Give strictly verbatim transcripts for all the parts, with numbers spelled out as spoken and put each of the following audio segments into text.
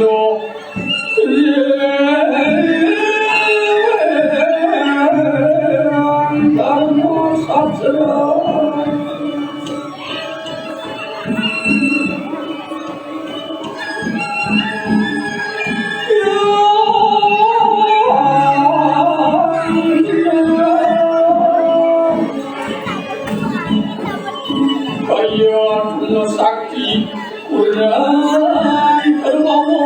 Kaya sakti kurang terlalu.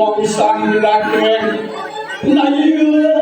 Wong sang dirakeh. Nah, iya.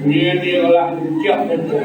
Dia, dia lah, dia, dia.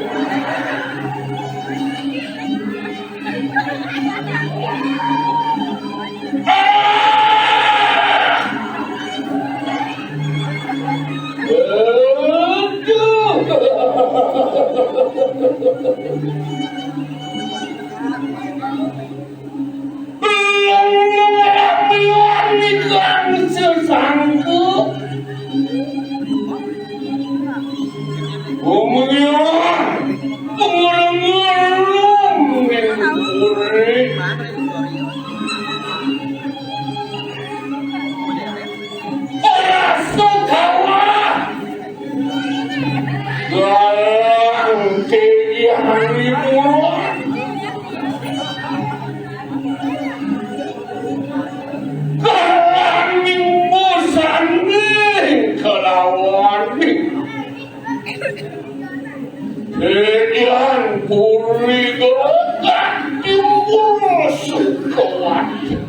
Kemudian, pengeleng-ngeleng ning puri. Ora sukawa. Galang tiyang liburan. Galang ning busane kelawan. Dadian puri gerogan timbul sukawati.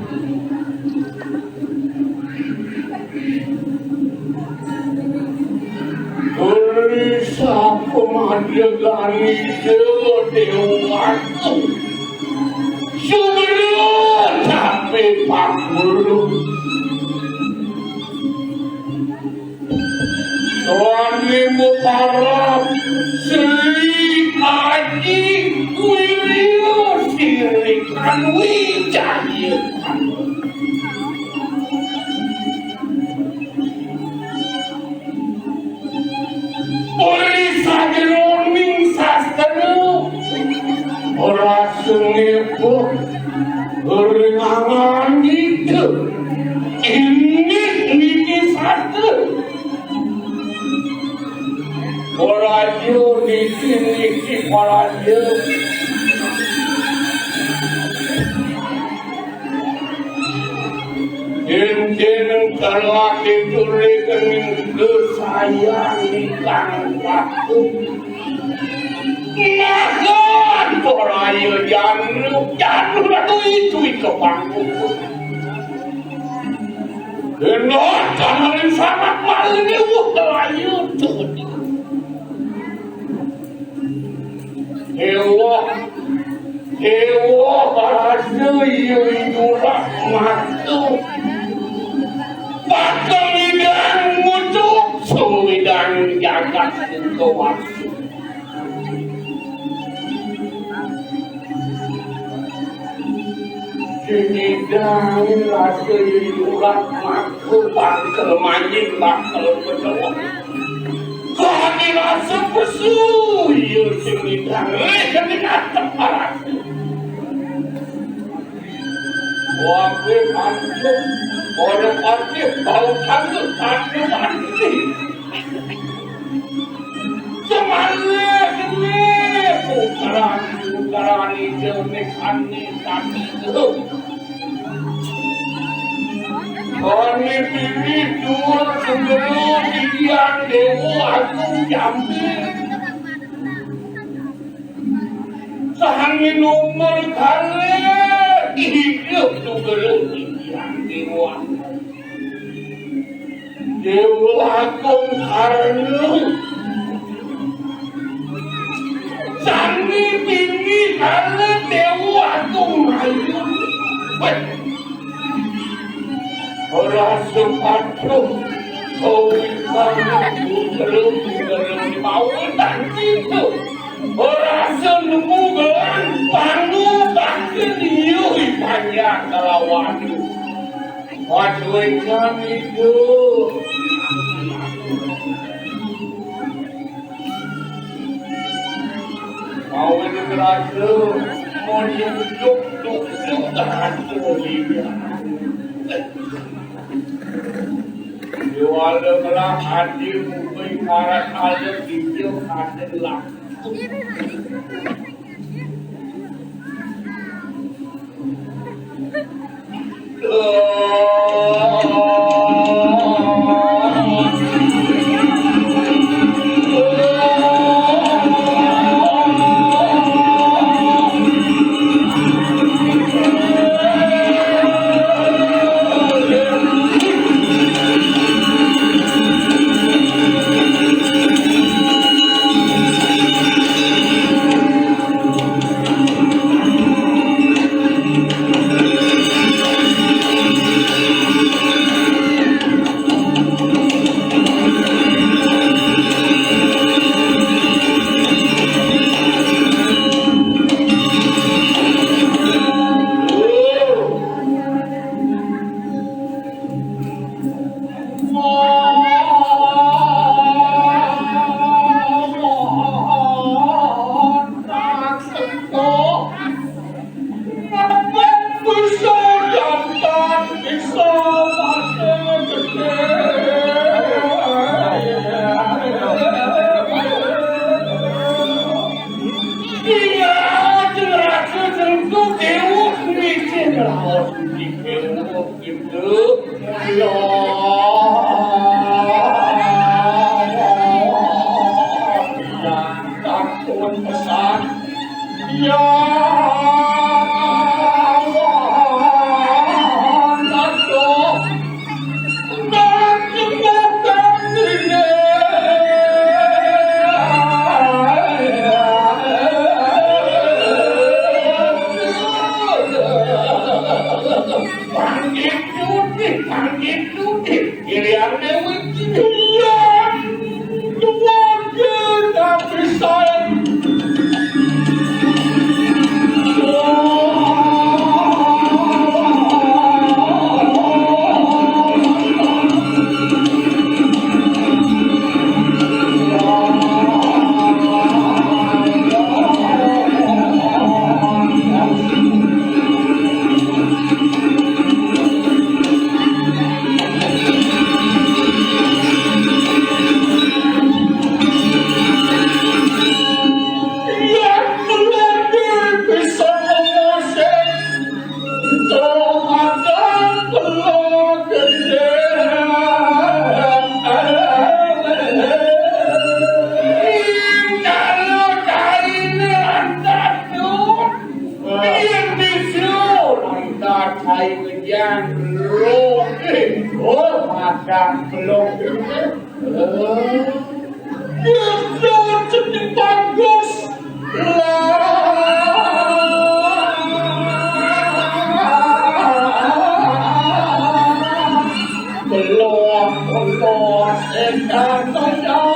Uli sapa madegani Dewa Dewata. Sumedya tapi pangulu. Swami mukarab Sri Aji Wirya Sri Kanwijaya. Uli sajeroning sastra ora sengepok ringangan itu. Ini niki sastra. Poraja niki, niki poraja. Enten telah ditulis ning kesayan ingkang waktu. Maka poraja janu, janu ratu itu ikepangku. Kena tangan sangat malu kelayu tuh. Dewa, dewa raja iya idurak matu. Bakal idang ngutuk suwidang jagat sukawati. Sinidan rasa idurak matu bakal manjing bakal penuh. Kami rasa pesu iya sinidan reh kami natep rasa. Wabe panjang, ora panjang, bau tangga, tangga mati. Semale, semale, puteran, puteran, ijau, nek, ani, tadi, tuh. Ani, bini, dua, sembilan, tiga, dewa, aku, jambi. Sangin umur kalih hidup tugelung titiang dewa. Dewa Agung Karna. Sangin tinggi kalih Dewa Agung Ayu. Weh. Ora sepatu, kawitan, belum, belum mau tak gitu. Ora senemu gelang, panu, tak gitu, panjang kelawan. Wajwekan itu. Mau ngerasa, mau nyeduk, duk, duk, tahan, tuh, iya. Yo, ada kelah, ada, mungkin, karat, ada, video, ada, lah. Pesan. Ya Allah, aduh. Panggil Dudi, panggil Dudi. Ilian Dewi. Iya. Keluarga tapi sayang. Yang belum. Yesus, sedih bagus. Lah. Belum, belum, sedang, sedang.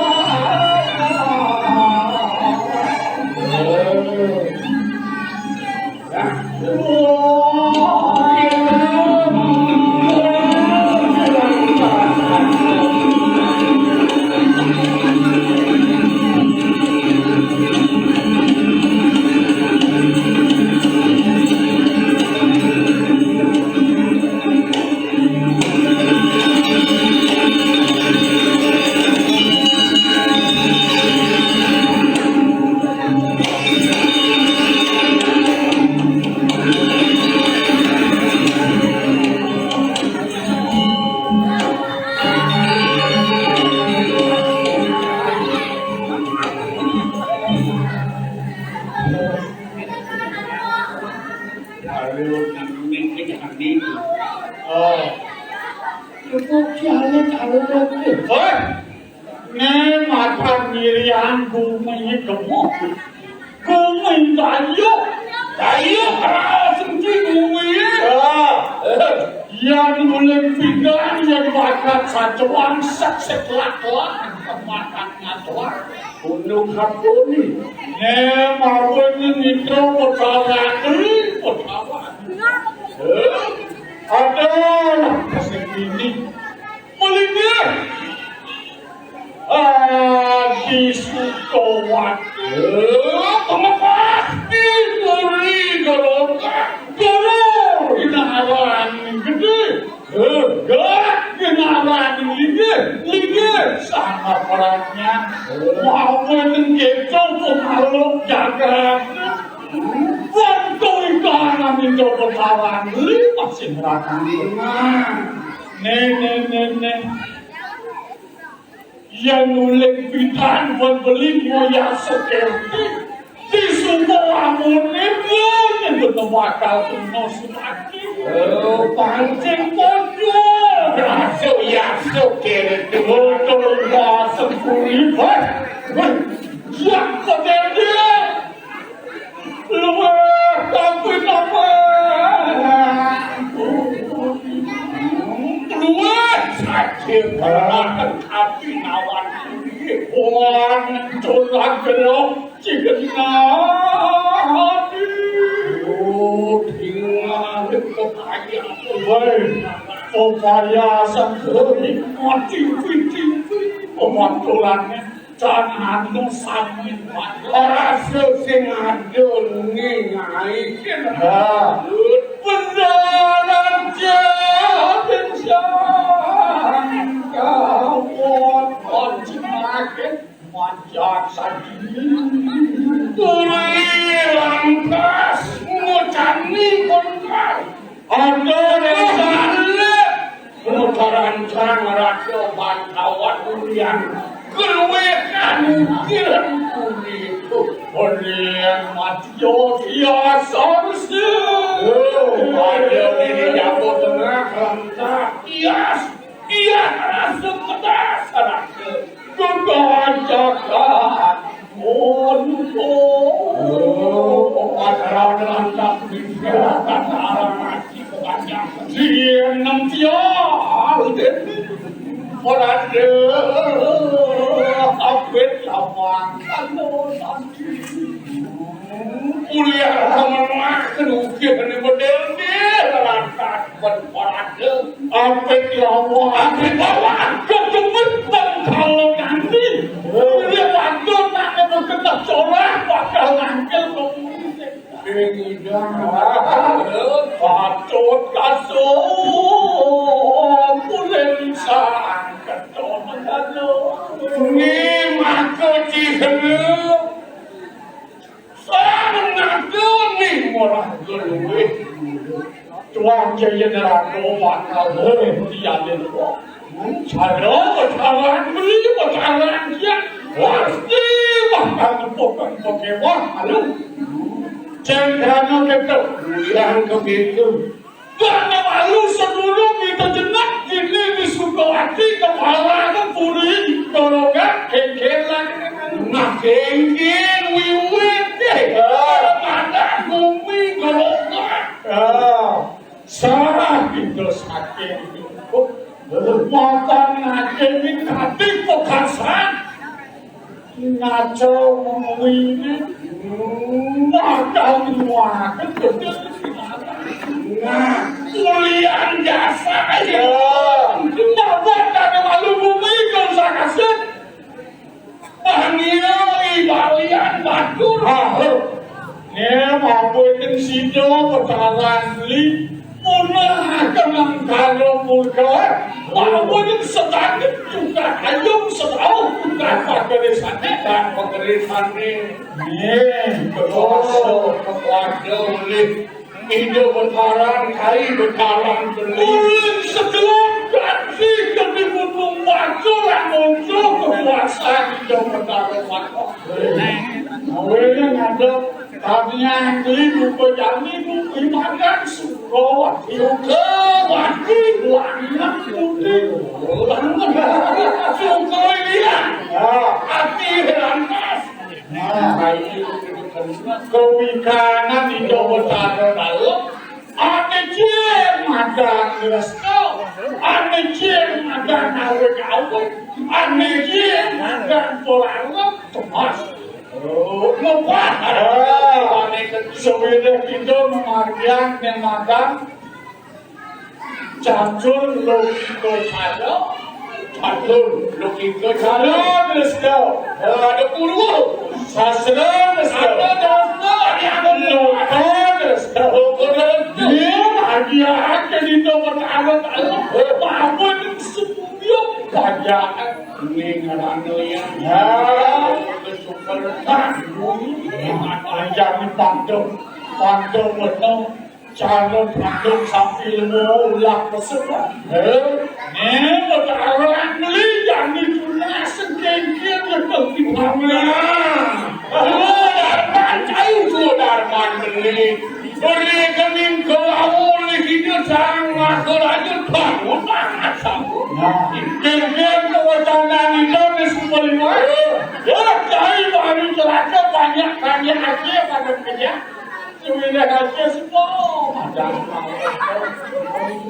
Aduh, ini, ini, ini. Oh. Iku kiai karo lagi. Hoi. Né makan ngirian bumi gemuk. Bumi kayu. Kayu keras senti bumi. Ah. Yang mulai pinggang yang makan sacuan sek sek lak lak makan ngatuan. Gunung Hakoni. Né mawon nitro petawan, petawan. Eh, ada sing ini. Melinggih. Adi Sukawati. Eh, pemepasti. Guru, guru, guru. Ginaran gedé. Eh, gak, ginaran linggih, linggih. Sama perannya. Mau menenggeto pemaluk jagat. Waktu ikan minta petawan, lima sing rakang tengah. Né, né, né, né. Yén uling pidan wen beli ngoyah sekerti. Disupo amune, yén bener bakal tuna sumati. Oh, pancing pocul. Rasu yasu kere. Betul, ya, sempurna. Wah, wah. Ya, sekerti. Luwih tapi napa? Luwih saja berlaku tapi nawan. Wan tulang gelok cigenati. Oh, dengan upaya. Woi, upaya sendiri mati. Pematulannya. Jan anu sami ora sing adoni ngai. Ha. Beneran jatin sawon semakin manjak saji. Turi lantas ngucani kontra. Ada rencana. Mutarancang raja Bangkawan Ulian. Keluwekan kirang punika. Yen madya biasa mesti. Oh, madya ini jago tengah, rentak. Bias, bias rasa kedas, rasa keganjakan. Oh, oh, oh, pacaran lantak, bias pacaran mati keganjakan. Yen nem tiar, ora ada, apit lawang, kalau Kuliah menengah kedukir di bedel di lantas berparade. Apik lawan. Apik lawan. Ketumit dan kalau nanti. Kuliah waktu nak berketah corah bakal nangkel komunis. Ing idang. Patut kasuk. Kuliah bisa. Ketumit. Ni maka cihelu. Sang nagane ora luwih. Tuan Jaya Neraka bakal urip dialih. Cara pecaran beli, pecaran kian. Pasti bakal bukan pekewah. Halo. Cengkrana kita. Yang kepitu. Karena malu sedulur kita jenak kini di Sukawati kepala puri dorongak kengkelan. Nah, kengken wiwit deh. Pada bumi dorongak. Ah, salah kita saking itu. Matan ngake ini tadi pekasan. Ngaco ngomongin ini. Bakal dimuatin. Nah, kuliah jasa aja. Nah, buat dari malu bumi kau usah kasih. Panggil ibalian batur. Halo. Nih, mampu itu sida pecaran beli. Punah akan mangkara murka, bahwa yang sedang juga ayo sedau bukan pagarisan dan pagarisan ini. Nih, terus kepada oleh Indo Betaran, Kai Betaran, Beli. Ulun segelap ganti ketimbun membaca dan muncul kekuasaan Indo Betaran. Awalnya ngadep Tamiang beli buka jani buka makan suka wakil ke wakil langit putih. Suka iya. Ya. Hati lantas. Nah, ini kewikanan di Jawa Tengah dalam. Ane jin madan resto. Ane jin madan awet-awet. Ane jin madan polalem. Temas. Oh, ngubah. Ah, sewireh kita memargiang ning madan catur logika saya. Catur logika saya. Ada purwa. Sastra, sastra. Ada dasar yang ada. Loka, sastra. Loka, sastra. Dia hadiah ke di tempat anak-anak. Apa itu semuanya? Pajak. Ini ngaran lian. Ya. Super. Panjang pantun. Pantun betul. Cara pantun sampai lemu ulah pesen. Eh? Ni, orang beli yang ditulis sengkengkeng lepas di mana. Oh, darman, cai tu darman beli. Beli kening ke laut, beli kita sang, maka raja bangun, bangun, bangun. Nah. Kengkeng tu wacana kita ni semua lima. Ya, cai baru celaka banyak, banyak aja pada kerja. Suwine aja sapa?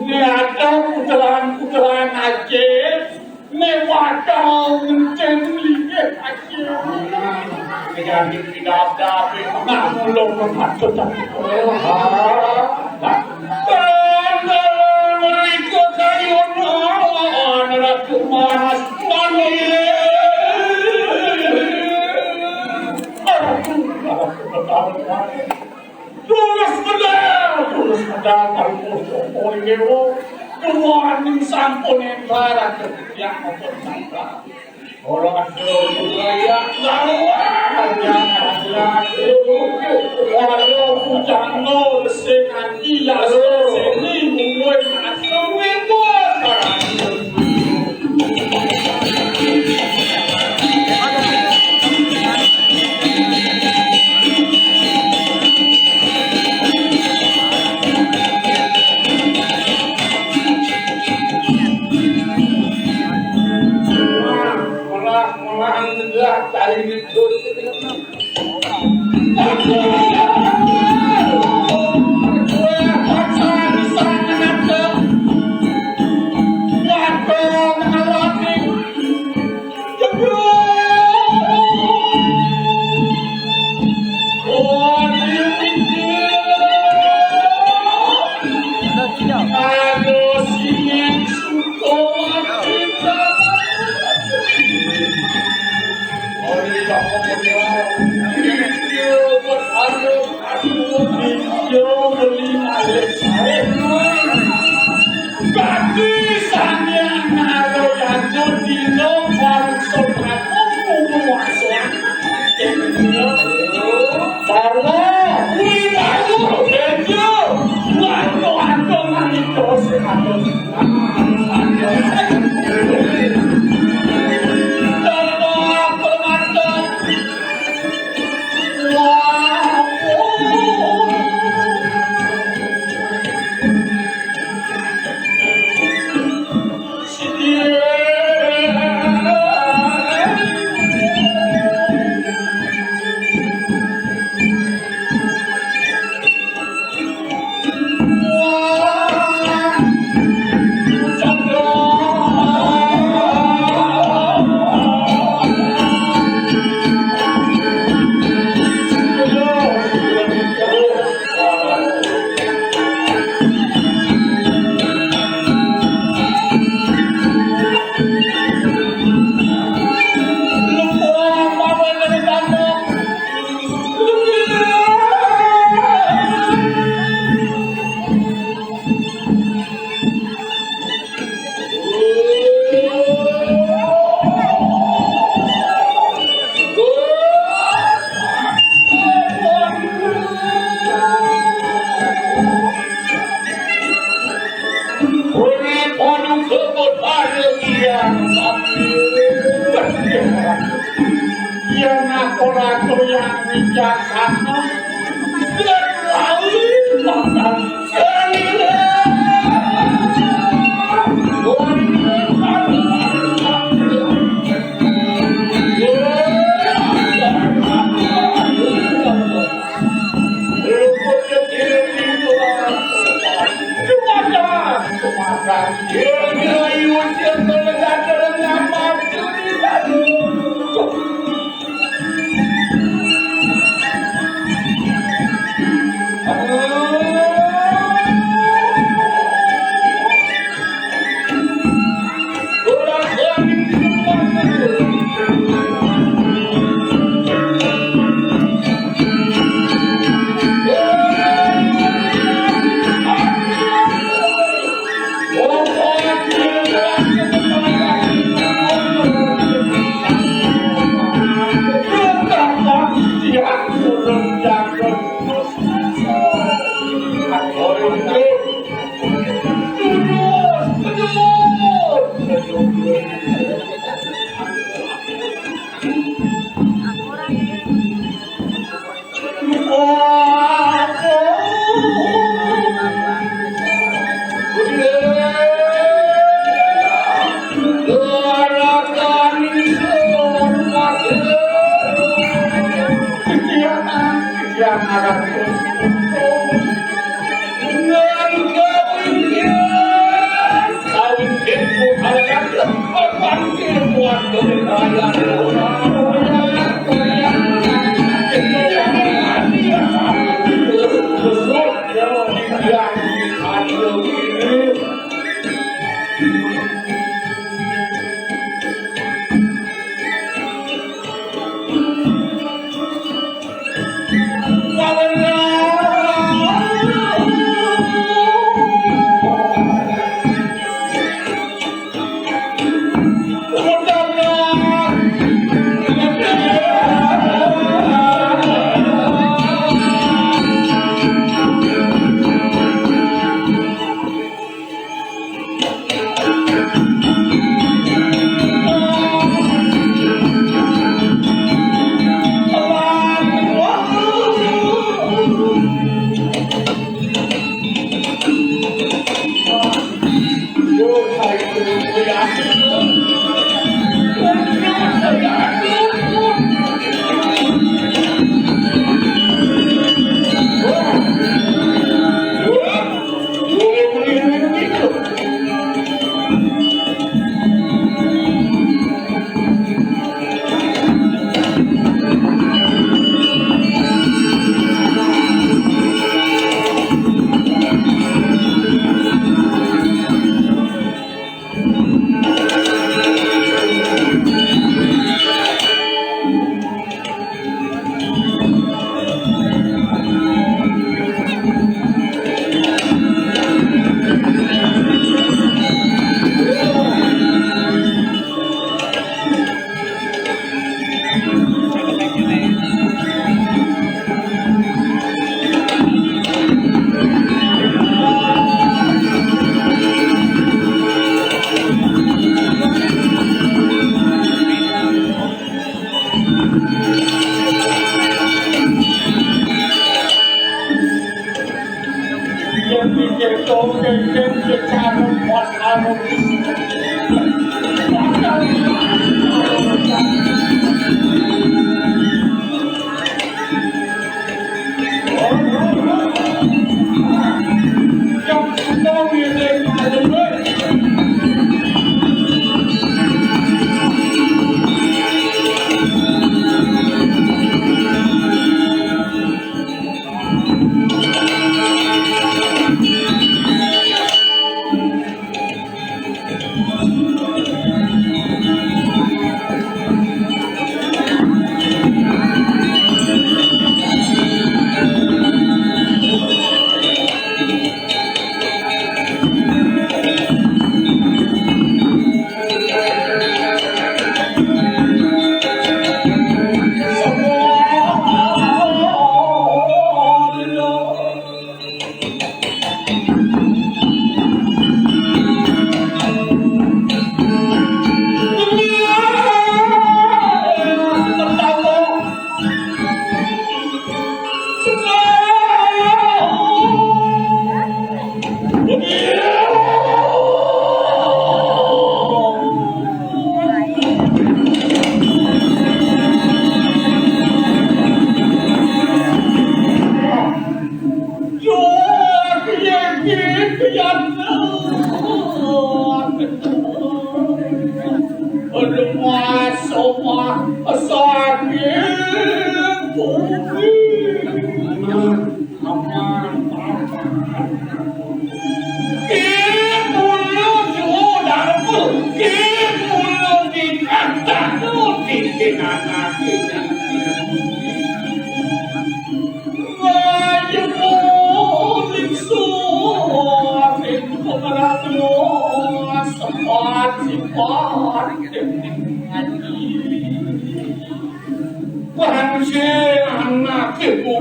Nek ada puteran-puteran aja, nek bakal ngencen linggih aja. Kejadian tidak ada, nak mulung ke patut. Mereka kayu, anak mas, manis. Aduh, aduh, aduh. Terus medal, terus medal, terus medal, terus medal. Tuhan sampun entar atur titiang matur sangka. Ora ada budaya lawan yang ada. Ora bujang nol sing ati ya sing muwe asung. Ora doyan bijaksana.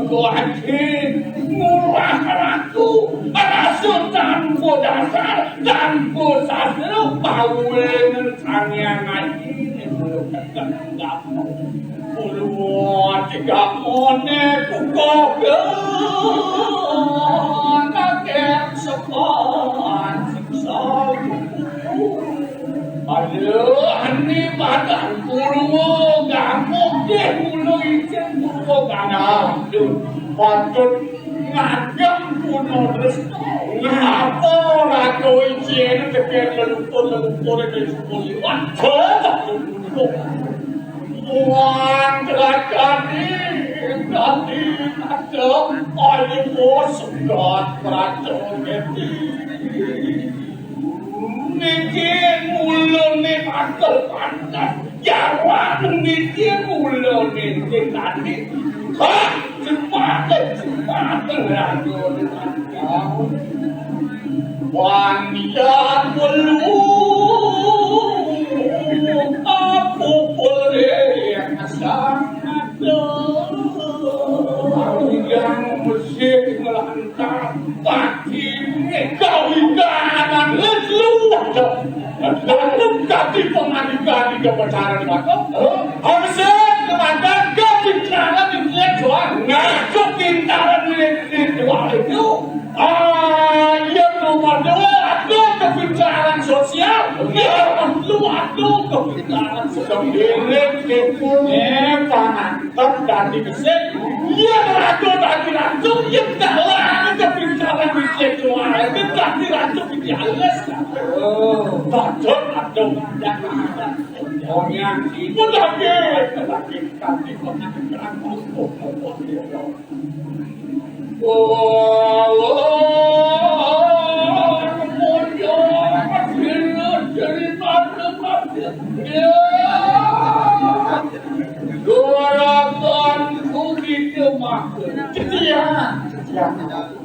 Kuatin ngurah ratu, rasa tanpa dasar, tanpa sastra, pawenan sangyang aji. Puluh tiga mone kukoh, kakek sepan siksa. Aduh, ini badan puluh gamuk deh, puluh izin puluh gamuk. Aduh, patut ngagem puno terus. Ngapa raga izin tekan leluhur-leluhur itu sepuluh liwat? Coba puluh. Wong kelakane dadi ngadep ayu segat prajurit. Niki mulane bakal pantes. Jaran niki mulane tadi. Hah, cepat, cepat, raga. Wong ya welu aku boleh sangat. Yang mesti ngelantar pati kawiganan leluhur. Lalu kati pengadikan di kebesaran maka harusnya kemandang kebicaraan intelektual ngaku pintaran intelektual itu. Ah, iya, nomor dua, ada kebicaraan sosial. Iya, nomor dua, ada kebicaraan sosial. Ini, ini, ini, pangan. Tadi kesek, iya, ragu, tadi ragu, iya, dah lah, ada kebicaraan intelektual. Itu tadi ragu, idealis. Oh, betul, betul. Jangan, jangan. Oh, yang itu lagi, lagi, lagi, lagi.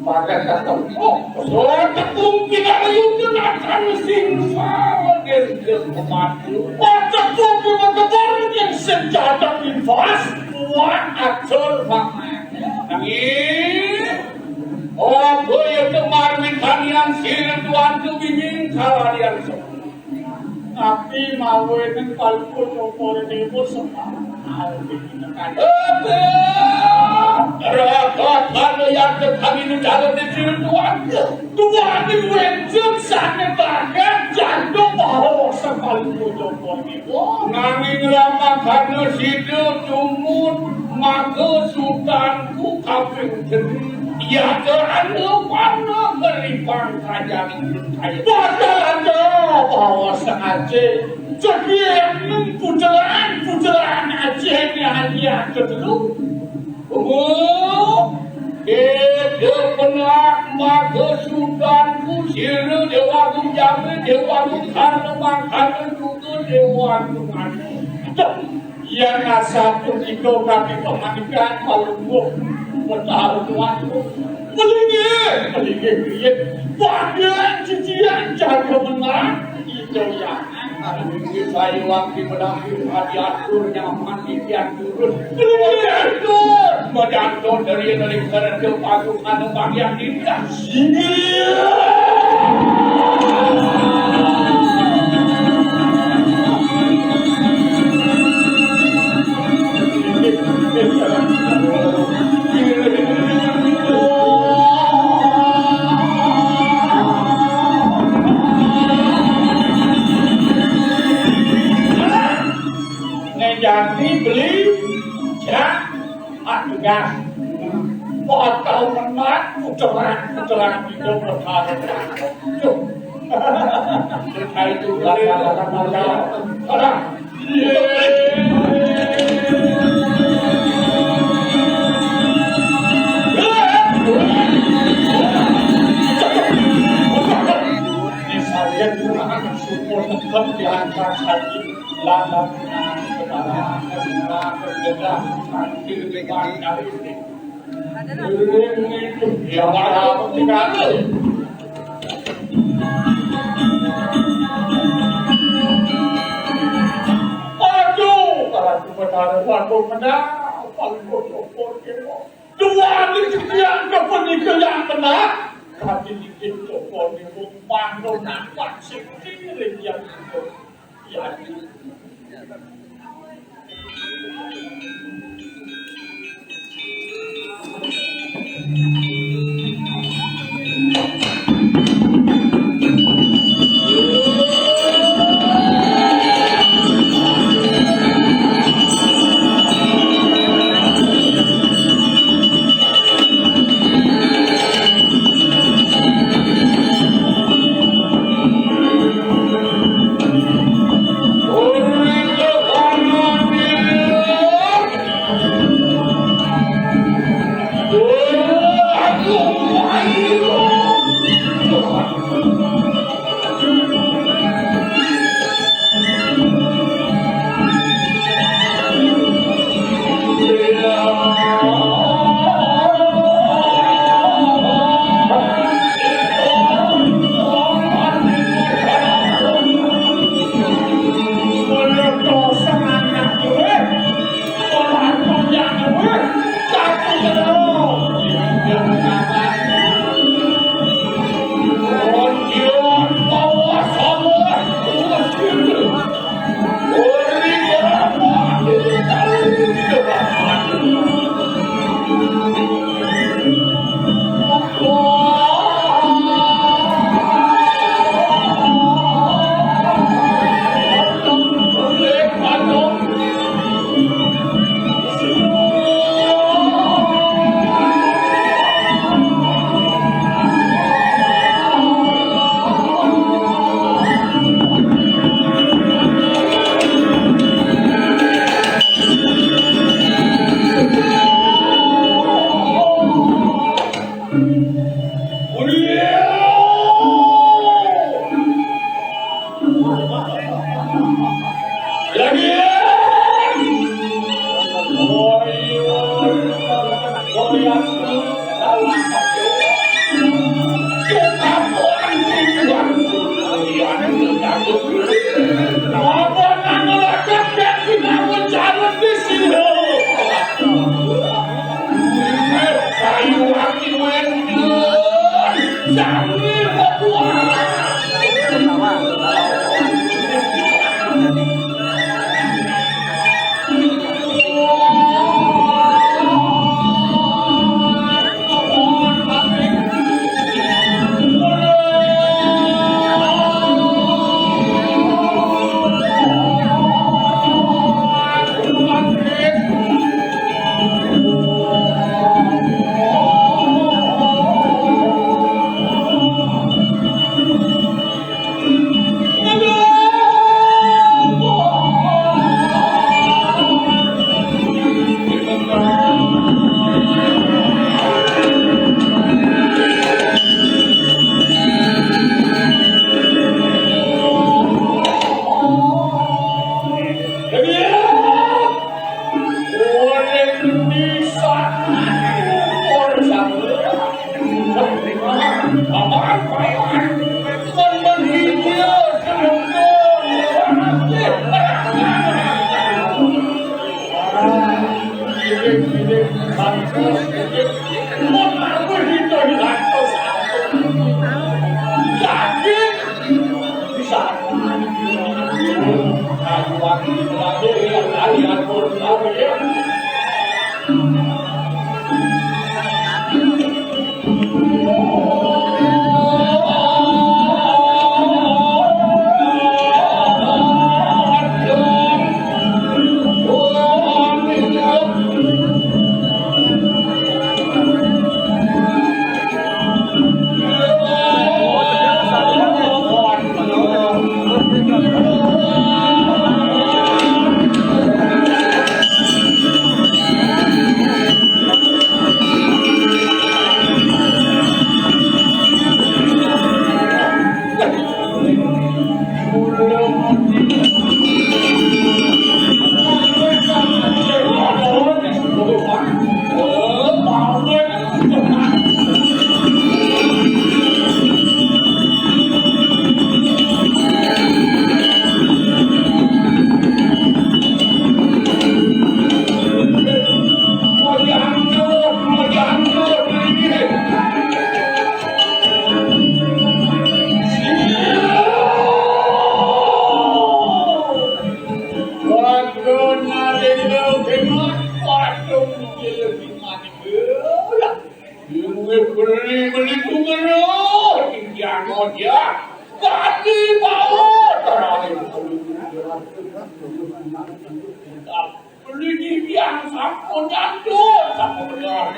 Pada ketemu, oh, tepung kita itu akan sing sama dengan mati. Pada kopi berdebar yang senjata bebas, kuat atur paman. Nanging, apa ya kemarin kalian sira tuan tu bibing kalian semua. Tapi mawe ning kalbu nomor dewa semua. Raga kalian kami dalam negeri tuan. Tuan di wenjeng sana bagan jatuh bahwa sekali nomor dewa. Nanging ramakana sida tumut maka sutanku kaping telu. Yata anu wana ngeripang kajaning kaya. Padahal ada bawa sengaja. Jadi yang puteran, puteran aja ini hanya kedelu. Oh, kita pernah maka sutanku sira dewa jamin dewa karena makan juga dewa. Yan asapun iko kami pemanikan palungguh Betara Tuanku. Melinggih, melinggih, melinggih. Pada cician jaga menang, iko ya. Melinggih sayuang di medahi, hadiatur nyaman di tiang turun. Melinggih, melinggih. Medanto dari neling serta pagu anu bagian indah. Nek jati beli, ya. Aduh, gas. Potong menat, puteran, puteran, hidup berharga. Duh. Hai, itu, ada. Ini saya kurang syukur tetap diangkat hati. Lantas, aduh, kalau cuma taruh waktu menang, paling bodoh, bodoh. Dua Yang kepunika yang benar. Kadi niki coba niku panggonan sing kiring yang itu. Ya. Luwih beli-beli kumeruh, titiang ojak. Tadi bawa terakhir. Beli titiang sampun nyandur, sampun benar.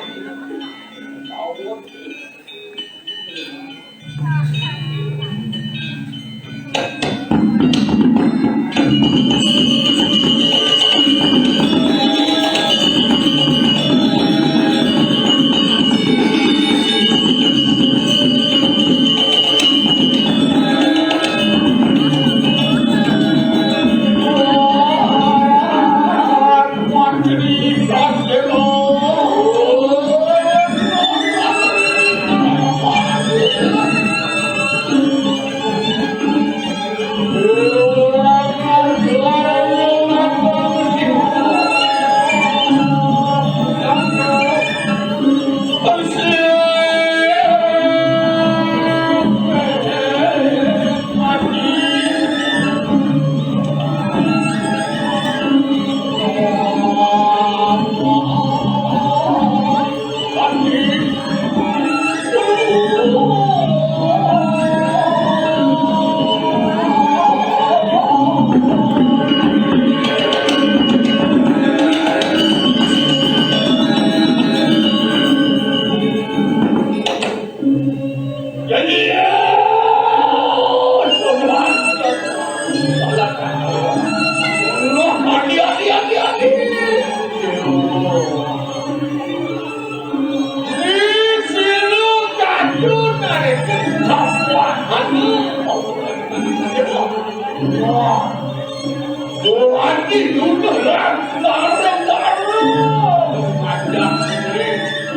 Jadi, ya, Allah, hati-hati, hati-hati. Di sini kayu narik kapan? Wah. Lagi udah larang-larang. Ada sini.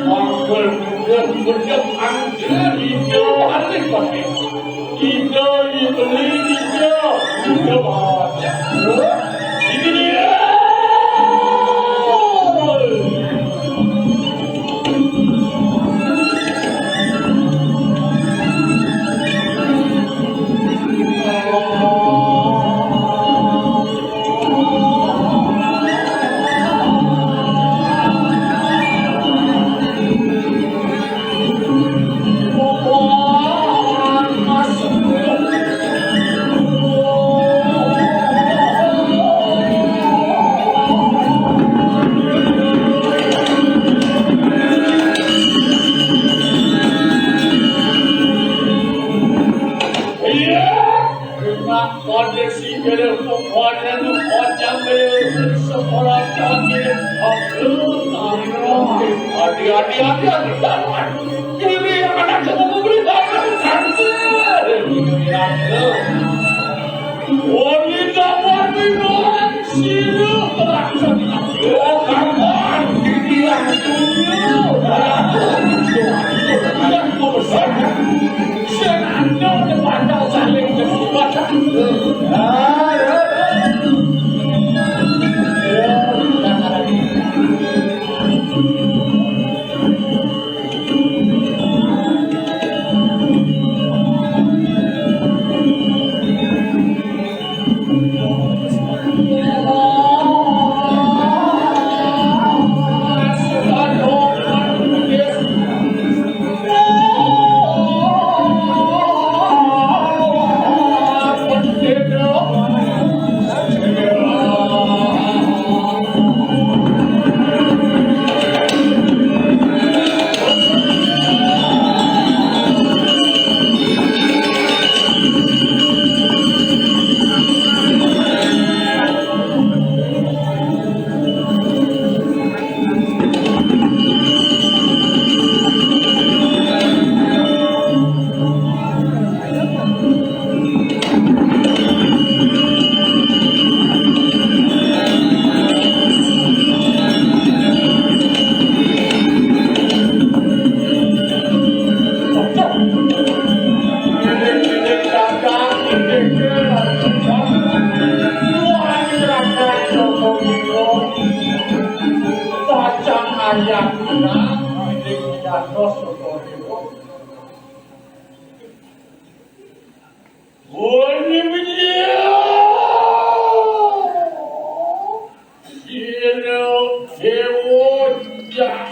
Mangkel udah udah angker hijau aneh pakai. Kita beli hijau. Hijau apa? Ini dia. Iya, kena kondisi kena pokoknya tu kocang kena sekolah kaki. Aku tak ada. Hati-hati, hati-hati, jangan. Ini anak kamu beri banyak cantik. Wanita wanita. Sira merasa diambil kapan dibilang dunia. Yang membesarkan senandung kepada saling terlibat. Kacang ayam menang, ini jatuh seperti itu. Bunyi beliau. Sira dewa jam.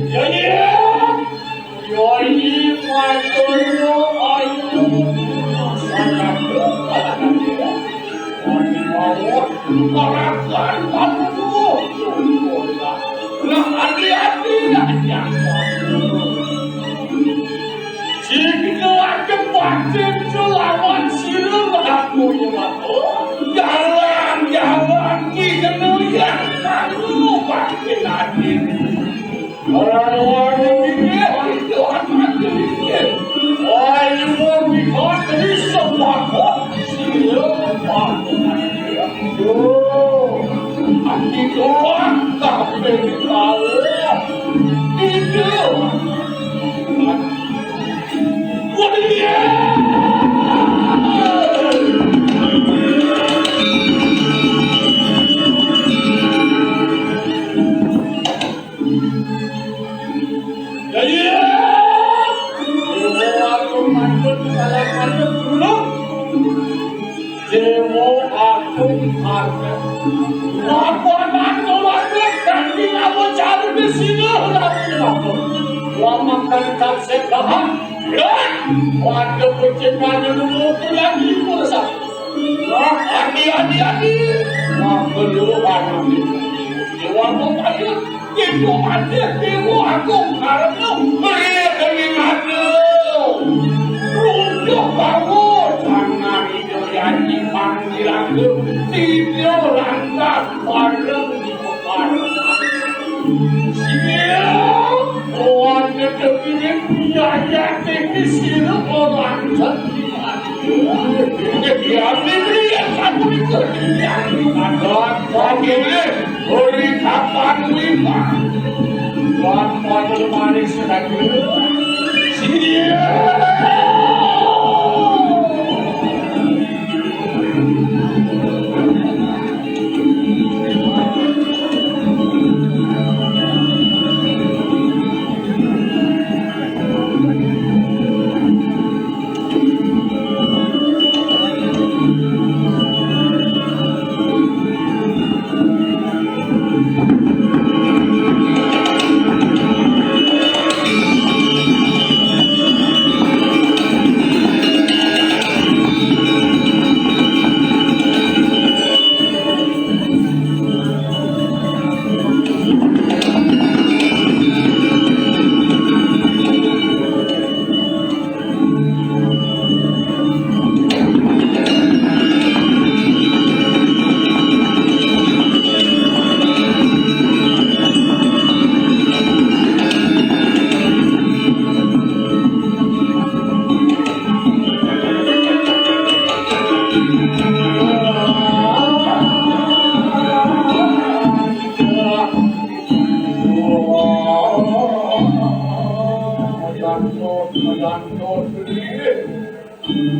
Jadi, yo ini matur ayu sangat. Ini mawon karakan kamu. Nah, hati-hati lah, ya. Sing kuwatir batin selawan sira aku nyemako. Jalan-jalan ki kena yang kamu batin hati. Orang-orang ini itu akan demikian. Ayo, bukan di sembako. Sira aku. Yo, aku doang tak boleh kalah. Itu. Dewa Agung Harga. Apa nang kulawarga kanthi nama cara di sini lagi apa? Lama kali tak sedahan. Ya, pada percimpangan dulu lagi masa. Wah, adi, adi, adi. Wah, belum ada. Dewa Agung Harga. Iku mati dewa aku karena beri kami mati. Runtuh baru tanah itu jadi panggilanku. Tidak langkah bareng di kepala. Siap, kawan ketepian biaya tinggi sirup orang cantik. Jadi, aku diberi yang satu itu. Ada, ada, beri kapan lima. Kapan lemari sedang. Siap.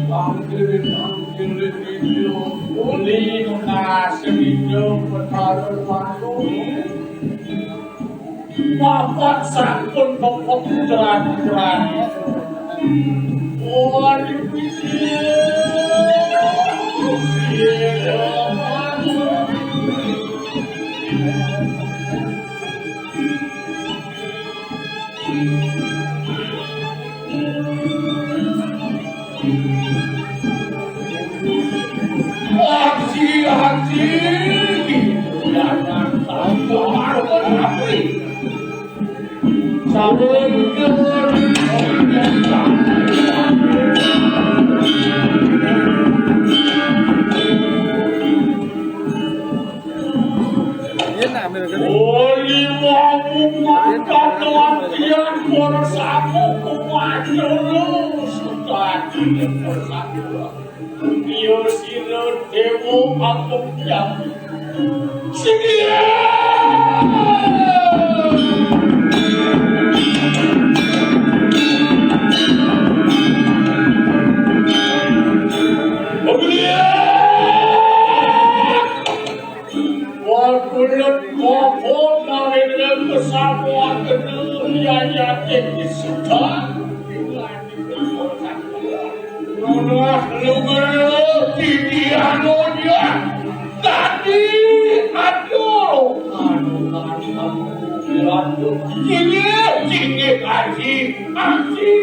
Angkir, angkir, angkir, uli kasih itu petara waktu. Papat sampun pokok putra-putrane. Wah, iki. Aji, aji, jangan sampai. Oli wau mangkat latihan bersama kuat terus. Tadi bersama. Yo sira dewa agung yang. Sing ya. Waduh, waduh, nawene pesawat kedua yang yakin sudah. Nunah luger titian ujang. Tadi aduh, aduh, aduh, aduh, aduh. Ini, ini aji, aji.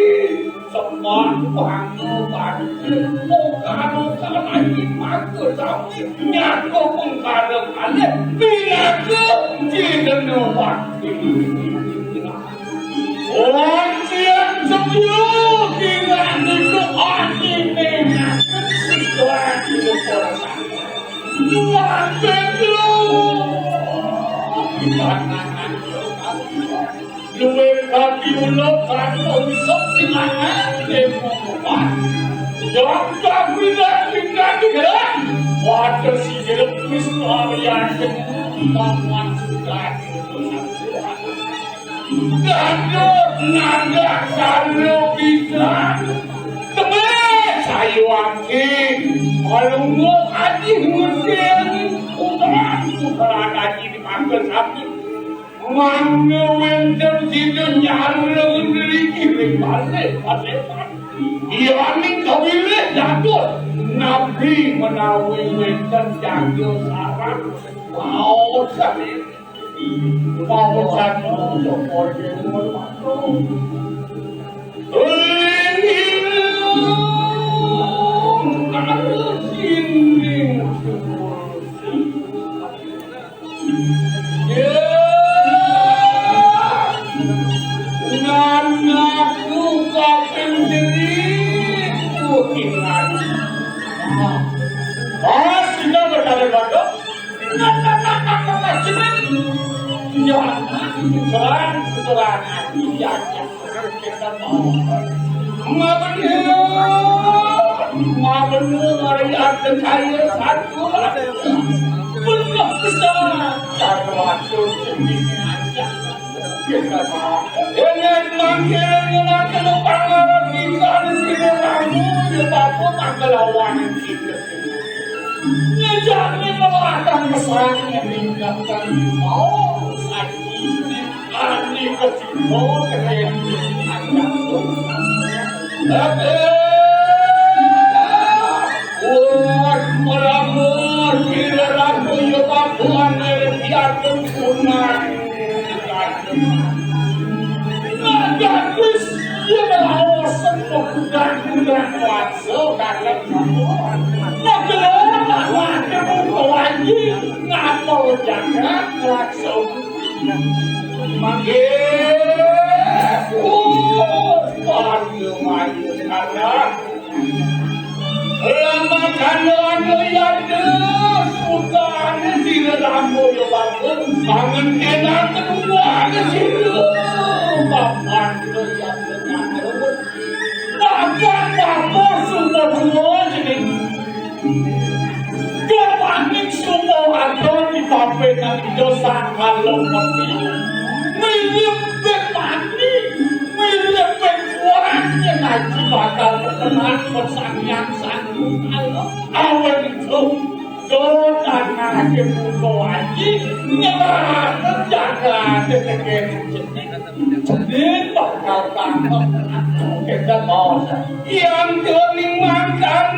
Sembah bangga bangga. Muka-muka aji mangga sami. Nyaku pengkara kalih. Pinaka cindenuwak. Wong siang setia kirang niku atine ngaten sesuai. Wah, betul. Luwih kaki ulo kantong sok dimangan demo. Yang tak pindah-pindah digerak. Waduh, si jelek wis kalian. Paman sudah. Dados nandak sarwa bisa. Tebih sayuwake. Kalungguh aji ngeting. Puteran, puteran aji dipanggil sapi. Mangga wenten sida nyareng ngriki ring bale paseban. Yaning kawilih dados nabi menawi wenten jaga sarang. Waos sané. Pawecan sapa ing Nanaku kaping diri kuhingan. Ah, sida berkali batuk. Nanaku jeneng. Ya, anak, kebetulan, kebetulan, aku diajak. Mabener, mabener, ari arta kaya satu. Bener pisan, satu atus jenis aja. Enek mangke ngenaken pangaran kita di sini ramu, ya, bapak tak kelawan kita. Ngejani melahkan pesan yang diingatkan mau sakit. Ani kecil keren. Wah, melamun, kira ramu ya babuan biarkan punah. Nah, bagus, ya, awas, pemuda-muda kuasa, karena kamu. Nah, keluar, lagi, ngapa jangan, langsung. Manggih. Oh, manggih, manggih, karena lama kandhane yadus, putane sira lambo ya bagus, bangun enak keduane sira. Bapak ya yadus. Bapak, bapak, sumpah dua jenis. Kepaning semua warga di Papenan Ijo sangkal lemeti. Mirip kepaning, mirip kuat yang ngaji bakal ketenang bersangkal sanggup. Awen itu, dotan ngaji buka ngaji, nyerah jaga tetekin jenis. Jenis bakal tangkap. Kita mau. Yang kening makan.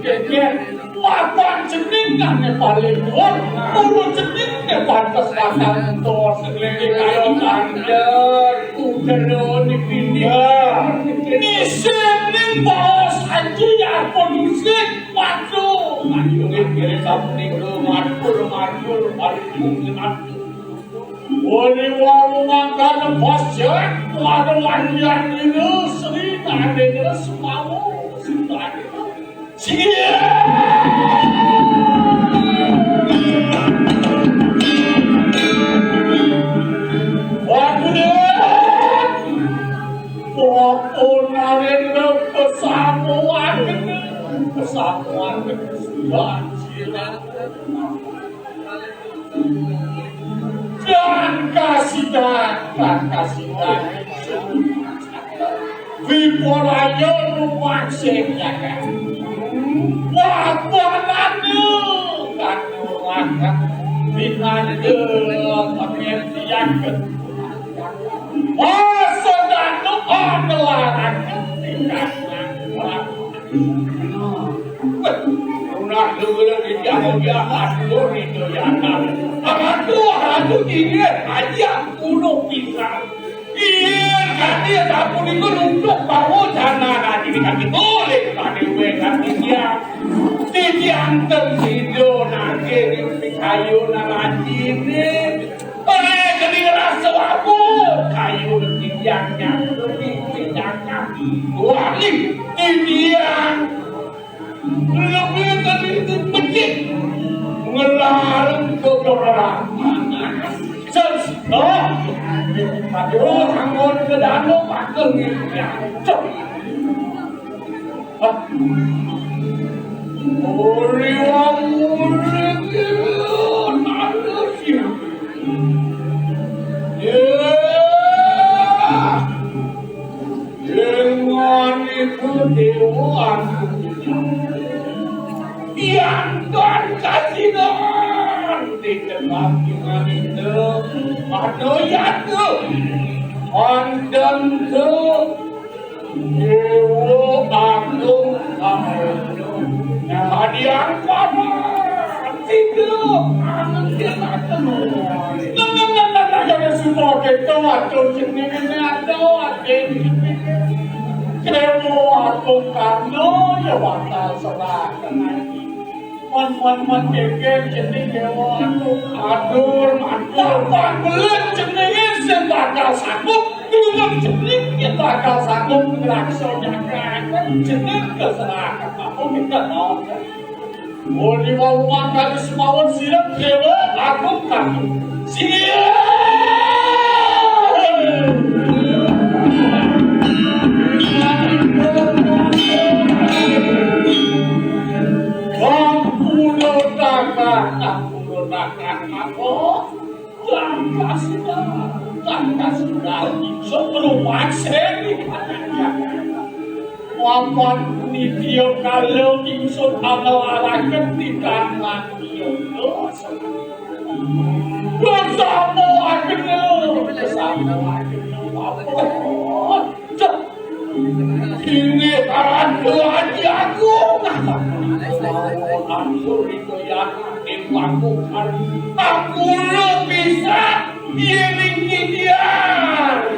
Keken. Mapan cening kan paling dhuwur, mula cening pantes bakal entos nglinggi kaya tandha. Kudelo niki. Nisining baos aji ya pun sing maju. Maju nggih, nggih, sapunika matur, matur, matur, matur. Wali wau mangkana pasya, wali walian dina, Sri Nadena Semawa, Sri Nadena. Sri. Waduh. Wapun Narendra pesamuan. Pesamuan. Sri. Dan kasidan, dan kasidan. Wipolaya nuwun sing jagat. Wabanane katurangan. Pinanggel pengertian. Maksudanu anelaran tingkat. Wah, luwih iki aku ya, aduh, itu ya, nah. Aduh, aduh, ini aja kuno pisang. Iya, kan dia tak pun itu nunduk bawa sana, nah, ini kan boleh, kan dia, kan dia. Titiang tem sido, nah, kiri, kayu, nah, ini. Eh, kami rasa apa? Kayu, titiang, nyatu, titiang, nyatu. Wali, titiang. Lebih tadi itu pecik. Ngelarang ke orang. Ses, oh. Aduh, anggon ke danau, pakai ni. Cok. Hah? Ori wong urip. Ya. Dengan itu dewa aku. Yang dan kasihan di tengah kita itu ada yang tu. Andan tu dewa aku. Nah, yang pada. Sida angen yen atur. Nang, nang, nang, nang, nang, yen sumangga atur jenenge atur, ati jenenge. Dewa Agung Karna ya bakal serahkan ati. Mon, mon, mon, geger jeneng Dewa Agung. Atur, matur. Papan belit jenenge sing bakal sanggup, durung jeneng yen bakal sanggup ngraksa jagat. Jeneng keserahkan apa kita mau. Muni wau mangkane semawon sira Dewa Agung Karna. Sira. Ampun, Kakang, ampun, Kakang, apa? Langkah sudah, langkah sudah, ingsun merupakan seni. Wapan nitya kala ingsun angelaraken titah mati yoga. Bersama agena, bersama agena, wapan. Cek. Inggih, Ratu Aji Agung. Ampun, Ratu Aji Agung. Aku lu bisa, yen iki dia.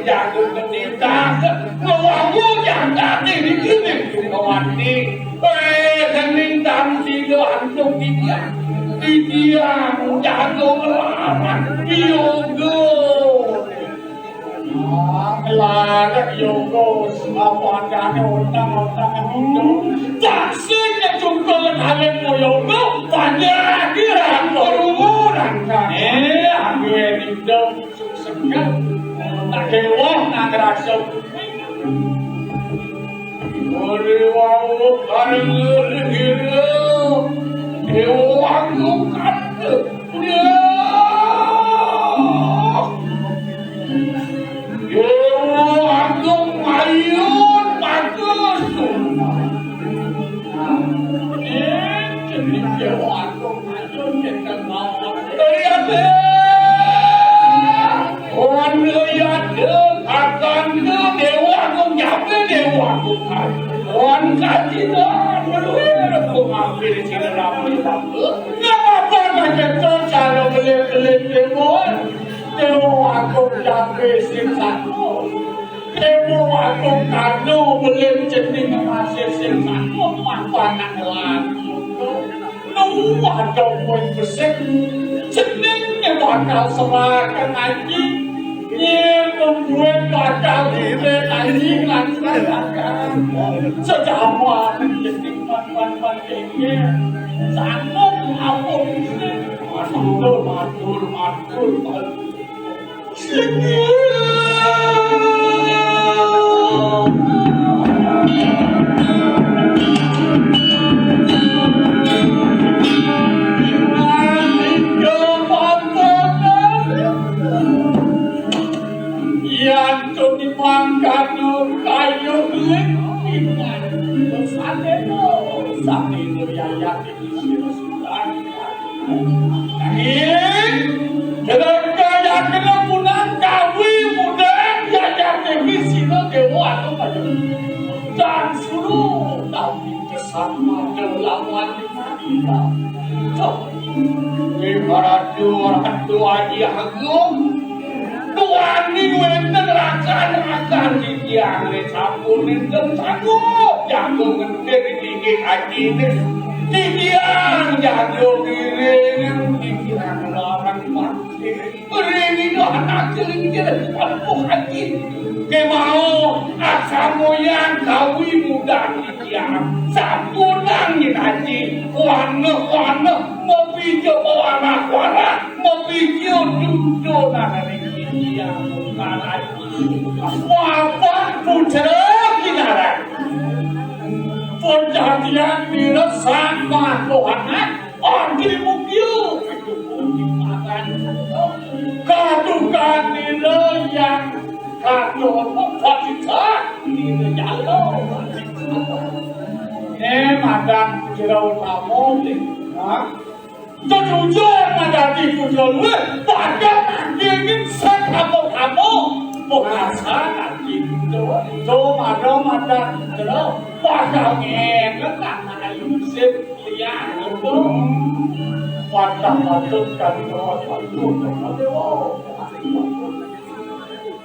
Jago ketitah, ngewangu jangkate iki ning Sukawati. Eh, dening tang sida antuk iki. Iki jago ngelawan. Yoga. Larek yoga, apa adane utang-utang nang itu. Taksih kecungkul kalih yoga, panjang kirang kerumunan. Eh, ambil itu segar. Tak dewa, tak kerasa. Ora wau bareng ngira-ngira. Dewa Agung Karna. Ya. Dewa Agung Mayun bagus. Eh, jadi Dewa Agung Mayun kita mau. Dari hati. Kaji doang, bener, gua mampir di sini rapi, rapi. Nggak apa-apa, nggak cocok, kalau beli-beli timun. Timun aku udah sing satu. Timun aku kado beli jenis masih sing satu, apa anak lagi? Nuwuh dong kowe besik, jenenge bakal serahke Aji. Yen mung duwe bakal duwe Aji lan sejaman jeneng man-man iki. Sanggup ngapung. Matur, matur, matur, matur. Yan to dimangkano kayu ling iman. Saneno, saneno yayati. Nanging, Rangga yakena punang kawi mudheng yayate iki sira Dewa Agung Ayu. Dan suruh tapi kesan madhel lawan kita. Cok. Ibaratu ratu Aji Agung. Tuani wenten rakan-rakan titiang nek sampun enten sanggup jago ngendhek tinggi ajine. Titiang jago ngiring titiang larang mati. Beri anak celingkir ampun aji. Kemau asamoyan kawi muda titiang. Sampunang nyen aji. Waneh-waneh mepija warah-warah. Mepija dudunan ring titiang. Mapan putra kinaran. Pun jadian nira sang matuhanan. Adi mungkil. Katukan nira yang katukan patita nira jalo. Ne madan jero tamu. Hah? Jujur madati putra luwih padha nanging sing kamu-kamu. Pungkasan ati putra. Do mada madan putra. Padha ngene nang ayu sing liyan itu. Padha patut kami rawat patut.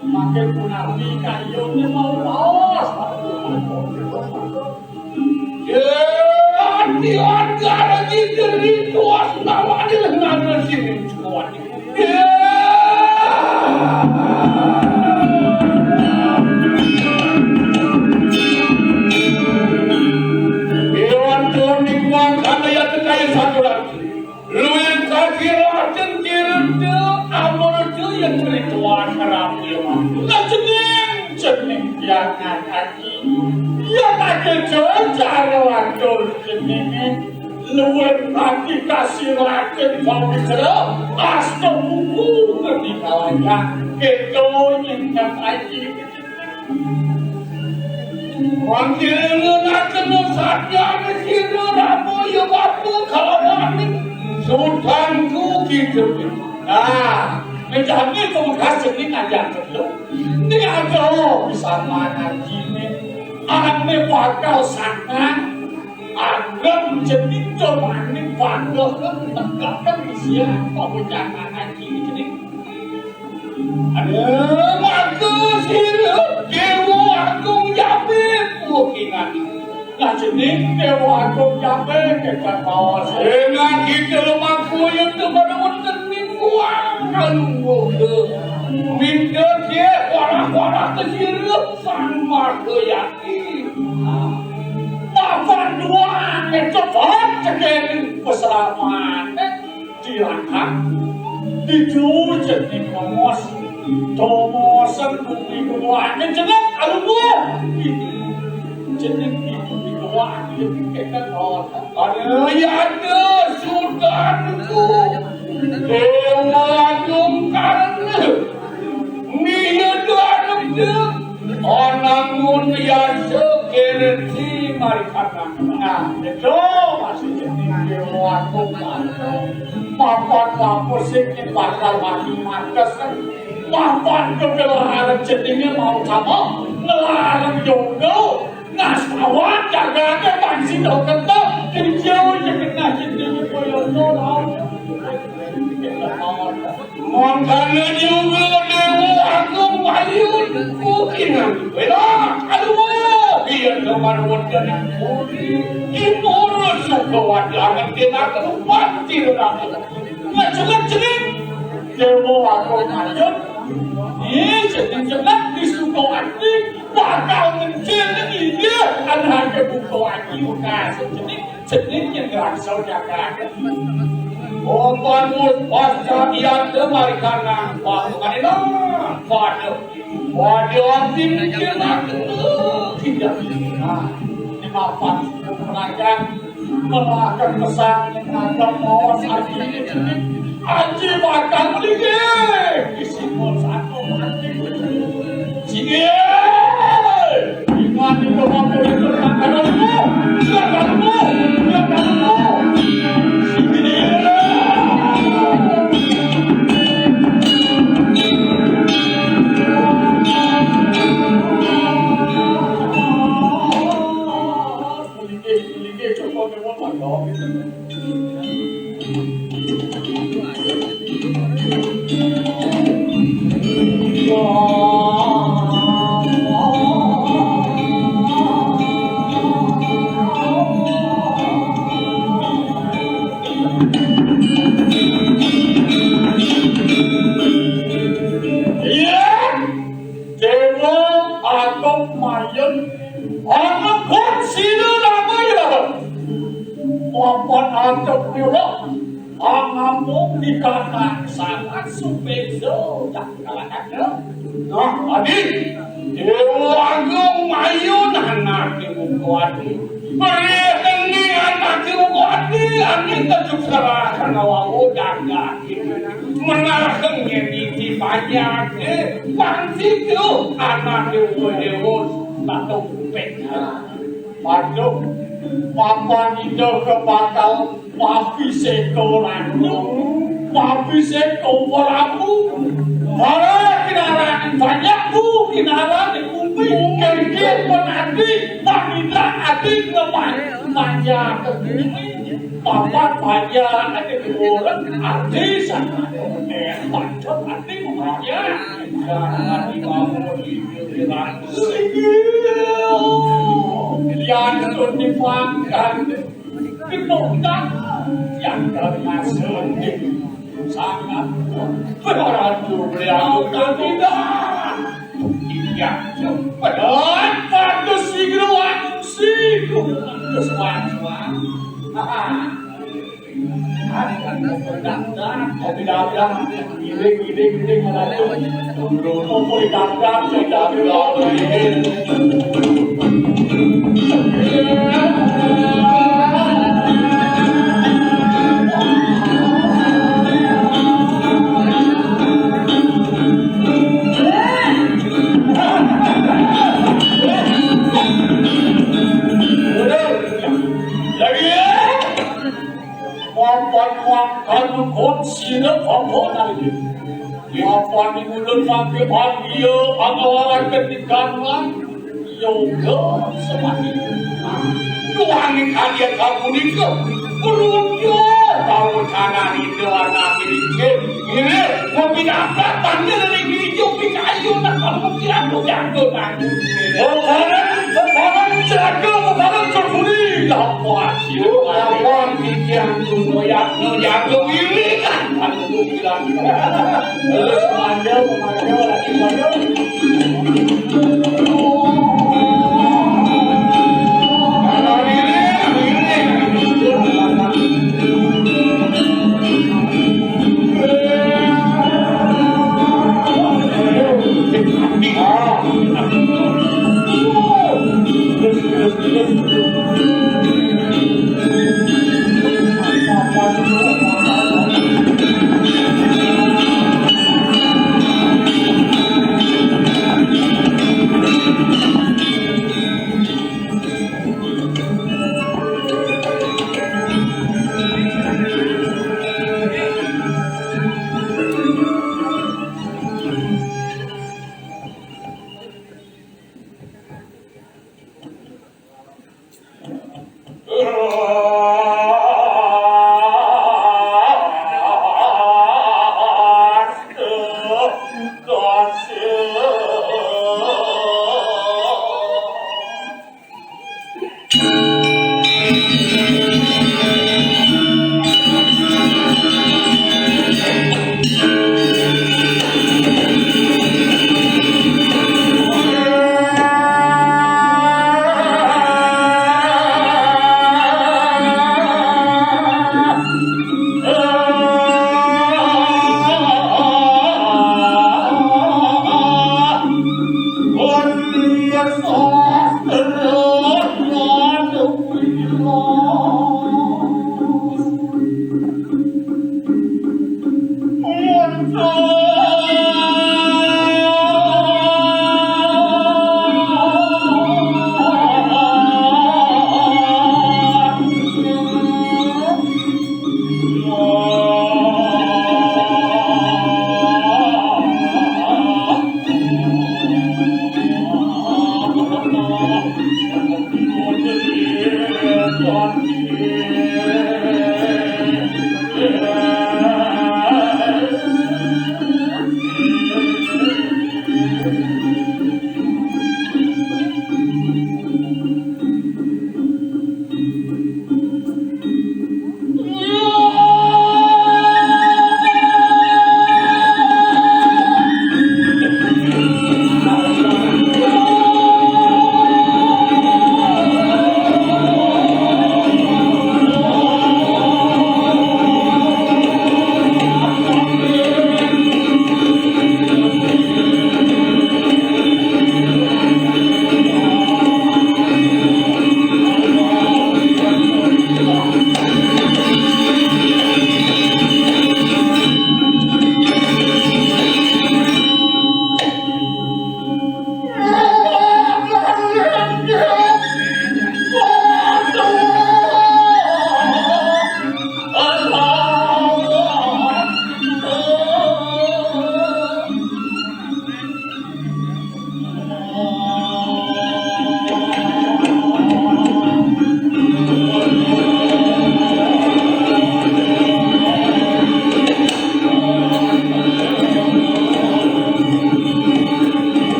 Makin punapi kayune mau laos. Ya, di antara kita itu asnawane lengan sini kuat. Ya. Dewan Toni kuat kaya tekai satu lagi. Luwih kaki lajeng direndha amarga yen crita asrapi. Lajeneng jeneng pianakake. Yen ake cara atur jenenge luwih kaki kasiraken pawitra asta buku ngendi kalayan. Keto nyengat aji. Mangkene natena satyane sira Rama ya Bapa kalawan Sudanku kidupi. Nah, menjadi pemegas ini ngajak betul. Ini ada bisa manajine. Anaknya bakal sangat anggap jadi jomane bakal menegakkan usia pemecah ngaji ini. Aduh, maka sira Dewa Agung Yabe kuwinan. Nah, jeneng Dewa Agung Yabe kekan mawon. Dengan kita lumaku yang kepada wonten mingguan kalungguh. Minta dia warah-warah ke sira sang marga yati. Papan dua cepet cekening keselamatan. Cilaka. Itu jeneng mongos. Tomosen kuwi kuwane jeneng kalungguh. Jeneng itu kuwane kita kok. Ada ya ada sudah itu. Dewa Agung Karna. Niya Dwarna. Ana ngun yasa kene di marikana. Nah, itu masih jadi dewa aku. Papan lampus sing bakal mati mates. Papan kegelaran jenenge mau sama ngelarang jodoh. Ngastawa jagate pang sida kena, dijauh je kena jenenge kaya ngono. Mangkane juga Dewa Agung Mayun, kukinan wela, aduh, iya teman wedan puri, timur suka wadangan dina kerupat tirana. Ngecengek-cengek, Dewa Agung Mayun, iya, cengek-cengek di suka ati, bakal ngencil iya, anake buka ati, udah cengek. Jenenge ngrasa jagate. Oh, bagus, pasca iya marikana. Wah, kemana? Waduh. Waduh, anjing, kira-kira. Tidak. Nah, ini mapan. Perangkat. Melakukan pesan. Ada mawas. Anjing, anjing. Anjing, makan. Isi. Sini. Ingat itu waktu itu, jangan lupa. Jangan lupa. Jangan lupa. Sini. Melingkih, melingkih, coba, coba, coba. Iya. Dewa Agung Mayun, ana konsina nama ya? Papan adep dewa, angamung dikatakan sangat supéza tak kalahkan. Nah, adi, Dewa Agung Mayun anaké muka adi. Mrene anake uga ati, angin kejuk serahkan wawu dagake. Menareng nyeni di banyake, panci kru anake uga dewa, batu kuping. Waduh, papan ida kebakal papi seko ragu, papi seko peramu. Para kinaran banyak bu, kinaran di bumi, kengkir penadi, Pamila ati ngemanja ke bumi, papat panja ati kurang, ati sangat. Eh, pancet ati manja. Jangan dibangun di pikiran. Yang dipakan, kenontak, yang termasuk. Sangat. Berarti beliau tidak. Iya. Padahal bagus sih, geruan sih. Bagus, bagus. Haha. Ada, ada, ada. Ada, ada. Gini, gini, gini, kalau itu. Dulu, mau ditabrak, ditabrak, gini. Papan wangkal kon sira papan ayu. Papan ulun mangke bahagia angawaran ketikan lan yoga semati. Tuhan ing karya kapunika. Beruntung taun kanan itu anak ini. Ini, kopi dapat tanya dari gereja, kopi kayu, nak kamu kira aku jago, Pak. Sekarang, sekarang jago, sekarang terpulih. Dapat, yuk, apa pikiran tuh, ya, jago ini, kan? Aku bilang, terus manja, manja, lagi manja.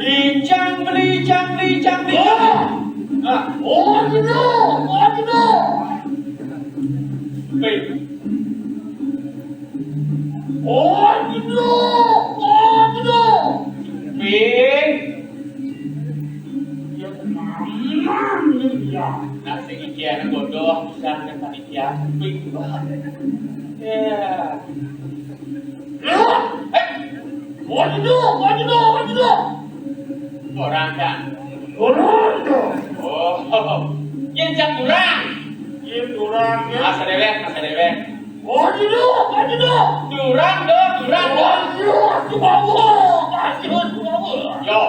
Ijang beli, ijang beli, ijang beli. Ah. Oh, gitu. Oh, gitu. Wih. Oh, gitu. Oh, gitu. Wih. Ya, mamang ya. Nah, sing iki anak bodoh, bisa dengan panitia. Wih. Ya. Eh, waduh, waduh, waduh. Orang kan? Orang kan? Oh, yen jang durang. Yen durang ya. Masa dewek, masa dewek. Waduh, waduh. Durang do, durang do. Waduh, aduh, waduh, aduh, waduh. Yo.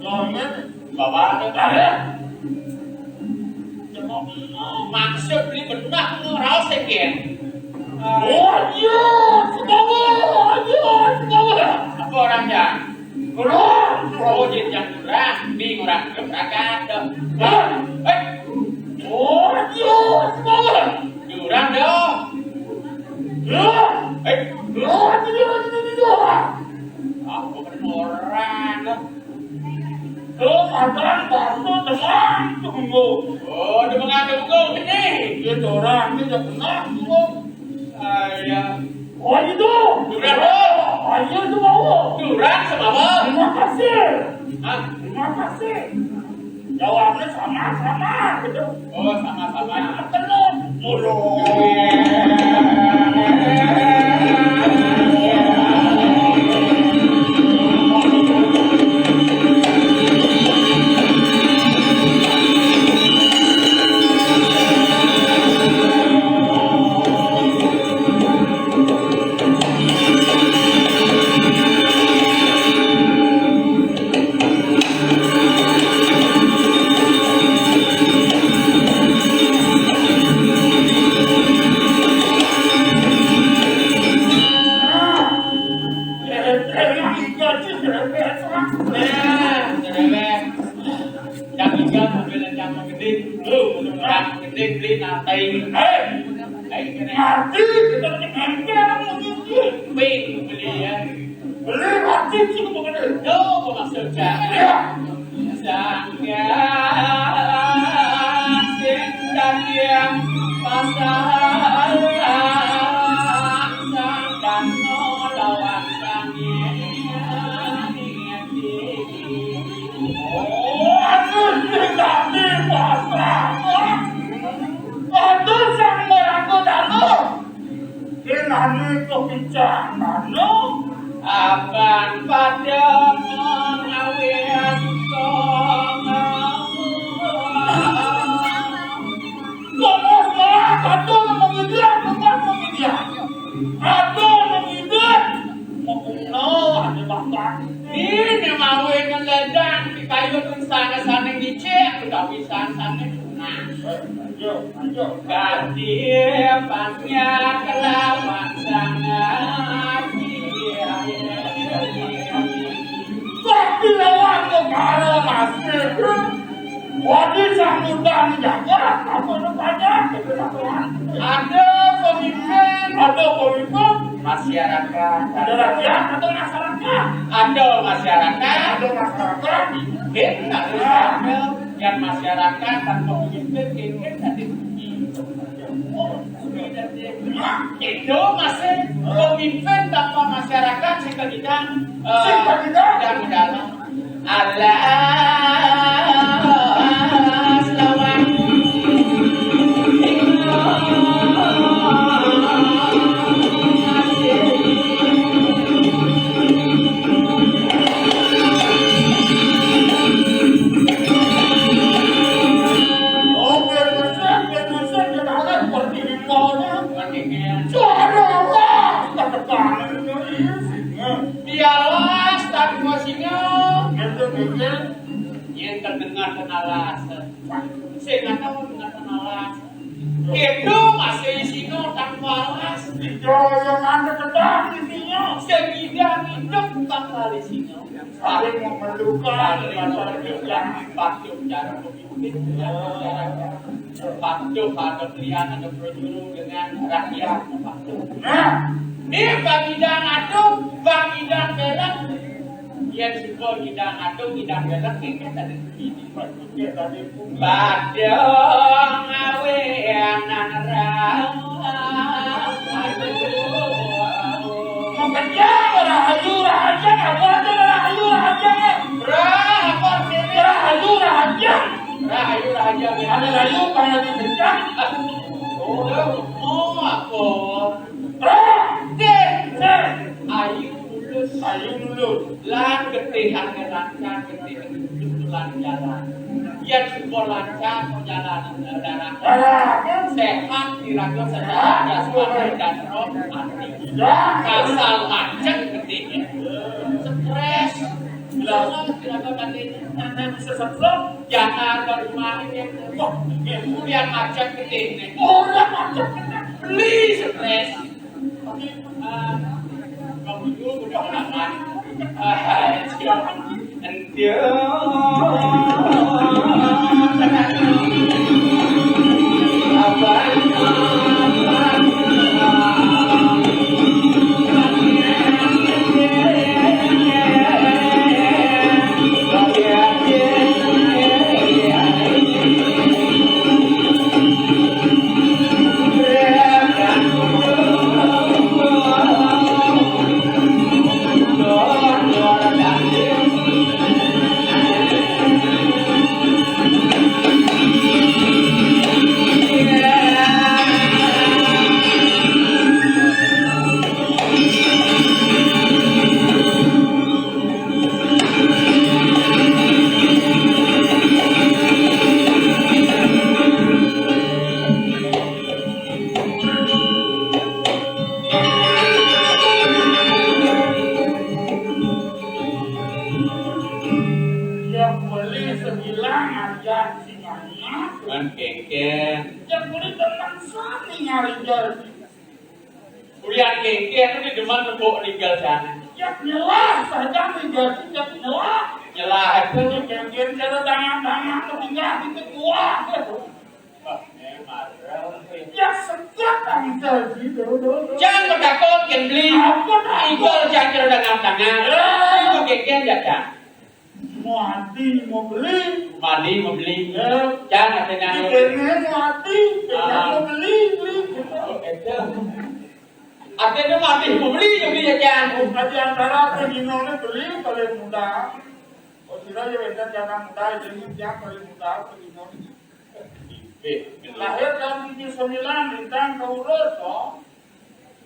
Yo, men. Bapak, ada. Maksud beli benah nu raos iki. Oh iya, sebawa, oh iya, sebawa. Apa orangnya? Kurang. Oh, jin yang kurang, di kurang kurang ada. Eh, oh iya, sebawa. Kurang dong. Ya. Eh, oh iya, iya, iya. Aku kan orang. Terus ada bakso dengan tunggu. Oh, ada dengan tunggu ini. Dia orang ini udah pernah tunggu. Ah, iya. Oh, itu. Durang, oh. Oh, iya, itu mau. Durang sama apa? Terima kasih. Hah? Terima kasih. Jawabnya sama-sama gitu. Oh, sama-sama. Terus, mulu. Nanti. Eh, eh, mati kita dengan yang menginjil. Bing beli ya. Beli mati sih bukan. Yo, maksudnya. Ya. Sangga sing dadi pasang, sangga lawan sange. Oh, aku sing dadi pasang. Aduh, sang merangkut aku. Kenane kebijaksanane. Aban padha ngawe asukong. Ngomong salah, aduh, mengidian, ngomong mengidian. Aduh, mengidian. Ngomong no, ada bapak. Ini mawe ngeledang di kayu tuh sana-sana ngicik, udah bisa sana. Nah. Ayo, ayo. Ganti panjak lawan sangat. Tapi lawan negara masih. Wadi sambutan jaga, apa rupanya? Ada pemimpin. Ada pemimpin. Masyarakat. Ada rakyat atau masyarakat? Ada masyarakat. Ada masyarakat. Mungkin ada. Yang masyarakat tanpa pemimpin, mungkin ada. Itu masih pemimpin tanpa masyarakat, sing ketiga, eh, sing ketiga. Yang dalam. Alas lawan. Oke, bersih, bersih, kita akan seperti ini, maunya. Suara Allah, kita tekan. Dia las, tapi masihnya. Gitu, gitu. Yang terdengar kena las. Saya nggak tahu dengar kena las. Itu masih isino tanpa las. Itu yang ada tetap isinya. Segidang hidup tanpa isinya. Saling memerlukan, saling memerlukan. Patuh cara pemimpin, patuh ada pilihan, ada prosedur dengan rakyat. Patuh. Nah, ini bagi dan aduh, bagi dan belak. Yen siko ngidang adoh, ngidang belek, iki tadi. Padha ngawe nang ra. Mengkencang, rahayu, rahajeng, apa aja rahayu, rahajeng? Ra, apa artinya? Rahayu, rahajeng. Rahayu, rahajeng. Ada rayu, kayak dikencang. Oh, oh, apa? Ra, deh, deh. Ayu mulus. Ayu mulus. Lan getihane lancar, getihane hidup lan jalan. Yen suka lancar perjalanan darat. Darat. Sehat iraga secara jasmani dan rohani. Ya. Asal macet getihane. Stres. Bilang iraga tadi nanti seseblok. Jangan baru main yang wah, kemudian macet getihane. Orang macet getihane. Beli stres. Yang beli sebilang aja singanya. Kan kengken. Yang beli teman sami nyari jual. Ulian kengken itu di depan tembok tinggal sana. Ya nyelah saja tinggal, ya nyelah. Nyelah itu. Ini kengken cara tangan-tangan tinggal di kuah. Wah, memang. Cang matakon kén beli. Apa tak? Igel cang cara dangap-dangap. Eh. Iku kénkén jajang. Mau ati, mau beli. Mati mau beli. Eh. Cang aténa. Kéné mau ati, kéné mau beli, beli. Oh, kéto. Aténa mati mau beli, beli jajang. Ati antara penginoné beli paling muda. Oh, sira ya édan jana muda, jadi tiang paling muda penginoné. Lahir tahun tujuh sembilan, lintang Taurus, oh.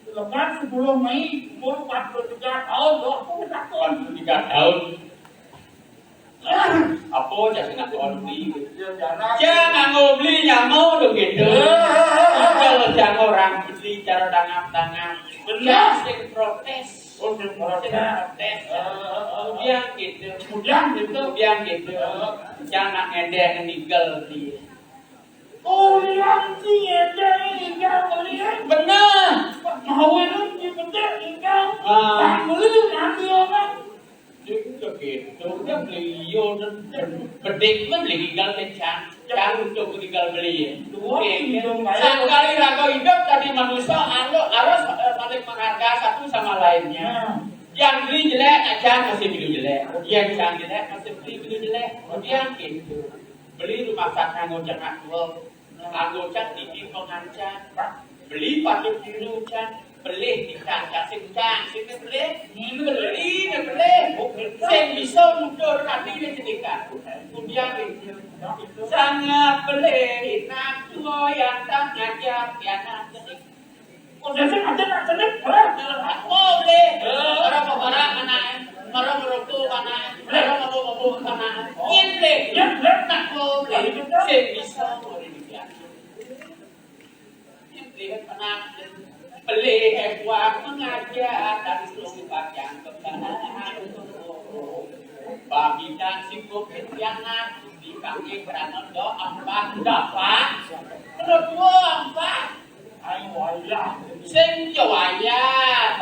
Lepas sepuluh Mei, umur empat puluh tiga tahun, oh, aku udah tahun. Empat puluh tiga tahun. Apa cak nak beli? Ya, jangan. Jangan mau beli nyamuk dong gitu. Eh, eh, eh, eh. Kalau jangan orang beli cara dangap-dangap. Benar. Jangan sing protes. Oh, sing protes. Sing protes. Eh, eh, eh, eh. Kemudian gitu. Kemudian gitu. Kemudian gitu. Eh. Jangan ngedeng nigel dia. Oh, liang si ngedeng nigel beli. Benar. Mau itu si bedek nigel. Ah. Bang beli nanti orang. Sing kéto, udah beli yo, dan bedik mah beli tinggal kencang, cang untuk tinggal beli ya. Dua, oke, minum aja. Sangkali raga hidup tadi manusia, anu, harus, eh, saling menghargai satu sama lainnya. Nah. Yang beli jelek, aja masih beli jelek. Yang sang jelek, masih beli, beli jelek. Yang gitu. Beli rumah sakit ngajak aku. Anggo cang niki pengancan. Beli patut niru cang. Beli tingkah kasih cang. Sing beli. Beli, beli. Sing bisa nutur ati ning tingkah. Kemudian sangat beli nak tua yang tak ngajar pianak. Posisi aja tak cenit, eh? Aku beli. Eh. Orang mau barang mana? Orang merokok mana? Orang mau mabuk mana? Yen beli. Yen beli. Nak mau beli. Sing bisa mau dibilang. Yen beli kan pernah beli, eh, buat mengajar dari seluruh bagian kebenaran. Babidan sibuk yang di kaki kerana doa empat dapat. Kedua empat. Ayo wayah. Sing ya wayah.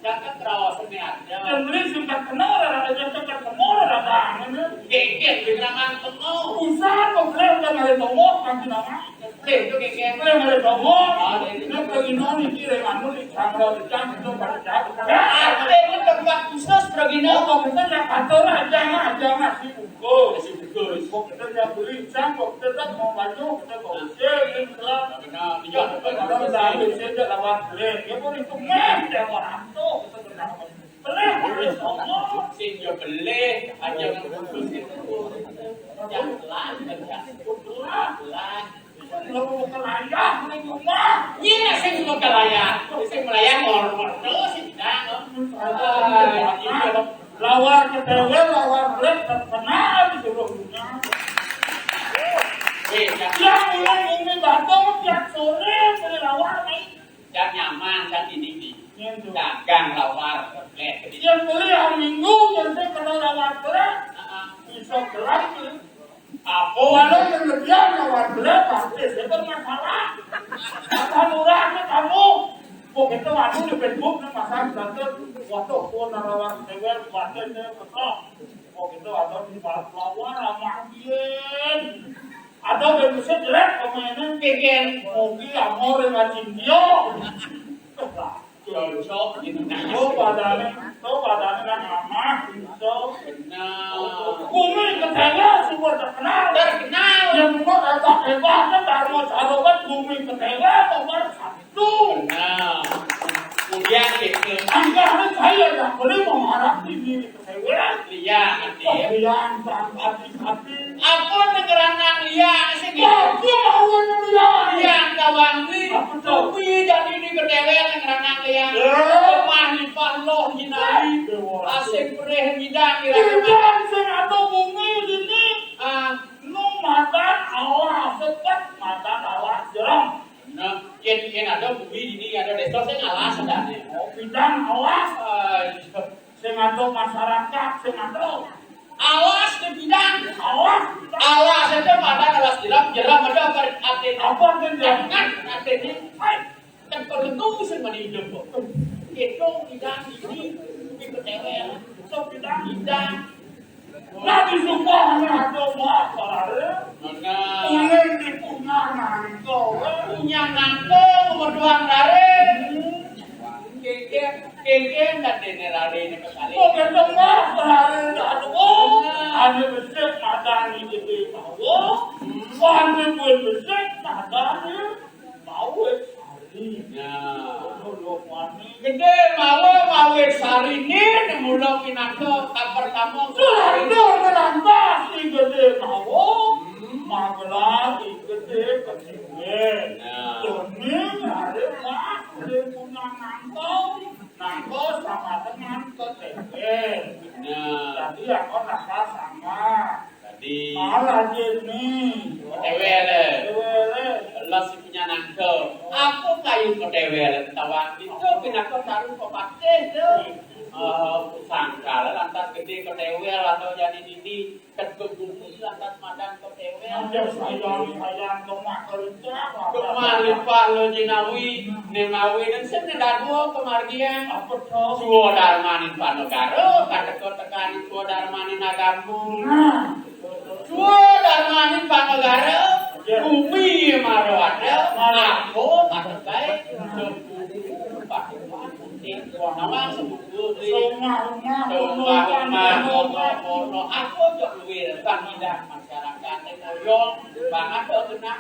Jangan terus ini aja. Yang beli sudah kenal, ada aja sudah kenal, ada bangun. Geger di tangan penuh. Usah kok beli udah nggak ada tongok, kan di nama. Beli itu geger. Beli nggak ada tongok. Oh, ini. Ini pergi nol, ini kira anu, di kamar, di kamar, itu pada jatuh. Ada itu tempat khusus pergi nol. Oh, kok kita nggak kantor aja, mah, aja, mah, sibuk. Bos, bos. Kok kita yang beli, sang, kok kita tak mau baju, kita kok usia, ini telah. Benar, iya. Orang udah ambil saja lawan beli. Ya, boleh itu meh, dia orang tuh, kita kena. Beli, beli, ngomong. Sing ya beli, aja yang khusus itu. Yang telah, yang telah, telah. Lo mau ke layar, beli rumah. Iya, sing mau ke layar. Sing melayang, ngorok terus, sih, dah, no. Ah, iya. Lawar kedewel, lawar belet, terkenal di seluruh dunia. Weh, ya. Tiap bulan bumi Bandung, tiap sore beli lawar, Mai. Yang nyaman, yang ini, nih. Iya, tuh. Dagang lawar belet. Yang beli hari Minggu, yang saya kenal lawar belet. Heeh. Bisa gelap, tuh. Apa? Kalau yang lebih lawar belet, pasti saya bermasalah. Apa murahnya kamu? Kok itu anu di Facebook nih, Mas Hans, Banten. Waduh, tuh, narawan cewek, Banten, saya kesel. Kok itu ada di Pahlawan sama Andien. Ada yang bisa jelek pemainnya. Kegen. Mogi, Amor, yang ngajin dia. Cocok gitu. Tuh, badannya, tuh, badannya kan ramah, gitu. Benar. Bumi ketela, semua terkenal. Terkenal. Yang mau hebat-hebat, kan, baru sahabat bumi ketela, nomor satu. Nah, kemudian gitu. Anggaran saya yang boleh mengharap ini, saya. Iya, nanti. Oh, iya, Bang, hati-hati. Apa nang ngeranang liang sih? Aku mau liang. Liang kawan nih. Apa tuh? Kuwi jadi ini kedewek nang ngeranang liang. Eh. Lemah lipah loh jinali. Dewa. Asing perih ngidang kira-kira. Ngidang sing ada bumi ini. Ah. Nu madan Allah sepet, madan Allah jerem. Nah, yen, yen ada bumi ini, ada desa sing alas adane. Oh, bidang alas. Ah, iya. Sing ada masyarakat, sing ada. Alas di bidang. Alas. Alas itu madan alas jerem, jerem ada apa artinya? Apa artinya? Jangan artinya. Hai. Kan perlu sing mani hidup kok. Itu bidang ini, bumi ketewek. So bidang. Bidang. Lah disumpah ana ada mak, Pak. Bener. Ulun dipunyah nangko. Punya nangko, Tuan Raden. Kéngkén, kéngkén dan déné Raden kekalih. Kok gendeng mah Raden, aduh. Anu besik madani gedé mawa. Anu pun besik madani Mawit Sari. Ya. Gedé mawa Mawit Sari né mula pinaka kapertama. Sulantur melantas I Gedé mawa. Hmm. Magelar I Gedé Kedéwé. Ya. Déning hari mas Gedé punya nangka, nangka sama dengan Kedéwé. Ya. Jadi aku rasa sama. Dadi malah jene. Ketéwél. Ketéwél. Los punya nangka. Apa kayu ketéwél tawang itu pinaka saru pepatih to. Eh, sangkal lantas gedé ketéwél atau jadi dini kedua bumi lantas madan ketéwél. Ada sayang-sayang kemah kerja. Kemah lipat lo jinawi, né mawi dan sing dadua kemargian. Apa to? Suwa darmaning panegara, kateka-tekaning suwa darmaning agama. Nah. Suwa darmaning panegara, bumi mara ada, aku pakai, sebuku pakai, nawang sebuku beli. Rumah-rumah, rumah-rumah, rumah-rumah, aku jok duit, bang idang masyarakat, ngoyong, bang ada genah.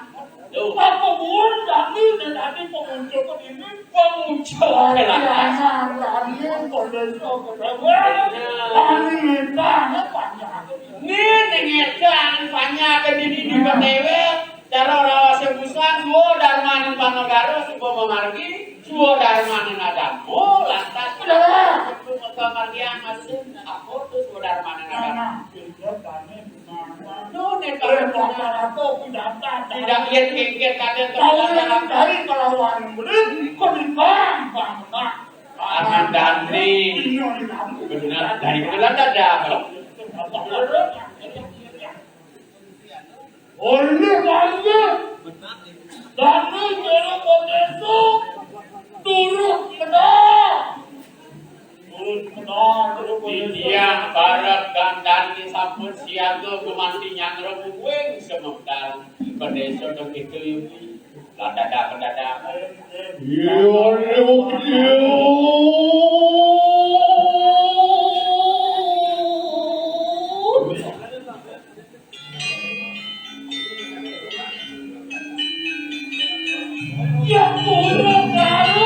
Tuh. Apa buat kami dan tadi pengunjung ini? Pengunjung. Jangan tadi kondisi kedua. Kami minta, banyak. Né, né ngédan panjak dini di ketéwél, cara raos busan, suwa darmaning panegara, suwa mamargi, suwa darmaning agama, lantas. Nah. Itu kemargian masih, apa tuh suwa darmaning agama? Nah, nah, beda kami, gimana? Tuh, né, eh, kalau apa-apa, aku datang. Tidak lihat kengket, kadang tahu yang dari kelawan beri, kok di bang, bang, bang. Aman Dani. Benar, dari Belanda dah. Oleh bangga. Dani jero kodeso. Turut menang. Turut menang, turut kodeso. Titiang barep Gandani sampun siaga gumanti nyanggra bubuing semektal. Kodeso to kitu, Yumi. Ladadak, ladadak. Iya, iya, iya. Ya, kurang tahu.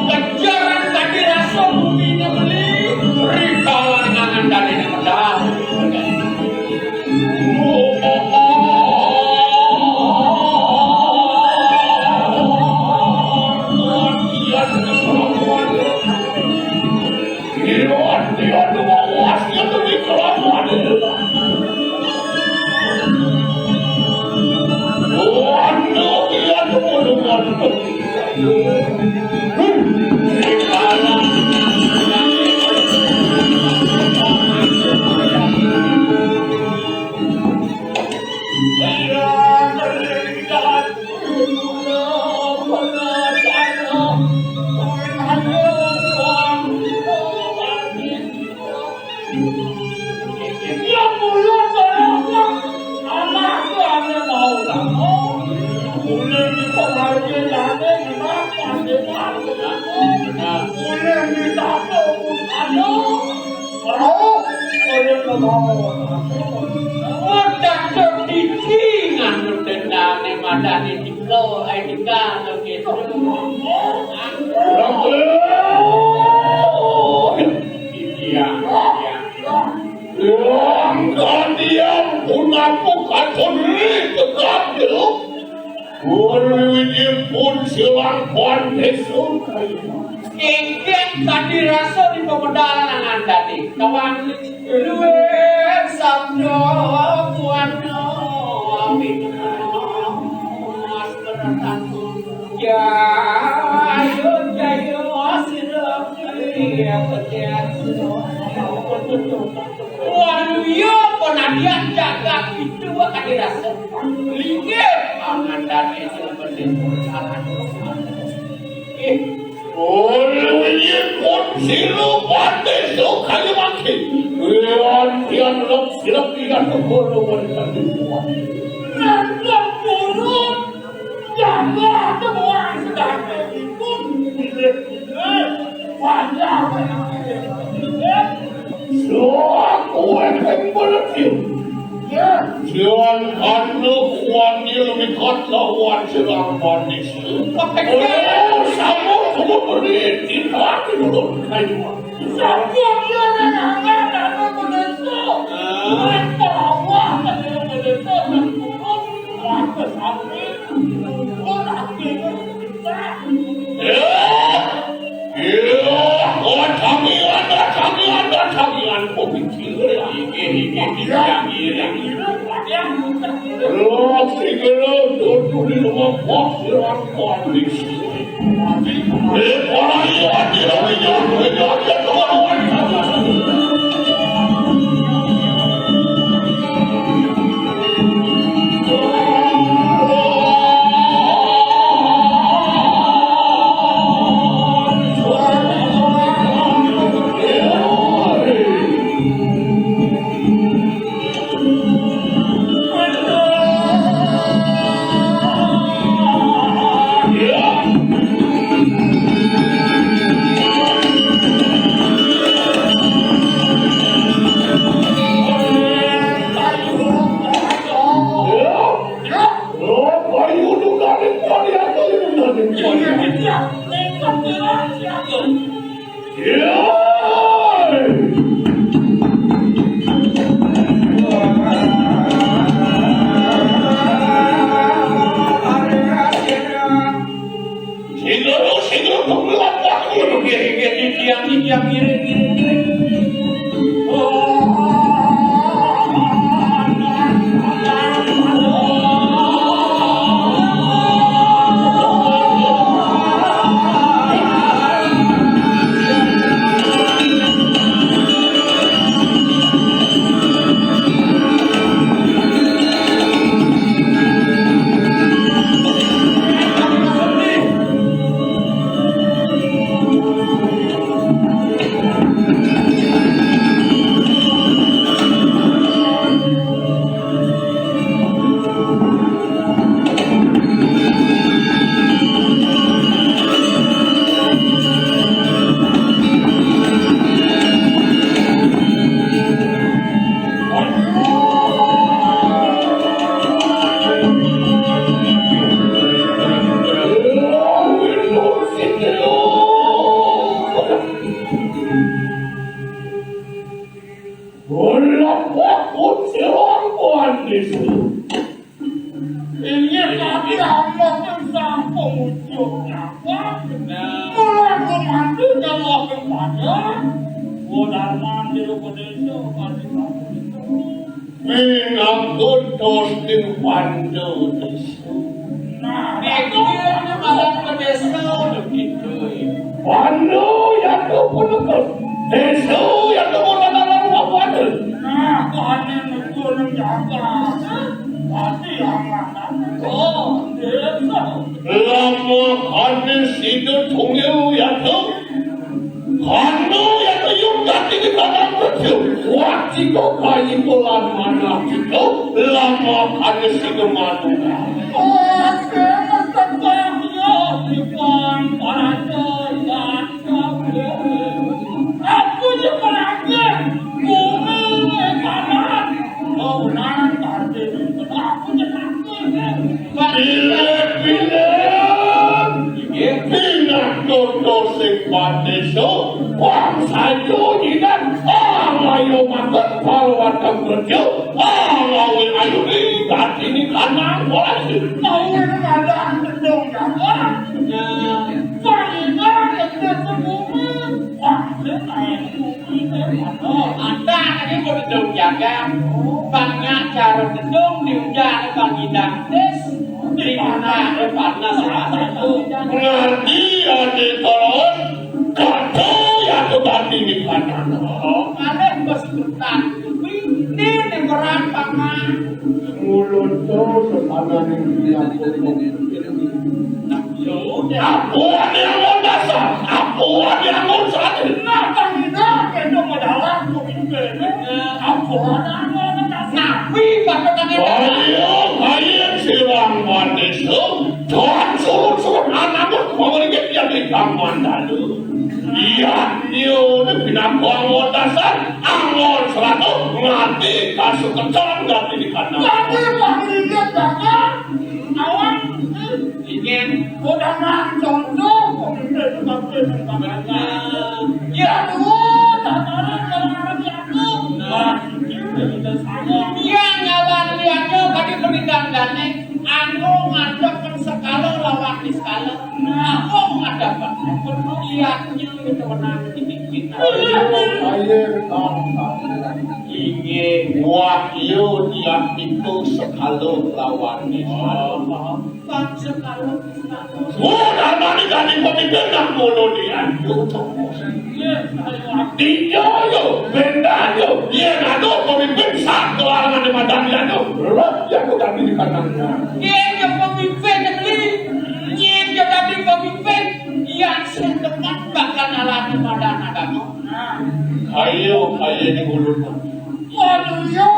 Kejaran tadi rasa bumi beli, rita lanangan dari medal. Boleh ditata pun ada. Kalau boleh kebawa. Wah, tak tertiti nganu tendane madane diko, ai dika, gitu. Iya, iya. Wong kalian punaku katon ri tetap hidup. Wong wiwitipun silang pandesa. Ingkang kadi rasa di pemedalan angan tadi. Kawan luwih sabda kuwana. Mas beratan. Jaya, jaya, sira, jaya, jaya. Waluya panadian jagat itu akan dirasa. Linggih. Pangandan itu penting. Eh, oleh ini pun sila pandai so kayu mati. Lian tian lok silap lian kebolo wanita. Nandang turun. Jangan temuan sedang itu. Panjang. Suaku akan berhenti. Ya, jangan anu kuannya lebih kuat lawan serang manis. Oh, sama kamu beri tidak dulu kayu. Siapa dia yang akan ada manusia? Mereka Allah ada manusia dan turun. Maka sampai orang kita. Ya. Iya, oh, tamian, tamian, tamian, pemikiran. Iya, iya, iya, iya. Lo, segera tutup di rumah bos, orang kondisi. Eh, orang iya, iya, iya, iya, iya, iya. Ora kuat kucing manis. Inggih, tapi Allah pun sampun ujug nyawa. Bener. Mula gumanti karo kepada. Wonten mandir upadeso pasti sampun. Minangka tos ing Pandu Desa. Nah, niki malah ke desa begitu. Pandu ya to punika. Desa ya to punika. Nah, kok ane niku nang jagat. Pasti aman. Oh, desa. Lama kane sida tungil ya to. Kanu ya to yudati di tanah kecil. Wati kok kayi bulan mana kita. Lama kane sida manu. Oh, saya tetap ya, di Bang Paraja, Bang. Padeso, wong sajo nyidan, alayo maket, palawatan kerja, alawe ayu di gati ni kanang polisi. Mau ada gedung jaga. Nah, saya ada semua. Wah, saya ada. Ada lagi mau gedung jaga. Banyak cara gedung diujar bagi dantis. Di mana ada panas, panas. Ngerti, ada terus. Kata yang tadi di kanan. Oh, kalih kesulitan kuwi, ini berat, Paman. Mulut tu sepanjang yang aku. Apa yang mau dasar? Apa yang mau sadar? Nah, tak ada, itu adalah kuwi. Apa yang mau dasar? Nabi, kata tadi. Ayo, ayo, silang manis. Tuhan suruh-suruh anaknya, mau dikit dia di kampung lalu. Iya, yo, ini pinangko anggon dasar, anggon seratus, mati, kasuk kencang, ganti di kandang. Mati, mati, dia jaga. Awan, ingin. Udah nang contoh, pemimpin, pemimpin, pemimpin. Ya, tuh, tataran, tataran, ya, tuh. Nah, ini udah saya. Iya, nyawa liatnya, tadi pendidikan gane, anu ngadep sekala lawan di sekala. Aku menghadapan liatnya itu menang ini kita. Ayo, ayo, inggih, wahyu tiap pintu sekala lawan di sekala. Bang sekala. Oh, damani ganti pemimpin nak ngono dia. Iya, ayo. Tiga yo, benda yo, yen ado pemimpin satu alamat di madan yen ado, roh yang udah di kanan. Yen yo pemimpin negeri, yen yo dadi pemimpin, yang sing tepat bakal alami madan agama. Ayo, ayo di mulut. Waduh yo,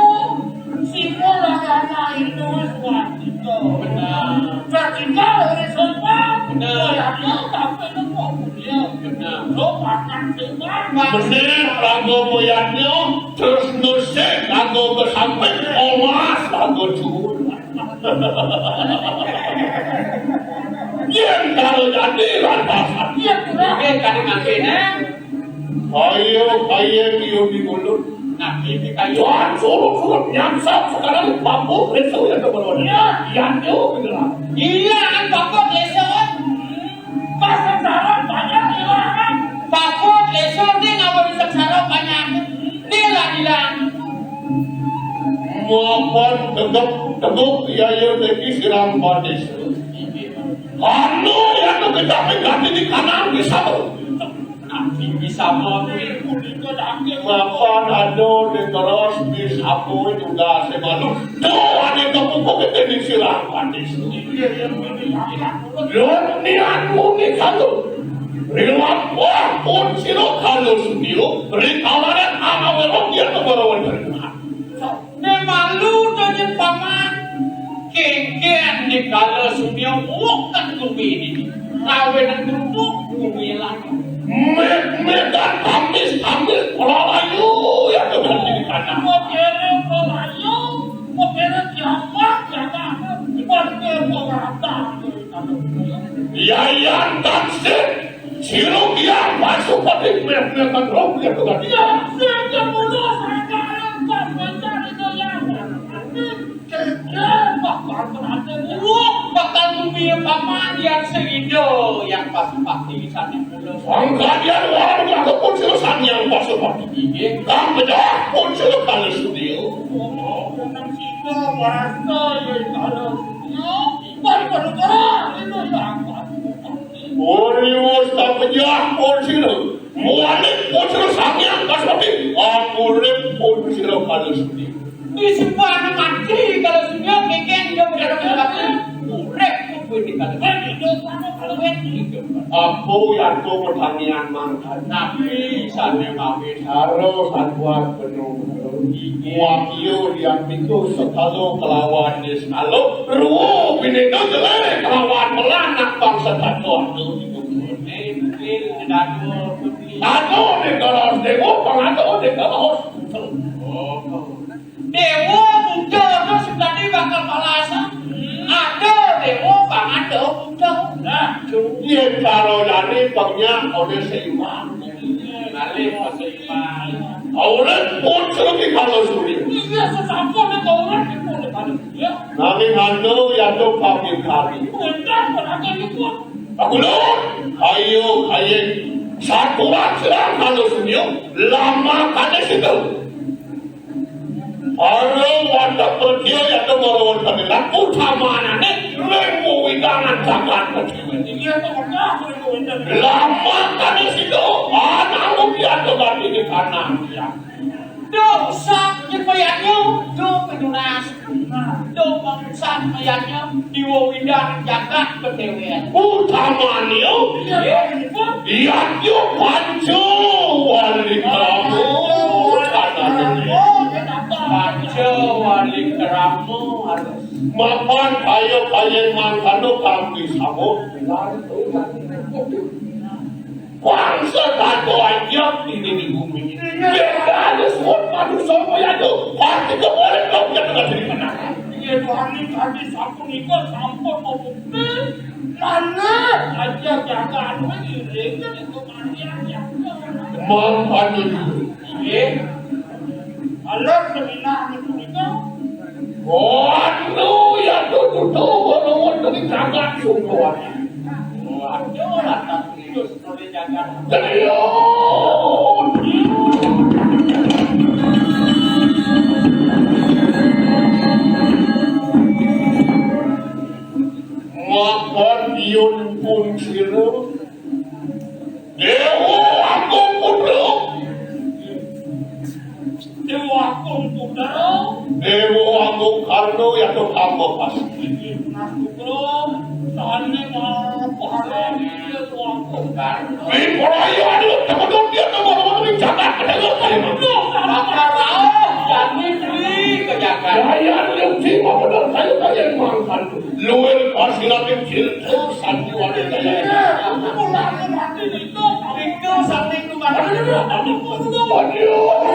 si bola anak itu wis wanita. Benar. Vertikal horizontal. Benar. Kaya tapi nemu. Iya, benar. Lo makan sing makan. Bener, lagu moyangnya, terus nusik, lagu besamping, omas, lagu cuwur. Yen kalau jadi lantasan. Iya, kurang. Oke, kali makin, eh. Ayo, ayo, ayo di mulut. Nah, ini kayu. Tuhan suruh-suruh nyamsap sekarang bambu, itu yang keperluan. Iya. Yang itu, gitu lah. Iya, kan bambu, itu. Pas sengsara banyak hilangan. Bapak, esok ni ngapa di sengsara banyak? Ni lah hilang. Mapan tegep teguk yaya deki siram batis. Anu yang tu kejapin ganti di kanan di satu. Nanti bisa mau kulit kulit ke daging. Mapan ado di terus di sapu juga semalu. Doa di kepupuk itu di siram batis. Iya, iya, iya, iya. Lon nian muni kalu. Riwat wah pun sira kalu sunio, rikawanan ana welo yen ngebarawan dari. Ne malu to yen paman. Kengken di kalu sunio wong kan kuwi ini. Rawe nang kerupuk kuwi lagi. Met-metan tamis-tamis pelayu ya dengan diri kanan. Modere pelayu, modere kiamat ya kan. Modere pelayu. Yayan Tansip, Sirugian Pasupati, met-metan roh ya dengan dia. Yang sing kemudian saya kan mencari doyangan. Wah, bakal bumi paman yang seido yang pas pati sane kula. Mangkadian warung aku pun sira sang yang pas pati. Inggih. Kang pejah pun sira kalu studio. Oh, nang sida warasta ya kalu studio. Wah, perkara itu yang pas. Ori wis tak pejah pun sira. Mualik pun sira sang yang pas pati. Aku lip pun sira kalu studio. Di sebuah mati kalau sudah keken dia udah dapat urip kuwi di kalau. Apa yang kau pertanian mangkat? Tapi sana kami saro satuan penuh. Wakil yang pintu sekalo kelawan di sekalo. Ruh bini tu jelek kelawan melanak bangsa tatuan tu. Aduh, di kelas dewa, pengadu di kelas. Oh. Dewa muda tu sebenarnya bakal balasan. Ada dewa, pengadu muda. Nah. Yén karo jani pengnya oleh seimbang. Malih seimbang. Aurat pun serupi kalau suri. Iya, sesampun nek aurat pun kalau. Ya. Nanging anu yatu pamit kami. Benar, benar, benar. Aku lho, ayo, ayo. Satu aja kalau suri. Lama kali situ. Para wadah percaya ya to mara wadah lan utamane ring wewidangan jagat Betawi. Inggih to, Kak, ring wewidangan. Lama kali situ, ana ugi ada ganti di tanah. Dosa nyepayanya, do penunas. Do mangsan mayanya, di wewidangan jagat Betawi. Utamane, iya, iya. Yadnya panca wali krama. Panca wali krama. Mapan kaya-kaya mangkana kang disambut. Bangsa tato aja ini di bumi. Beda ada suat manusia kaya tu. Pasti kemarin kau yang tengah jadi menang. Iya, Tuhan ini tadi sampun ikut, sampun mau bukti. Mana aja jaga anu ini, ini itu. Mangkana dulu. Nggih. Alah, seminah niku nika. Waduh, ya tuh, tuh, tuh, waduh, waduh, dijagat sungguh. Waduh, lantas serius, boleh jagat. Serius. Maka diun pun sira Dewa Agung Putra. Dewa Agung Putra. Dewa Agung Karna yata kama pasti. Inggih, Mas Putra. Sane mau pahami Dewa Agung Karna. Ing ora iya anu temen dia temen orang ini jagat kedua kali. Bakal mau jadi beli ke jagat. Ya, ya, yang sing mau bener, saya, saya yang mangkan. Luwih kasilating cilta sandiwara jaya. Mulane mati nika, nika saking Tuhan. Waduh.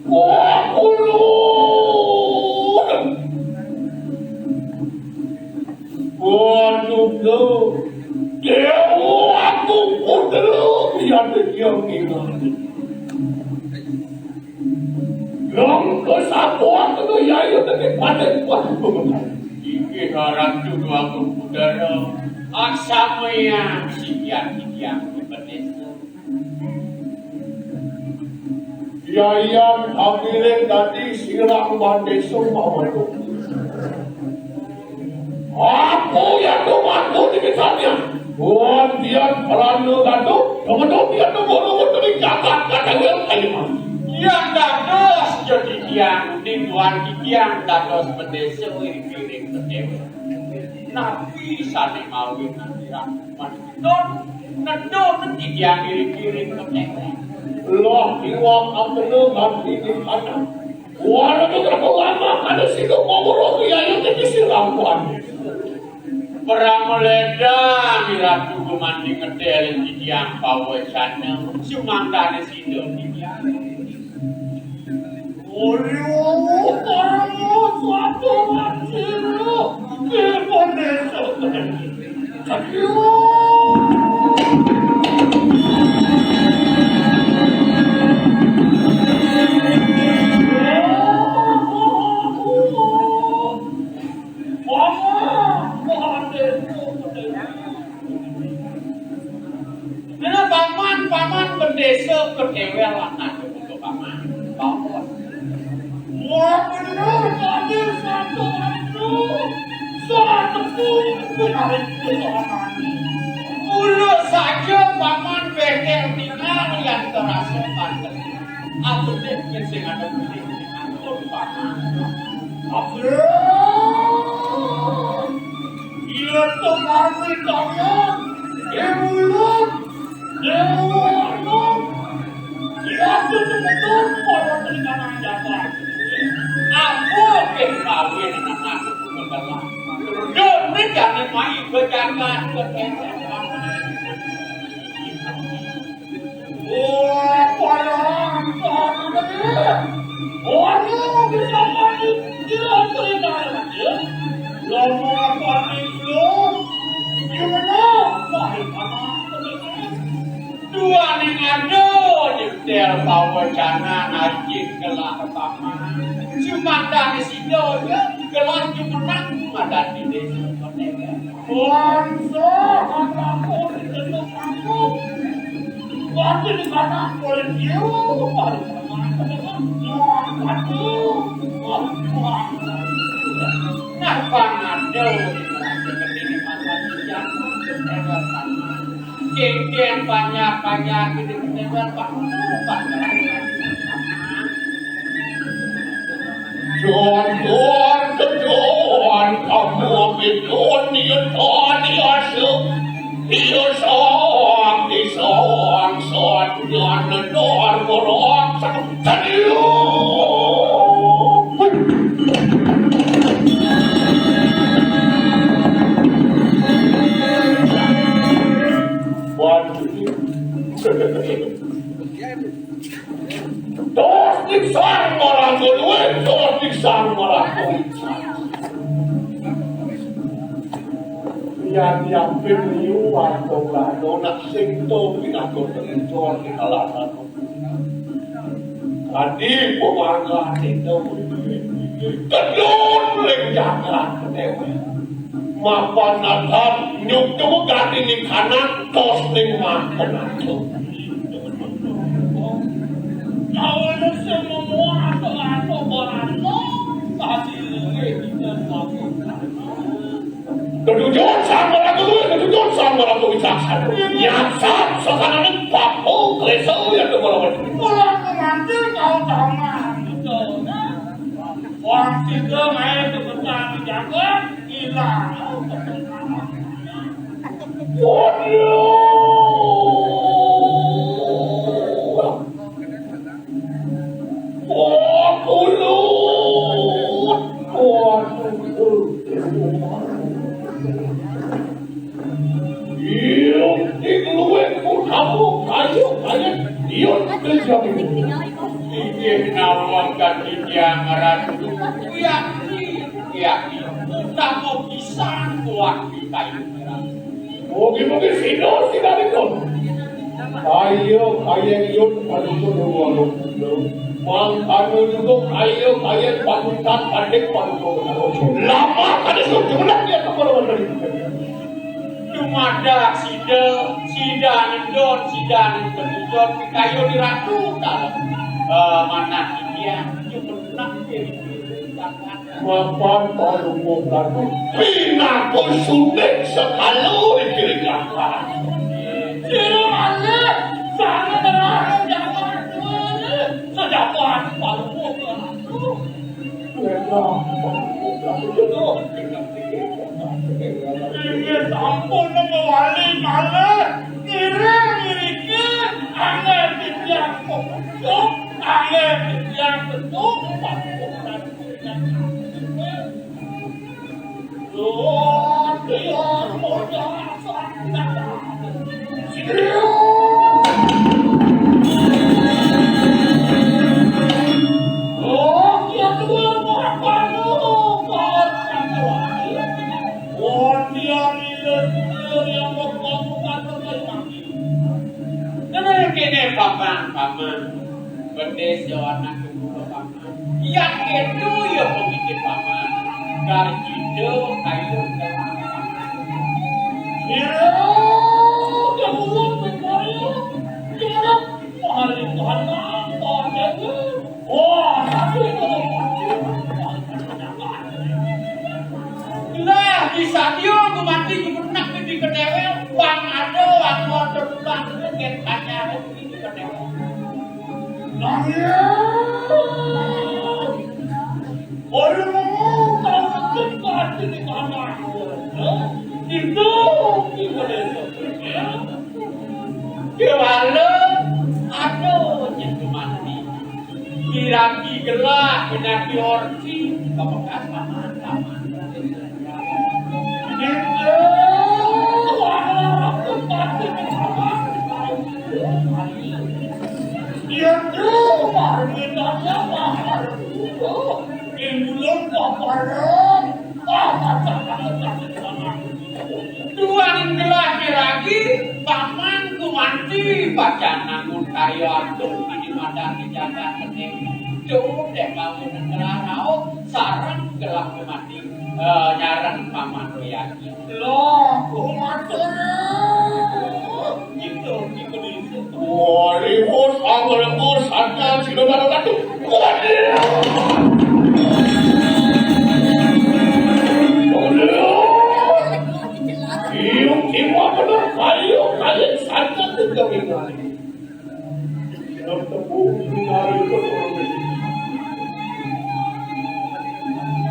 Wah, ulun. Waduh, Dewa Agung Putra, lihat dia ngingat. Yang kesatuan itu ya, ya, tadi pada kuat. Inggih, Ratu Agung Putra, aksamaya sikian-sikian bebenis. Yayan kapiling dadi sirang bandesa mawon. Aku yang tumantu di misalnya. Wantian prana gatuh, kemudian dia nunggu-nunggu demi jagat kata yang kalimat. Yang dados jadi tiang, di tuan tiang dados bendesa wiring-wiring kedewe. Nabi sane mawi nantiran. Nun, nedun titiang iring-iring kekewek. Loh, iwak ampena nganti di tanah. Warga berapa lama ada situ mau berlaku ya, yang tadi silapan. Perang meledang, Ratu gumanti ngedel titiang pawecana, sumangkane situ titiang. Ayo, para satu sira, kepone. Mama, Mama, Mama. Nah, paman, paman bendesa kedewel anak untuk paman. Paman. Wah, bener, tadi satu itu. Satu pun menarik itu paman. Mula saja paman bekel tinggal yang terasa banget. Aku deh sing ada penting atur paman. Aku. Iya, tuh, pasti, Cok, ya. Dia mulut. Dia mulut. Iya, tuh, tuh, betul. Kalau tadi kanan jaga. Aku, oke, kawin anak aku, tuh, kebelah. Demi jadi main, berjaga, berjaga. Oh, palang sakit. Waduh, bisa mati. Tidak cerita lagi. Lama kali belum. Gimana? Wahai paman. Dua ning ada nyetel pawacana ajin gelah paman. Cuma dari sida ya gelah jumeneng madan di desa. Bangsa anakku ditentu aku. Waktu di sana boleh jiu. Nah, pangado di sana seperti di masa sejarah. Geng-geng banyak-banyak di tempat. Don, don, don, kamu bidon, dia tani asa. Dia sang, dia sang, sang, dia nedor, borok, sang, tadi. Waduh. Tos ning sang marangga luwih, tos ning sang marangga wicak. Yan yapin liu warga brana nak sing to pinaka tencor ing alasan. Adi pemangga sing to kedun ring jagat dewek. Mapan adat nyuk tuwuh gati ning kanak tos ning mangkana. Kaula sing memuat ato-ato barana kasih luwih dina waktu. Ketujuh sang marangga luwih, ketujuh sang marangga wicaksana. Nyasat sasananing papu klesa yang kepala. Mula kemanten kau taman. Wong sida main kebetulan di jagat, ilang. Waduh. Waduh. Waduh. Iya, ing luwih utama kaya kaya iya terjadi. Inggih nawang kang titiang ratu. Yakti, yakti. Utama pisan kuat di kayu merah. Mugi-mugi sida sidaning kaya kaya iya paduka nuwun. Mangkana juga kaya kaya paduka padik paduka. Lama kada suci menang dia kepala menteri. Dumadak sida, sida nendon, sida nendon, pikayo di ratu, kal. Eh, manah dia, jumeneng diri. Mapan palungguh ratu, pinaka sunik sekala dikiring langkah. Sira malih, sangat terang, jangan, sejabat palungguh ratu. Inggih sampun mewali malih. Ngiring ngriki angel titiang pepucuk, angel titiang petuk. Duh, titiang pepucuk. Kene, kene, paman, paman. Bendis yo anak kedua, paman. Yang itu yo pemikir, paman. Gaji do kayu. Iya, kamu mau bermain? Iya, paling panas, panas. Wah, tapi kalau mati, lah, di sadio gumanti gumenek di kedewel, wang ada, wang ada, wang ada, get tanya di kedewel. Nah, iya. Orang mau tahu tempat di mana? Itu di kedewel. Kewala, aduh, nyentuh mati. Diraki gelah, genapi orti, kebekas paman-paman. Gitu. Wah, aku pasti paman. Pacan nangun karya agung di madan di jagat kening. Jauh deh kamu nenelah rauh sareng gelah mati, eh, nyareng Paman Royaki. Loh, kumatur. Gitu, gitu di situ. Wah, ribut, anggur-anggur, saja, sila darah batu. Waduh. Waduh. Iu, iu, apa dah? Ayo, ayo, saja kita tinggal.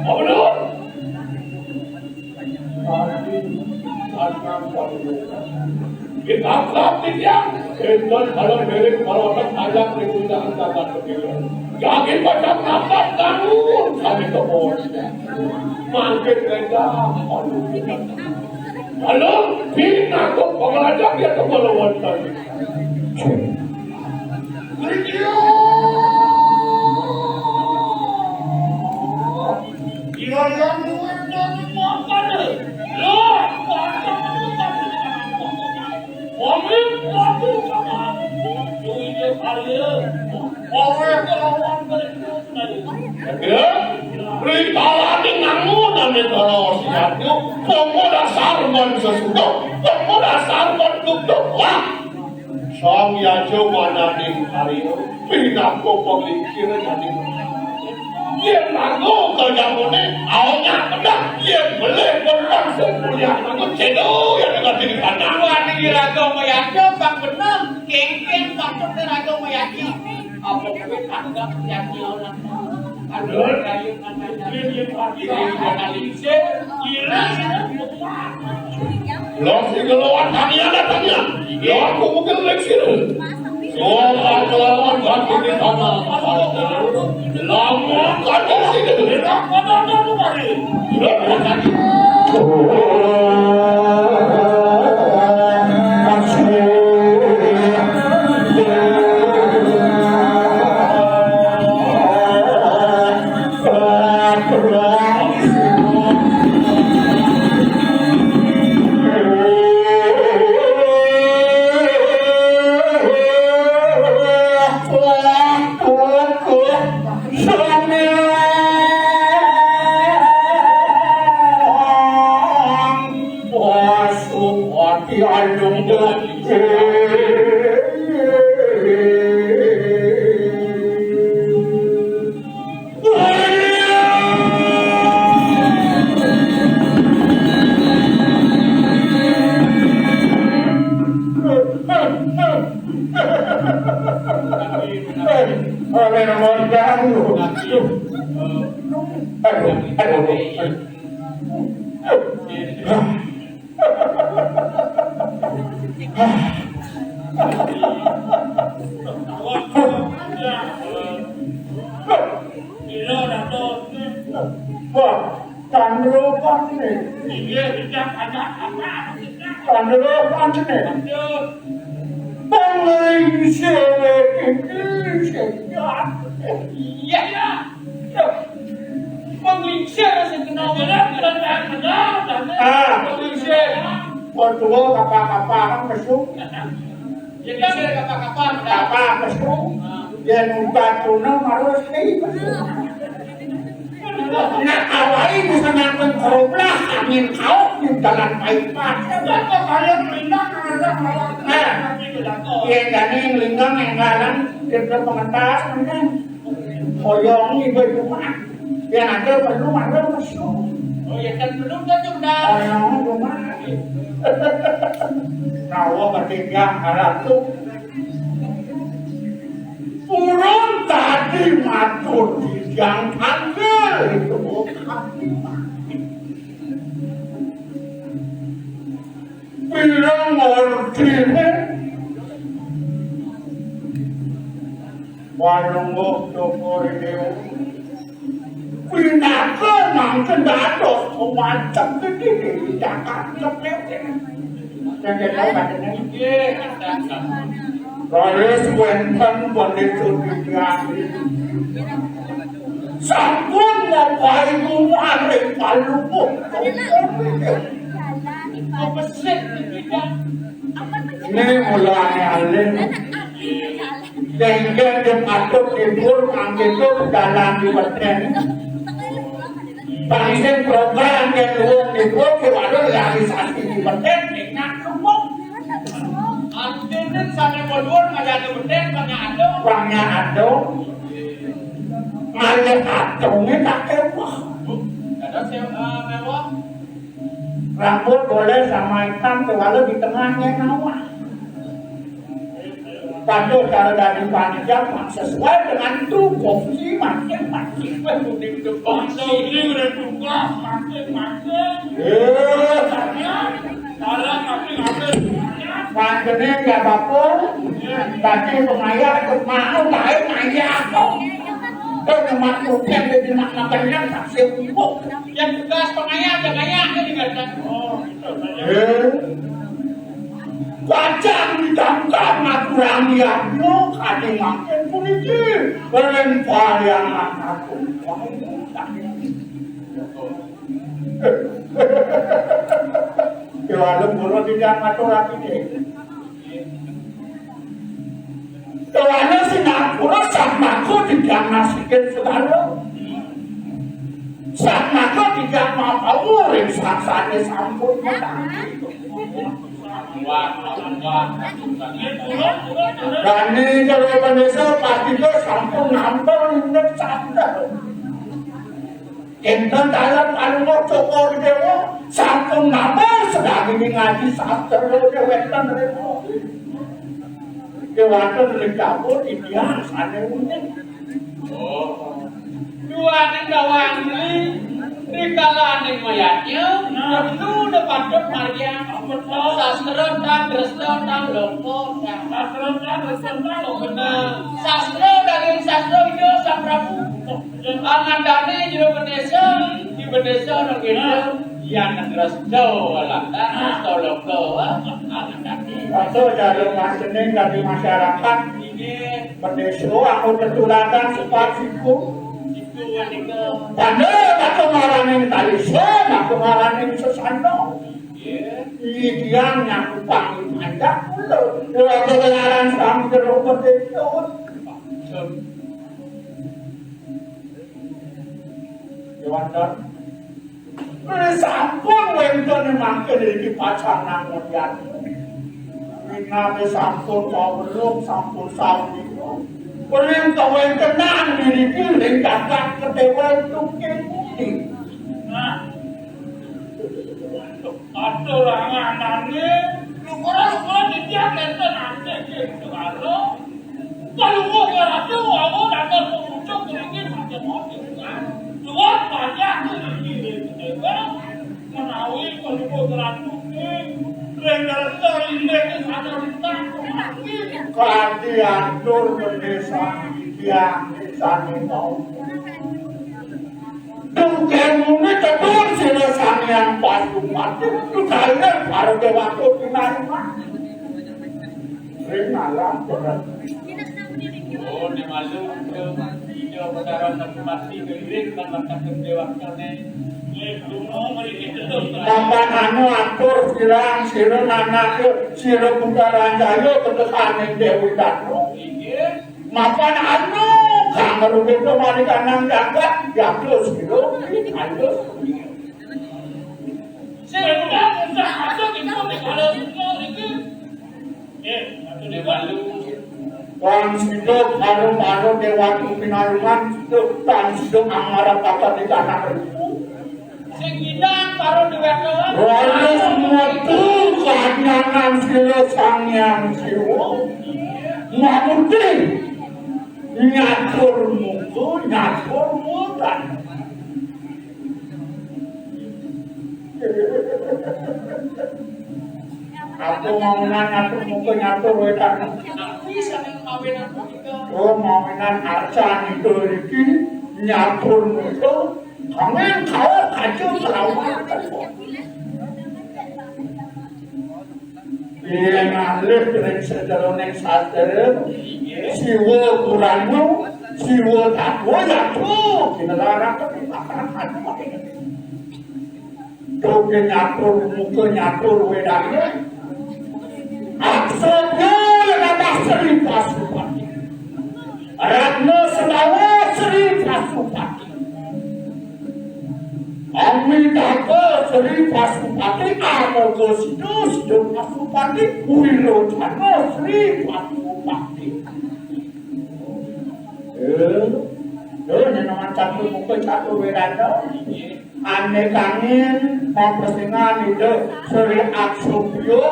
Apa dah? Kita kapit ya. Enten kalau milik kalau tak ada di puncak angkatan begitu. Jangan macam apa tahu kami ke bos. Makin rendah. Kalau pindah ke pengelajak ya ke melawan tadi. Iya, yang duit dari makan. Lah, makan. Wamit, wamit, sama. Duitnya kaya. Orang kelawan berikut. Ya, beri kalani ngamu nami terus. Ya, yuk, pokok dasar man sesudah. Pokok dasar man duduk. Wah. Sang Yaja mananing karya, pinaka panglingsir jani. Yén lagu kayamune, aonya kedah, yén belih berpaksa kuliah lagu, cedok yén dadi di kandang. Wani raga mayaja, pang bener, kéngkén patut raga mayaja. Apa kuwi tanggap yaja orang? Aduh, kayu katanya. Ini yang paling sih, gila, ini. Lah, sing ngeluar tanian, tanian. Lah, aku mungkin lek sini. Soal kelawan batu di tanah. Lama kan di sini. Oleh nomor ganggu. Aduh, aduh, aduh. Wah, tandrokan nih. Iya, iya, ada apa? Tandrokan nih. Penglingsir iki sing iya, iya. Penglingsir sing kena welas, kena welas. Ah, penglingsir. Wong tuwa kapal-kapalan mesum. Ya kan, kapal-kapalan. Kapal mesum. Yen ubat tuna marus ki mesum. Nek awake bisa nangkep keruplah angin kauk di dalan paipat. Kok kaya melintang nang arep lawan. Nah, yen jane melintang ning dalan, kita pengentas, mending. Oyong ibu rumah. Yen ada perlu, ada mesum. Oh, ya kan belum kan sudah. Oyong rumah. Kawa ketiga, arah tuh. Purun tadi matur titiang tangkil. Pirang ortine? Wanungguh Cokor Dewa. Pinaka mangken dados pemanceng gedhe di Jakarta. Yang kita katanya. Raris wenten pandita titiang. Sampun mapahi kumaring palupuh. Apa sih? Mulane alih. Dengkeng de patut tidur, kang tidur dalan di beten. Pangsing program yang luwung tidur, ke waduh realisasi di beten, enak cukup. Artine sane mundur ngajak di beten, banyak ado. Banyak ado. Ngajak atungnya tak kewah. Ada sih, eh, mewah. Rambut boleh sama hitam, kecuali di tengahnya nawar. Patuh kalau dari panitia, Pak, sesuai dengan tupoksi masing-masing. Kuning depan, kuning udah tugas masing-masing. Eh, salah masing-masing. Panjene ya bapak, tadi pengayah mau lain ayah kok. Kok nyemak kuping jadi mak makannya tak sibuk. Yang tugas pengayah, pengayah ini kan. Oh. Eh, kacang ditangkap aturan yadnya, kadi makin puniki. Lempar yang aku. Ya, lalu guru tidak ngatur lagi deh. Soalnya Singapura Samaku tidak nasikin segala. Samaku tidak mau urip saksane sampun. Dani kalau Indonesia pasti ke sampun nampol indah sadar. Enten dalam anu Cokor Dewa sampun namung sedang ini ngaji sastra dewek ten repo. Dewaten ring dapur titiang sane uning. Oh. Duaning dawang beli, rikalaning mayatnya, perlu depatut margiang. Sastra tan dresta tan loko tan. Sastra tan dresta tan loko. Bener. Sastra daging sastra Ida Sang Prabu. Angandane jero bendesa, di bendesa nang kene. Yan resto lantas resto loko, angandane. Resto jalur masening dari masyarakat. Inggih. Bendesa aku tetuladan sebab siku. Siku menika. Tanda aku ngaraning talisan, aku ngaraning sesando. Inggih. Iki yang nyakupang panjak kula. Kula kelaran sang jero bendesa. Kewanten. Sampun wenten mangke niki pacang nangun yati. Minabe sampun kawelung, sampun sawiko. Ring kawentenan niki ring kakak kedewa tungking bumi. Nah. Atur anganane, lukura-lukura titiang nenten antek ing segala. Kalungguh ratu wawu dados pemucuk ngriki saja motif, kan? Duat panjang ngriki ngriki dewa, menawi kalungguh ratu nggih, ring rasa inggih saja lintang kemati. Kanthi atur bendesa titiang sami mau. Dugem muni tetur sira Sang Hyang Pasupati, dugane para dewata pinarungan. Ring alam berat. Oh, ne malu, Ida Betara Pasupati ngiring lan mataken dewatane. Mapan anu atur kirang sira nanake sira Putra Jaya ketesaning Dewi Danu. Inggih. Mapan anu kang ngrungokno marikanang jagat, ya terus gitu. Ayo. Sing udah usah masuk itu di kalau semua itu. Eh, satu di Walu. Wong sida karo-karo dewata pinarungan sida, tan sida angarep apa di tanah itu. Sing ngidang karo dewata. Raris metu kanyangan sira Sang Hyang Siwa. Mamuti nyatur muka, nyatur mutan. Aku mau nyatur muka, nyatur wetan. Tapi sambil mawinan punika. Oh, mawinan arca niku iki nyatur muka. Angin kau kacau selawan. Yen ngalih ring sajeroning sastra, Siwa Kurana, Siwa Tatwa Yatwa, kinelaraken makan. Toke nyatur, muka nyatur wedane. Aku Sobya yen nambah Sri Pasupati. Ratna Sembawa Sri Pasupati. Amitabha Sri Pasupati, Amoghasita Sri Pasupati, Wirocana Sri Pasupati. Eh, eh, yen nang catur muka catur wirata. Ane kangin mapesengan Ida Sri Aksopya.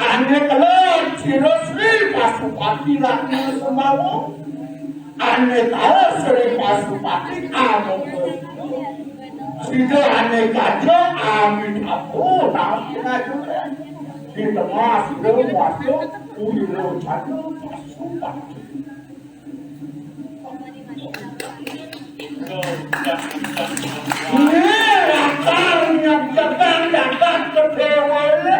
Ane kelod sira Sri Pasupati Ratna Sembawa. Ane taus Sri Pasupati Amoghasita. Sida ane kaja Amitabha taun pinajukan. Di tengah sira wasta Wirocana Pasupati. Ini lakar nyabdakan jagat kedewele.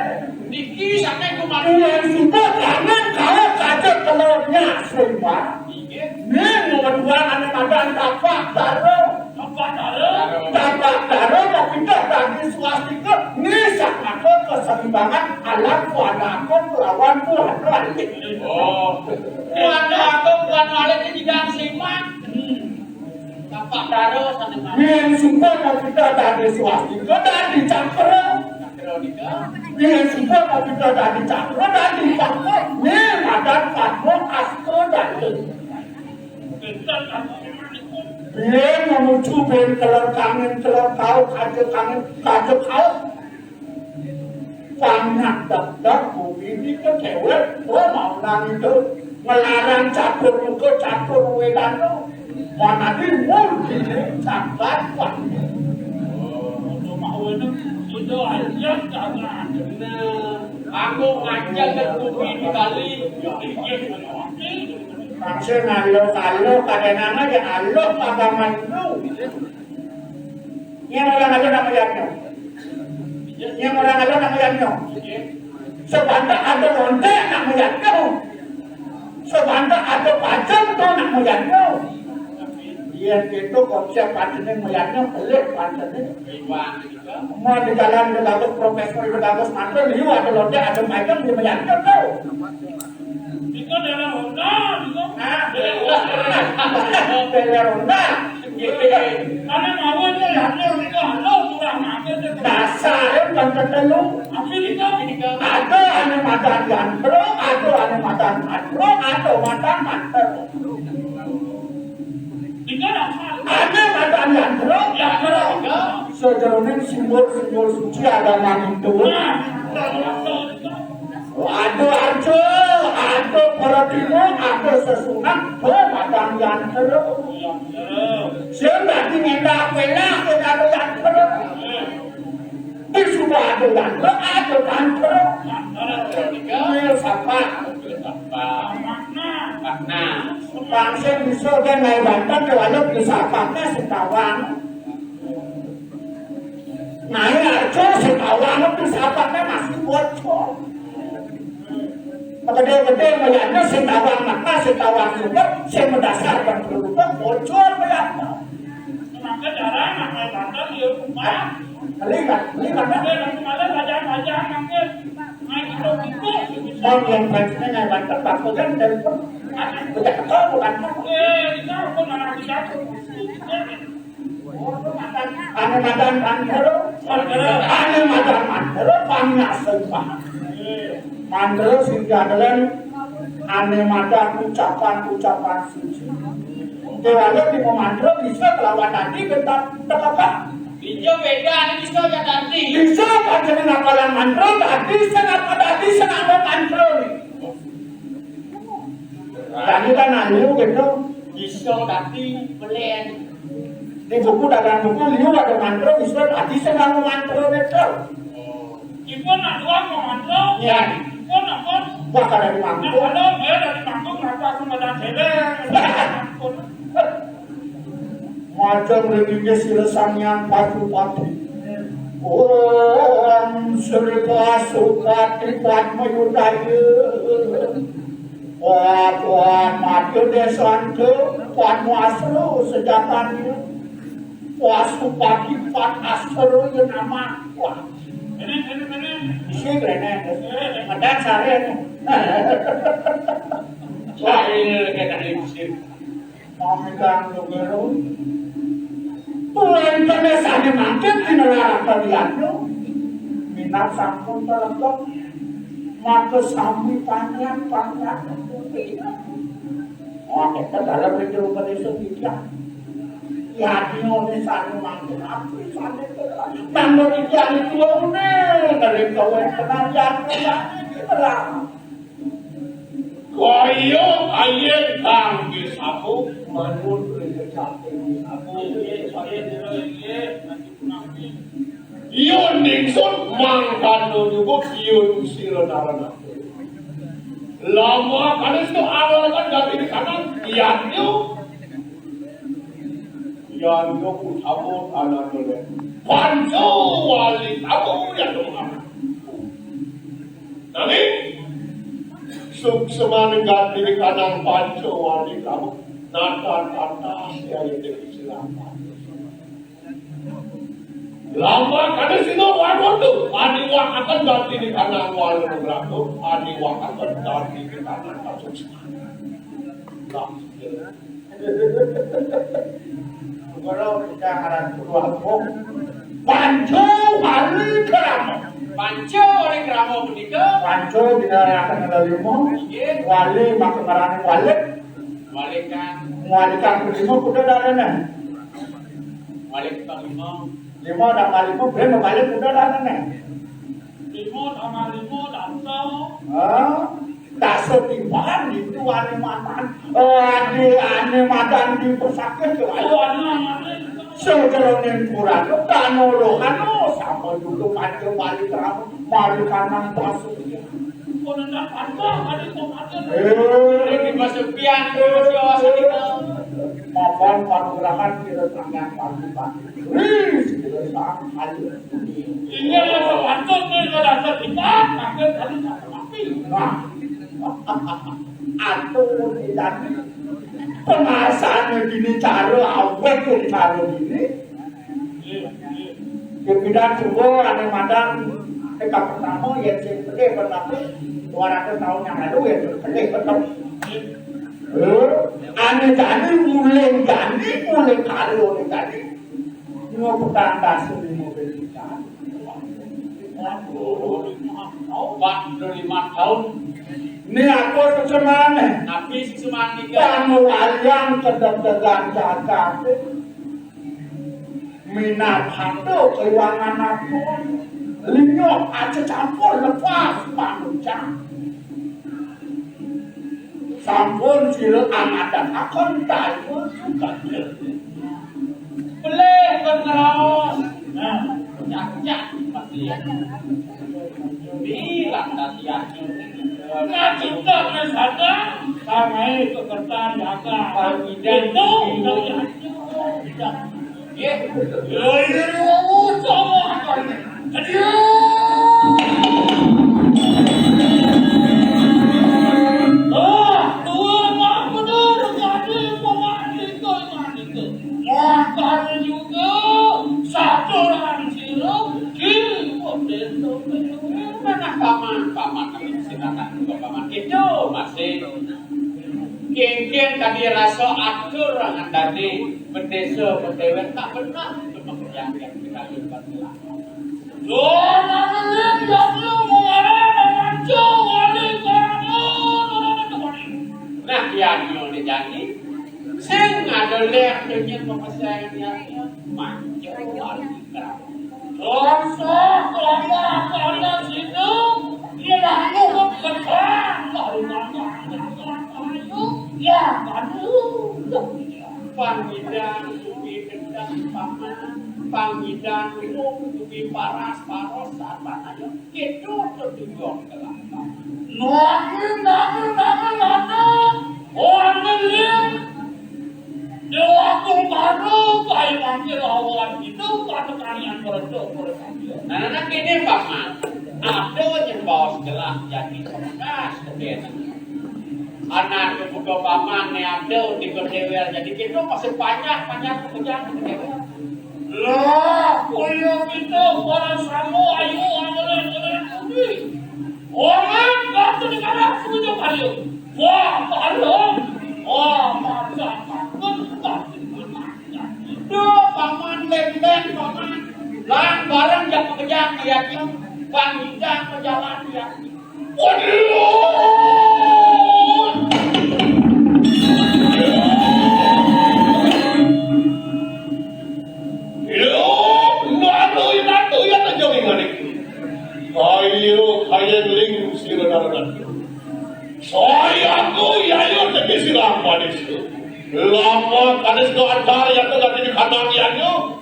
Niki sampai kemana? Yang sudah kangen kalau kaja telurnya seimbang. Ini nomor dua ane madan tapak dara. Tapak dara. Tapak dara mau pindah dari swastika. Ini sakmaka keseimbangan alam kuana aku kelawan kuana. Oh. Kuana aku kuana alit di bidang seimbang. Tapak dara sane mati. Yen sumpah mau kita dadi swastika, dadi cakra. Cakra nika. Yen sumpah mau kita dadi cakra, dadi padma. Yen madan padma asta dadi. Yen menuju ben keler kangin keler kau kaja kangin kaja kau. Panyak dagdag bumi nika cewek, oh, mau nang itu. Ngelarang catur muka, catur wedana. Manadi mul dini cagat wani. Oh, cuma wena, itu aja jangan. Nah, aku ngajak ke bumi di Bali. Maksud ngalo-ngalo, kadang-kadang aja aloh agama Hindu. Yang orang aja nama yadnya. Yang orang aja nama yadnya. Sebantak ada lontek nak mayatnya. Sebantak ada pajam tu nak mayatnya. Iya, itu konsep pancene mayatnya pelik pancene. Mau di jalan di bagus, profesor di bagus, mantul, liu ada lontek, ada pajam di mayatnya tu. Itu dalam Honda, itu. Ah, dalam Honda. Dalam Honda. Karena mau itu lahir itu, halo, kurang aja deh. Dasar, kan ketelu. Apa itu? Ada ane madan yantro, ada ane madan mantro, ada madan mantro. Ane madan yantro, yantro. Sejeroning simbol-simbol suci agama Hindu. Nah, ada arca, ada pratima, ada sesuunan, oh, madan yantro. Sing dadi ngendak pelak, ada yantro. Di sudah ada yantro, ada tantro. Iya, sapa? Makna. Langsung bisa dia naik banten, kalau bisa pakai setawang. Naik arca setawang, bisa pakai masih bocor. Gede-gede melihatnya setawang makna, setawang juga, saya mendasarkan produk bocor melihatnya. Maka jarang nak naik banten, ya, rumah. Melihat, melihat. Ada yang kemarin bajang-bajang, mungkin. Bang, yang pancene ngai banter, Bang, kok kan telepon? Udah ketemu, bukan? Eh, kita pun anak kita. Ane madan mantro, ane madan mantro, panyaseng banget. Mantro sing jadelen ane madan ucapan-ucapan suci. Kewala di mantro bisa kelawan tadi bentar tekepah. Iya, beda, ini bisa ya tadi. Bisa pancene ngapalan mantro, tadi sing apa tadi sing apa mantro nih. Tadi kan anu gitu. Bisa tadi belen. Di buku dagang buku liu ada mantro, bisa tadi sing mau mantro gitu. Ibu nak doang mau mantro? Ya. Ibu nak pun? Wah, kada di mangkuk. Nah, kalau dia dari mangkuk, kenapa aku madan cewek? Majeng ring inggih sira Sang Hyang Pasupati. Om Sri Pasupati Padma Yudaya. Wah, wah, mati desanta Padma Asra sejatanya. Pasupati Pat Asra ya nama. Wah. Isi kene. Ada sare. Wah, ini kena isi. Pamitan lho, Guru. Kuwi tenesane mangkin dina larang kaliyan. Minat sampun telepon. Maka sami panjang-panjang. Oh, kita dalam itu pada setia. Ya, di Indonesia ini mangkin apa sana. Tambah iki anu tuane, dari kawan kenal ya, ya, kita lah. Kaya ayen kangge sapu, manut ring kecapi sapu. Iya, ningsun mangkana nyukup, iya, sira narana. Lama kali itu awal kan dari kanan, iya, iya. Yan yo utama tanah dole. Panco wali kamu yang doa. Nanging suksemane ganti kanang panco wali kamu. Nata tata siari dewi silapan. Lama kali sino waduh tu. Adi wakakan ganti di kanang wali beratu. Adi wakakan ganti di kanang suksemane. Kalau kita aran ketua hukum, Panco Wali Krama. Panco Wali Krama punika. Panco dinarakan ada lima. Nggih. Wali maka ngarani wali. Wali kang. Wali kang lima kuda darane. Wali kang lima. Lima tambah lima, berapa balik kuda darane? Lima tambah lima, dasa. Hah? Dasa timbangan itu ane matan. Eh, ane, ane matan di pesakit, ayo, ane, ane. Sejeroning kurang, kano rohano, sama juga panca balik rambut, balik kanan pasuk. Kok nendang panca, ada kok ada. Eh. Ini di Mas Sofian, di Mas Jawa sini, Kang. Mapan panugrahan kita tangan pagi-pagi. Wih, kita sang ayo. Iya, ya, terpantun nih, kalau ada kita, pakai kali satu api. Nah, atur ini tadi pengasahan ini cara awet ini cara ini. Kepidan subuh ane madang tingkat pertama ya sing gede berlaku dua ratus tahun yang lalu ya sing gede betul. Eh, ane jani mulai jani mulai kali oleh jani. Ngopo tambah seni mobil kita? Waduh, lima tahun, lima tahun. Ini aku sesemane. Tapi sesemane iki. Kamu wayang kedeg-degan jagat. Minat hati kewangan aku. Linyok aja campur lepas manusia. Sampun sira amadhakakon kaimu juga. Pelih kon ngraos. Nah, cacak pasti. Bilang tadi aku. Ngaji tak sadar, sama itu kertas jaga. Itu dari aku. Nggih. Lho, iya, iya, iya, sama akal. Jadi, ah, tuwa mak bener, jadi pemanik, pemanik. Makanya juga, satu orang sira, di model menah paman, paman, kalau silakan juga paman. Itu masih. Kengken tadi rasa atur ngendani bendesa bedewek tak benar untuk mengerjakan kita libat lah. Nah, ya nyo ni jani. Sing ada lek dengan pepesayan ya. Manjur wali kerana. Rasa kelapa karena situ, dia dah cukup besar dari mata. Ya, aduh. Pangidan suwi dendam paman, pangidan suwi paras paros sapan ayo. Itu petunjuk kelapa. Nangin, nangin, nangin, nangin. Orang ngeling. Dewa Agung Karo, kae mangke lawan itu kata kalian berdo berdo. Nah, nah, nah, kene, Pak Man. Ada yang bawa segelas jadi pemekas ke dia. Anak kemuda paman ni ada di kedewel. Jadi kita masih banyak, banyak pekerjaan di kedewel. Lah, kuliah kita para samu ayu Waduh! Yo, nanu, nanu, ya, tak jauh ingat. Ayo, kaya ling, sila nanu, nanu. Sayaku yayu teki silang manis tu. Lama kadis tu antar yang tu ganti di kandang yanyu.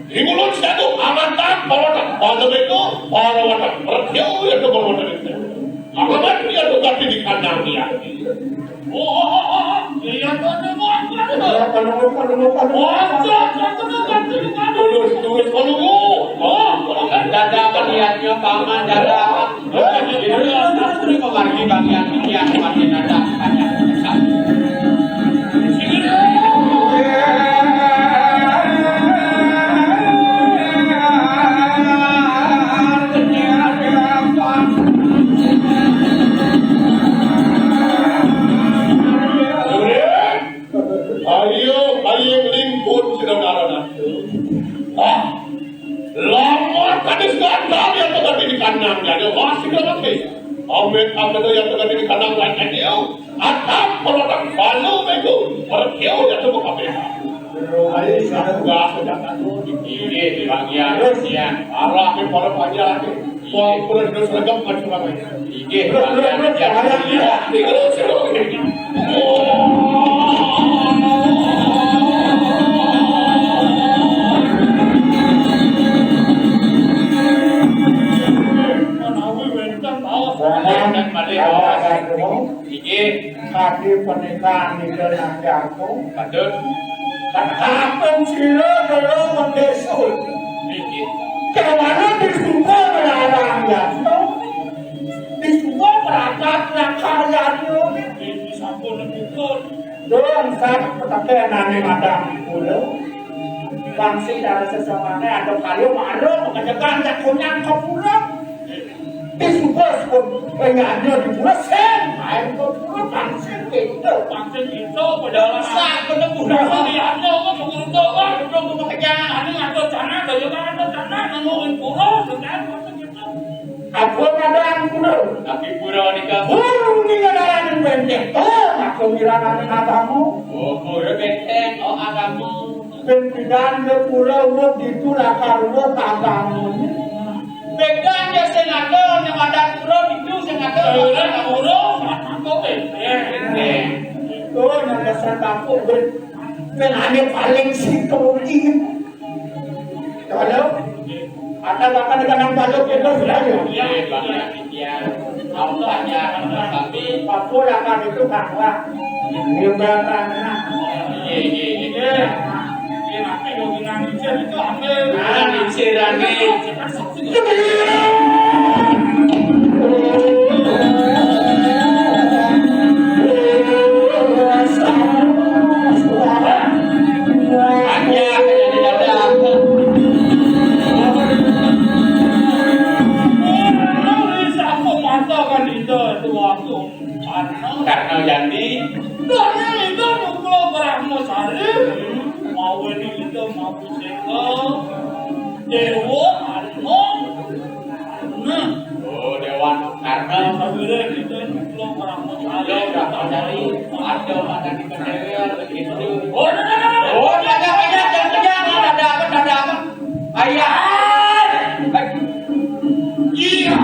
Di mulut saya tu amatan, pawatak bala itu, pawatak pertiau yang tu pawatak itu. Alamat dia tu ganti di kandang yanyu. Oh, iya tu, tu, tu, tu. Tulus, tulus, tulus. Oh, dada apa niatnya, Paman, dada apa? Ini memargi bagian ini yang pakai dada. Ayo, ayo, limpun, saudara. Ah, lama kadis gatal yang tadi di kandang, jadi masih lama, eh. Amit, amit, yang tadi di kandang, lain dia. Atap, kalau tak balu, bego. Perkeu, ya, tu bukan beda. Ayo, sudah tugas, sudah tahu. Ini, di bagian, terus, ya. Arah, di para panjang, Wong kulo terus legep macam apa ya? Inggih, kalian. Menawi wénten maos. Wonten malih. Inggih. Kadi pernikahan niki nanti aku. Patut. Kan ampun sira kula mendesul. Niki. Kawana disuka melarang yato. Disuka merakat lakar yato. Niki sampun puput. Dong sak petekenane madang kula. Bangsi cara sesamane ada kaya mara mengejegang yakunya ke pura. Disuka-suka, eh, nyanyi di pura, sing main ke pura, kan sing gitu. Kan sing gitu, padahal sak bener pura. Kan dianya, kan begitu, kan begitu, begitu, kan ngatur sana, kaya kan ngatur sana, nungguin pura, kan begitu. Aku ada pura. Tapi pura nika. Pura nika dalam benteng. Oh, aku bilang ada katamu. Oh, pura benteng, oh, katamu. Pimpinan ke pura, wong ditu lakar, wong katamu. Pegang ya sing ngatur, yang ada pura itu sing ngatur. Ora pura, kok, eh, eh. Oh, nang dasar bangku, ben, ben ane paling situ ini. Kalau ada makan dengan bangku kita sudah ya. Iya, Bang, ya. Iya. Apa aja, tapi apa lah kan itu bahwa ini berapa anak? Iya, iya, iya. Iya. Iya, tapi lo bilang itu apa? Ah, dicirani. Karena jadi. Karena itu Brahmasari. Mau ini itu mau Dewa Karna. Nah. Oh, Dewa Karna. Kabire kita nyuplung orang mau ayo, udah tahu dari ada mana di Kendel, begitu. Oh, no, no, no, no. Oh, banyak, banyak, jangan kenyang, ada apa, ada apa? Ayah. Iya.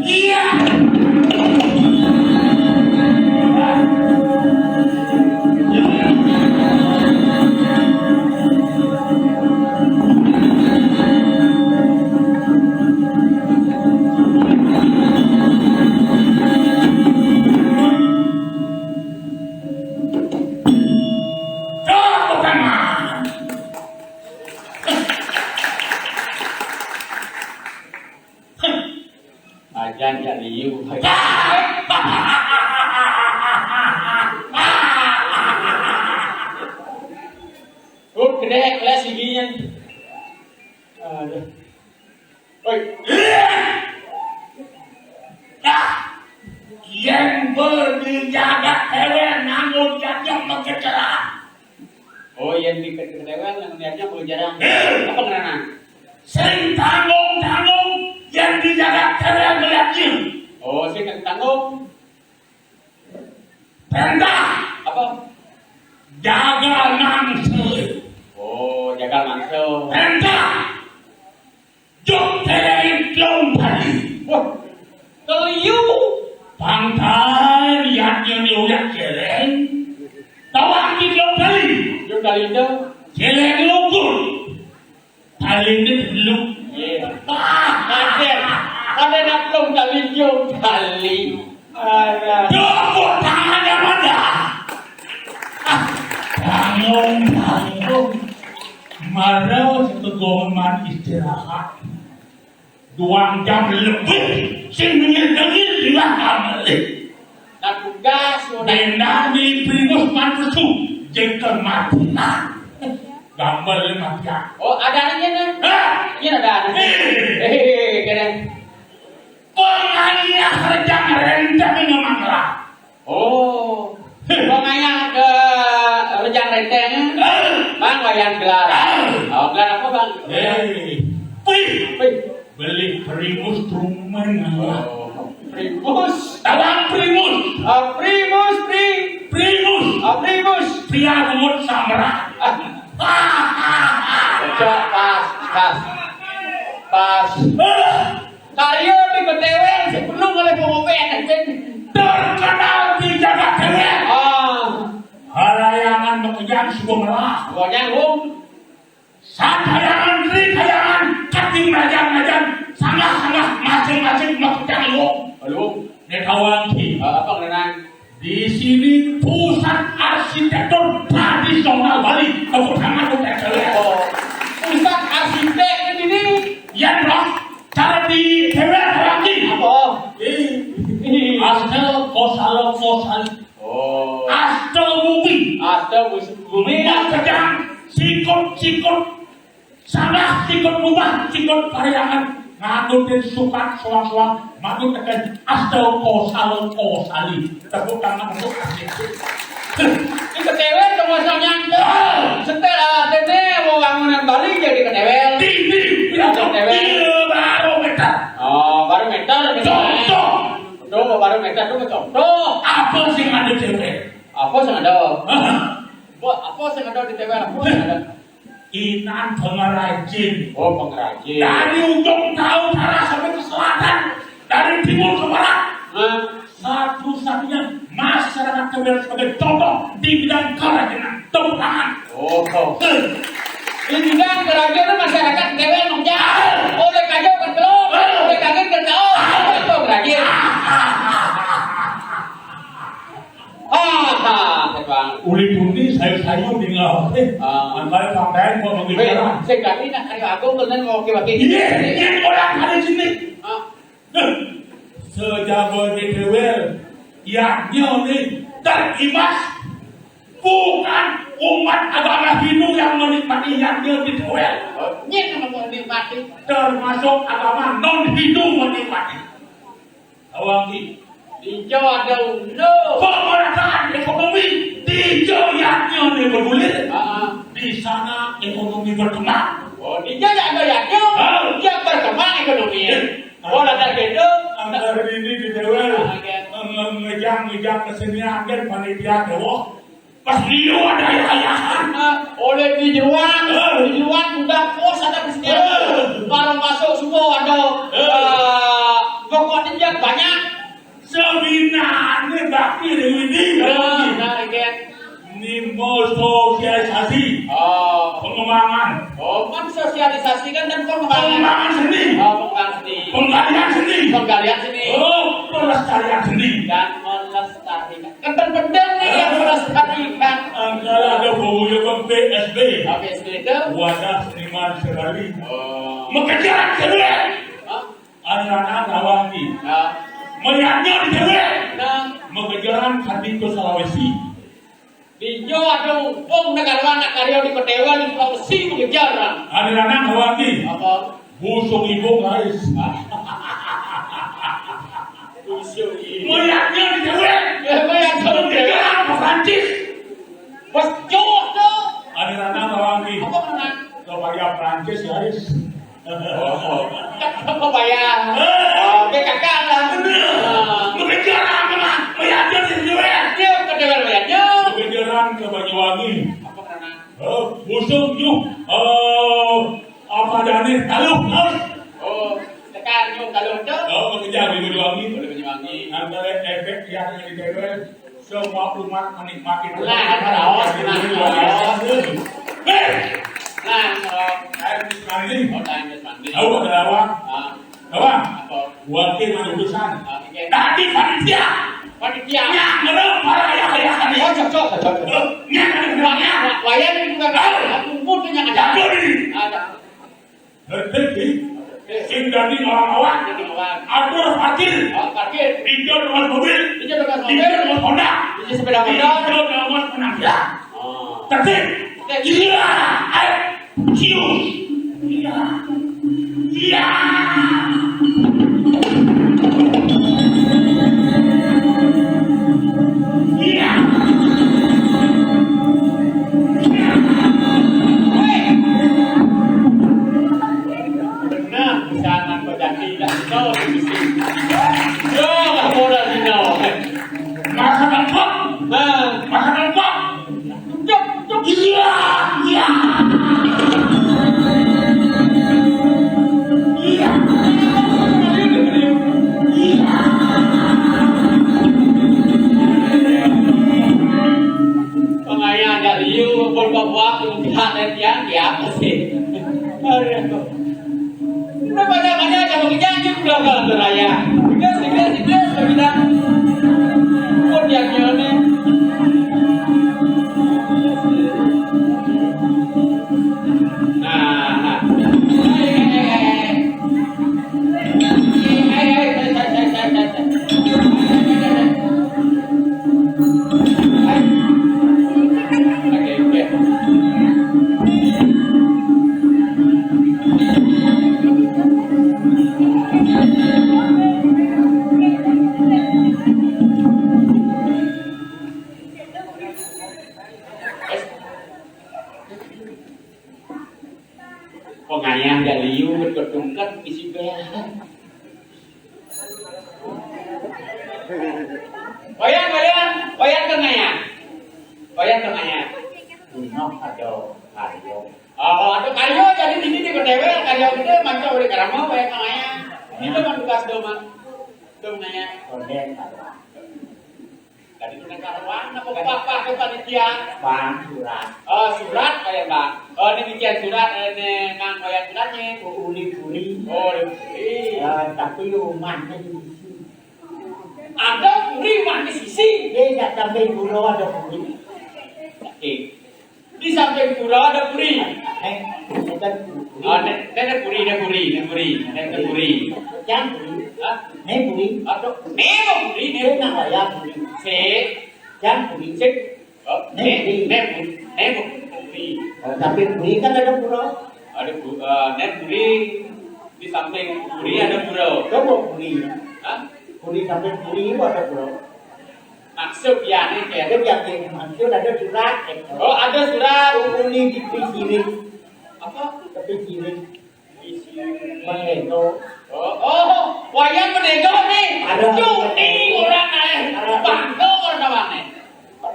Iya. Beuh, di jagat téwél nanggung jajah mengkecelah. Oh, yén di téwél nanggung jajah mengkecelah. Apa ngeranang? Sing tanggung-tanggung yén di jagat téwél ngeliat ieu. Oh, sing tanggung. Perintah. Apa? Jagal mangsa. Oh, jagal mangsa. Perintah. Jog céléng tiung tali. Wah, keliu. Pangkal liatnya ni uyak céléng. Tawang di tiung tali. Tiung tali itu. Céléng lugur. Tali ini belum. Iya. Ah, ada. Ada nak tiung tali, tiung tali. Alah. Tepuk tangan yang mana? Ah, bangun, bangun. Mara setegongan istirahat. Dua jam lebih, sing dengil-dengil di belakang. Nah, tugas, udah. Benda di Primus Mantusu, jengkel mati. Gambar mati. Oh, ada anaknya nih. Hah? Iya, ada anaknya. Eh. Eh, keren. Pengayah rejang renteng memang lah. Oh. Pengayah ke rejang renteng. Eh. Bang, wayan gelar. Eh. Oh, gelar apa, Bang? Eh. Wih. Wih. Beli Primus tumen. Oh. Primus. Tawang Primus. Ah, Primus, Pri. Primus. Ah, Primus. Pria Bungut Samra. Ah. Cocok, pas, pas. Pas. Eh. Karya di betéwél sebelum oleh pengobén. Terkenal di jagat téwél. Ah. Halayangan makejang suba melah. Pokoknya, Wong. Satayangan, tritayangan, kating rajan-rajan, sanggah-sanggah, masing-masing makejang, Wong. Halo. Né tawang ki. Ah, apa ngeranang? Di sini pusat arsitektur tradisional Bali. Tepuk tangan untuk téwél. Oh. Pusat arsitek ini. Yan, Bro. Cara di téwél lagi. Apa? Ih. Asta Kosala Kosali. Oh. Asta bumi. Asta bus-, bumi. Makejang sikut-sikut. Salah sikut rumah, sikut paryangan, nganutin sukat soang-soang, manutkeun asta Kosala Kosali. Tepuk tangan untuk Di ketéwél, termasuk nyangkut. Ah. Setel, ah, téh, wewangunan Bali jadi ketéwél. Di, di, di, ketéwél. Iya, baru méter. Oh, baru méter, méter. Contoh. Tuh, baru méter tuh contoh. Apa sih ada téwél? Apa sih ada? Hah? Apa sih ada di téwél? Apa sih ada? Inan pengrajin. Oh, pengrajin. Dari ujung utara sampai ke selatan, dari timur ke barat. Nah. Satu-satunya masyarakat Kebelet sebagai contoh di bidang kerajinan. Tepuk tangan. Oh. Eh. Di bidang kerajinan masyarakat Kebelet, Bang Ujang. Oleh kajo kan belum? Eh. Oleh kaget kan tahu. Apa itu pengrajin? Ah, ah, Bang. Uli bumi sayur-sayur di ngawak téh. Ah. Angkal pakai mau Wéh, mengejar. Sing kami nak hari agung kan mau kaki-kaki. Iya, iya, orang ada sini. Ah. Sejago di téwél, yaknya nih, terimas. Bukan umat agama Hindu yang menikmati yaknya di téwél. Nyén nama mau nikmati. Termasuk agama non Hindu menikmati. Tahu ki? Di Jawa ada ulo. Pemerataan ekonomi di Jawa yaknya nih bergulir. Ah, ah. Di sana ekonomi berkembang. Oh, di Jawa ada yaknya. Ah. Yang berkembang ekonomi. Iya. Oh, ada gitu. Angkal ini di téwél. Ah, oke. Nge-, ngejang-ngejang kesenian kan panitia téwél. Pas liu ada ayah-ayahan. Ah, oleh di jeruan, eh. Di jeruan udah pos ada kesenian. Eh. Baru masuk semua ada. Eh. Eh, pokoknya banyak. Sebenarnya bakti Dewi di. Ah, nah, oke. Nimo sosialisasi. Oh. Pengembangan. Oh, kan sosialisasi kan dan pengembangan. Pengembangan seni. Oh, pengembangan seni. Penggalian seni. Penggalian seni. Oh, pelestarian seni. Dan melestarikan. Kan penting nih yang melestarikan. Angkal ada pemuyukan P S B. Apa S B itu? Wadah Seniman Serali. Oh. Mengejar kedua. Hah? Anak-anak lawan nih. Nah. Melihatnya di kedua. Nah. Mengejaran Sandi ke Sulawesi. Di Jawa ada umpung negara anak karya di Petewa di Sulawesi mengejar. Ada anak lawan nih. Apa? Busung ibu guys. Busung Mayatné di déwék. Ya, mayat di déwék. Tinggal ke Prancis. Pas jauh tuh. Ada anak orang di. Apa anak? Ke Paya Prancis, ya, Riz. Oh, oh. Apa bayar? Eh. Oh, P K K lah. Bener. Ah. Kepikiran mah, mayatné di déwék. Iya, kepikiran mayatné. Kepikiran ke Banyuwangi. Apa anak? Oh, busung yuk. Oh, apa ada nih? Taluh, taluh. Oh, tekan yuk, taluh tuh. Oh, kejar di Banyuwangi. Udah Banyuwangi. Antara efek yang di déwék. Semua umat menikmati. Nah, raos, nah, raos. Hei! Nah, raos. Ayo, mandi. Oh, tanya mandi. Tahu ada apa? Ah. Apa? Apa? Wakil mandi utusan. Ah, iya. Tadi panitia. Panitia. Nyak, ngerem, para ayah, ayah, ayah. Oh, cocok, cocok, cocok. Nyak, nyak, nyak, nyak. Wa-, wayan juga. Ah. Aku pun tuh nyak ada. Jago ini. Ada. Detik, sing dadi ngawang-ngawang. Dadi ngawang. Atur parkir. Oh, parkir. Ijo nongos mobil. Ijo nongos mobil. Ijo nongos Honda. Ijo sepeda motor. Ijo nongos penampilan. Oh. Tertib. Tertib. Iya. Ayo. Cium. Iya. Iya. Iya. Nah, bisa nang bejati dah. Kau di sini. Yo, modal dino. Makan apa? Nah. Makan apa? Iya, iya. Iya. Iya. Pengayaan dari you, pun bawa aku lihat dan tiang, ya, apa sih? Aduh. Udah pada, pada aja mau janji udah kalau beraya. Tiga, tiga, tiga, sudah bilang. Pun dia kira nih. Nah, nah. Hei, hei, hei, hei. Hei, hei, hei, hei, hei, hei, hei. Pengayah dak liu, kedungken isi bel. Wayan, wayan, wayan tengayah. Wayan tengayah. Gunung ada karyo. Oh, ada karyo, jadi di sini di P T W, karyo kita manca oleh karama, wayan tengayah. Itu kan tugas doman. Tengayah. Jadi, nang karuan, apa bapak ke panitia? Bang, surat. Oh, surat, kayak Bang. Oh, ini bikin surat, ini nang bayar suratnya. Uli puri. Oh, uli puri. Eh, tapi rumahnya di sini. Ada puri, rumahnya di sini. Dia tak sampai pulau ada puri. Oke. Di samping pura ada puri. Eh, bukan puri. Oh, ne, ne, ne puri, ne puri, ne puri, ne, ne puri. Jangan puri. Hah? Ne puri. Aduh, ne mau puri, ne. Dia nak bayar puri. Se. Jangan puri. Se. Oh, ne, ne puri. Ne puri, ne puri. Oh, tapi puri kan ada pura. Ada pu-, eh, ne puri. Di samping puri ada pura. Coba puri. Hah? Puri samping puri itu ada pura. Maksud ya, nih, ya. Ada yang maksud, ada surat, gitu. Oh, ada surat. Uli di pisirin. Apa? Di pisirin. Pisirin. Menegok. Oh, oh, wayan menegok nih. Ada. Cuti orang, eh. Ada. Bangga orang kawan, eh.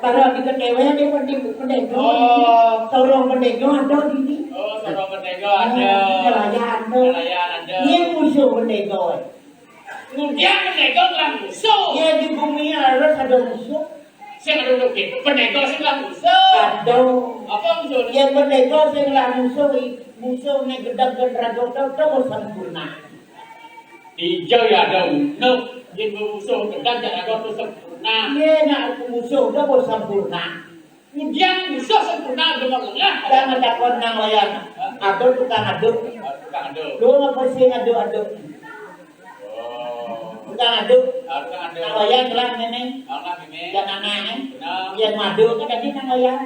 Para kita dewe dia penting menegok. Oh. Sorong menegok ada di sini. Oh, sorong menegok ada. Nelayan ada. Nelayan ada. Ini musuh menegok. Kemudian menegok lah musuh. Ya, di bumi harus ada musuh. Sing ada untuk kita, penegok sing lah musuh. Aduh. Apa musuh? Ya, penegok sing lah musuh, i-, musuh ni gedeg dan ragu tu, tu sempurna. Ijo ya ada untuk, yang musuh gedeg dan ragu tu sempurna. Iya, nak musuh tu sempurna. Ujian musuh sempurna demen lengah. Jangan takon nang wayan. Hah? Aduk tukang aduk. Oh, tukang aduk. Lu ngapa sih ngaduk-aduk? Oh. Tukang aduk. Ah, tukang aduk. Nang wayan jelas memang. Oh, nang memang. Yang anak, eh. Benar. Yang madu kan tadi nang wayan.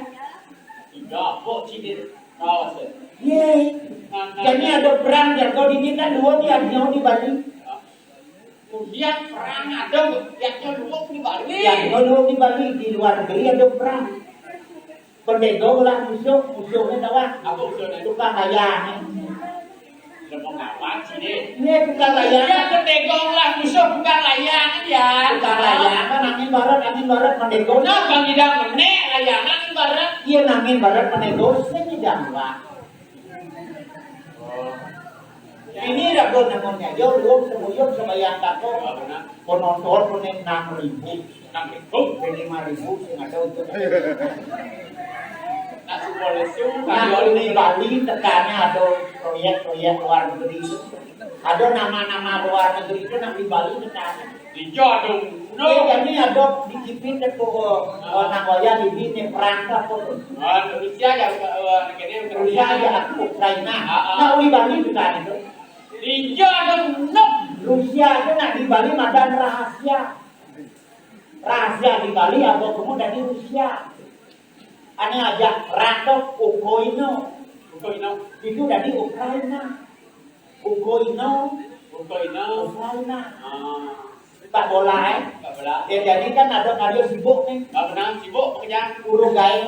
Tidak, kok cilik. Tahu sih. Ye. Nang, nang, jadi nang. Ada perang jago di sini kan dua di Arnyo di Bali. Ah. Kemudian perang ada, yang luwung di Bali. Yang luwung di Bali, di luar negeri ada perang. Pendego lah musuh, musuhnya tawa. Apa musuhnya? Tukang layang. Dia mau ngawat sini. Ini tukang layang. Iya, pendego lah musuh, tukang layang ya. Tukang layang kan angin barat, angin barat pendego. Nah, Bang Idang menek layang angin barat. Iya, angin barat pendego, sini jangan lah. Ini ragu namanya, yo, luwung semuyung sembahyang tako. Penonton pun enam ribu. Enam ribu? Lima ribu sing ada untuk. Nah, di Bali tekannya ada proyek-proyek luar negeri. Ada nama-nama luar negeri itu nak di Bali tekannya. Di Jodong. No. Jadi ada di Kipin itu, eh, nang wayah di sini perang apa tu? Ah, Rusia ya, eh, negara Rusia Rusia. Ya, aku Ukraina. Ah, ah. Nah, di Bali tekannya itu. Di Jodong. No. Rusia itu nak di Bali madan rahasia. Rahasia di Bali apa kamu dari Rusia. Ane aja ratok Ukraina. Ukraina. Itu dari Ukraina. Ukraina. Ukraina. Ukraina. Ah. Pak bola, eh. Pak bola. Ya, jadi kan ada karya sibuk nih. Ah, benar, sibuk pekerjaan. Urung gawe.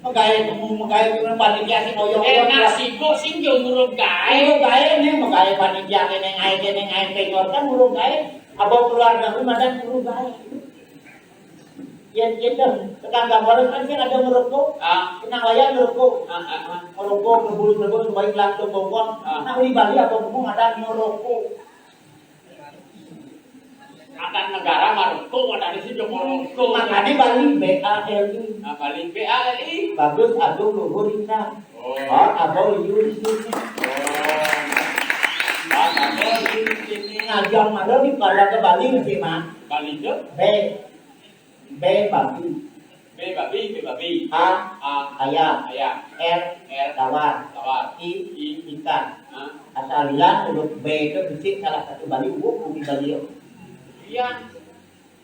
Megawe temu, megawe temu panitia sing oyong-oyong. Enak sibuk sing yo ngurung gawe. Urung gawe nih, megawe panitia kene ngae, kene ngae, tenyor kan urung gawe. Abang keluar dari rumah dan urung gawe. Yen, yen dah, tekan gambaran kan sing ada ngerokok. Ah. Kena wayang ngerokok. Ah, ah, ah. Ngerokok, ngebul, ngebul, baik langsung bongkon. Ah. Nah, di Bali apa kamu ada ngerokok? Adat negara mah rokok, adat di sini rokok. Makanya Bali B A L I. Nah, Bali B A L I. Bagus, agung, luhur, indah. Oh. Hot, abang, liu di sini. Oh. Hot, abang, liu di sini. Ngajang mana di pada ke Bali mesti mah. Bali tu? B. B babi. B babi, B babi. A, A, ayam. Ayam. R, R, tawar. Tawar. I, I, ikan. Ah. Asal lihat huruf B itu bisi salah satu Bali, wuh, bumi Bali. Iya.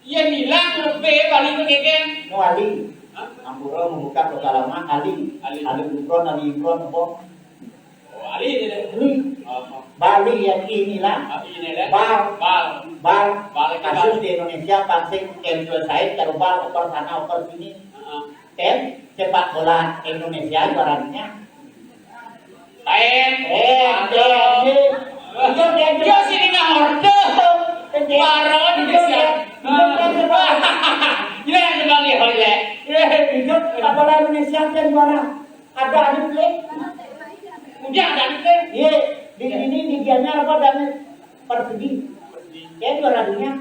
Iya, bilang huruf B Bali itu keken. Nuali. Hah? Ampura membuka kota lama, Ali. Ali. Ali Imron, Ali Imron, apa? Oh, Ali ini deh. Ini. Oh, oh. Bali yang inilah. Oh, ini deh. Bal. Bal. Bal. Bal itu kasus bal. Di Indonesia pancing cancel side, taruh bal oper sana, oper sini. Heeh. Kan sepak bola Indonesia ibaratnya. Lain. Eh, bal. Dia, dia, dia, dia sini nggak order. Baru Indonesia. Dia, dia, dia, dia. Ini yang sedang ya, ya. Eh, itu sepak bola Indonesia kan juara. Ada anu, Lé? Udah ada anu, Lé? Iya, di sini di dianya apa, dan persegi. Persegi. Ya, juara dunia.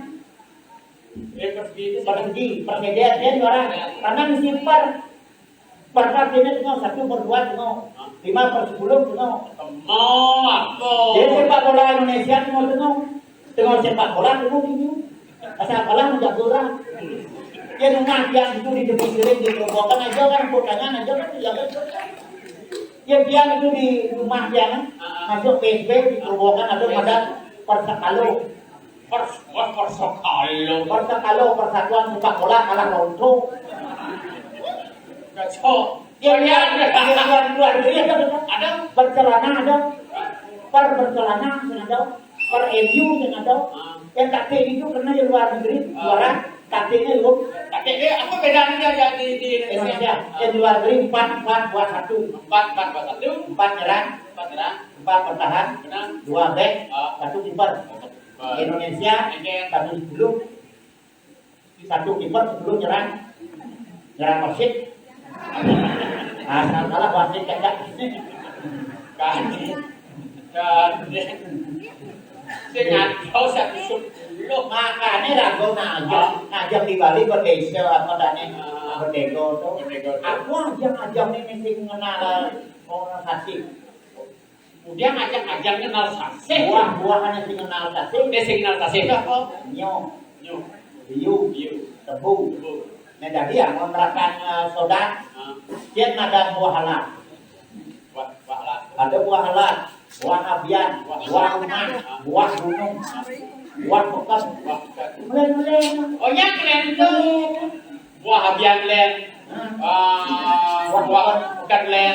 Eh, persegi itu persegi, persegi, ya, juara. Karena mesti per. Per, per ini tengok, satu per dua tengok. Hah? Lima per sepuluh tengok. Tengok apa? Jadi sepak bola Indonesia tengok, tengok. Tengok sepak bola tengok ini. Asal kalah menjadi orang. Dia nungah dia itu di tepi sering, di Kerobokan aja kan, kotanya aja kan, dia kan. Ya, dia itu di rumah dia kan. Masuk P S B di Kerobokan ada pada Persakalo. Pers-, wah, Persakalo. Persakalo, Persatuan Sepak Bola kalah rontok. Gacok. Ya, ya, ya, ya, luar negeri ada, ada. Ada? Barcelona ada. Per Barcelona ada. Per M U ada. Ah. Yang K T itu pernah di luar negeri, ah, juara. K T-nya lu. K T-nya apa bedanya ya di, di Indonesia? Indonesia. Ah. Yang luar negeri empat empat dua satu. Empat empat dua satu. Empat nyerang. Empat nyerang. Empat bertahan. Benar. Dua back. Ah. Satu kiper. Satu kiper. Indonesia. Oke. Satu sepuluh. Satu kiper, sepuluh nyerang. Nyerang wasit. Asal kalah wasit kagak. Kan. Kan. Sing ngaco satu sepuluh. Makanya ragu ngajak, ngajak di Bali ke desa apa tadi? Ah. Berdego tuh. Berdego tuh. Aku ajak-ajak ini sing kenal orang Tasik. Kemudian ajak-ajak kenal sasih. Buah-buahannya sing kenal sasih. Dia sing kenal sasih itu apa? Nyo. Nyo. Liu. Liu. Tebu. Tebu. Nah, jadi ya, mau nerapkan, eh, soda. Ah. Dia ada buah halal. Buah, buah halal. Ada buah halal. Buah abian. Buah, buah rumah. Ah. Buah gunung. Ah. Buah pekat. Buah pekat. Mulai-mulai. Oh, ya, keren itu. Buah abian, Len. Hmm. Ah, buah, buah pekat, Len.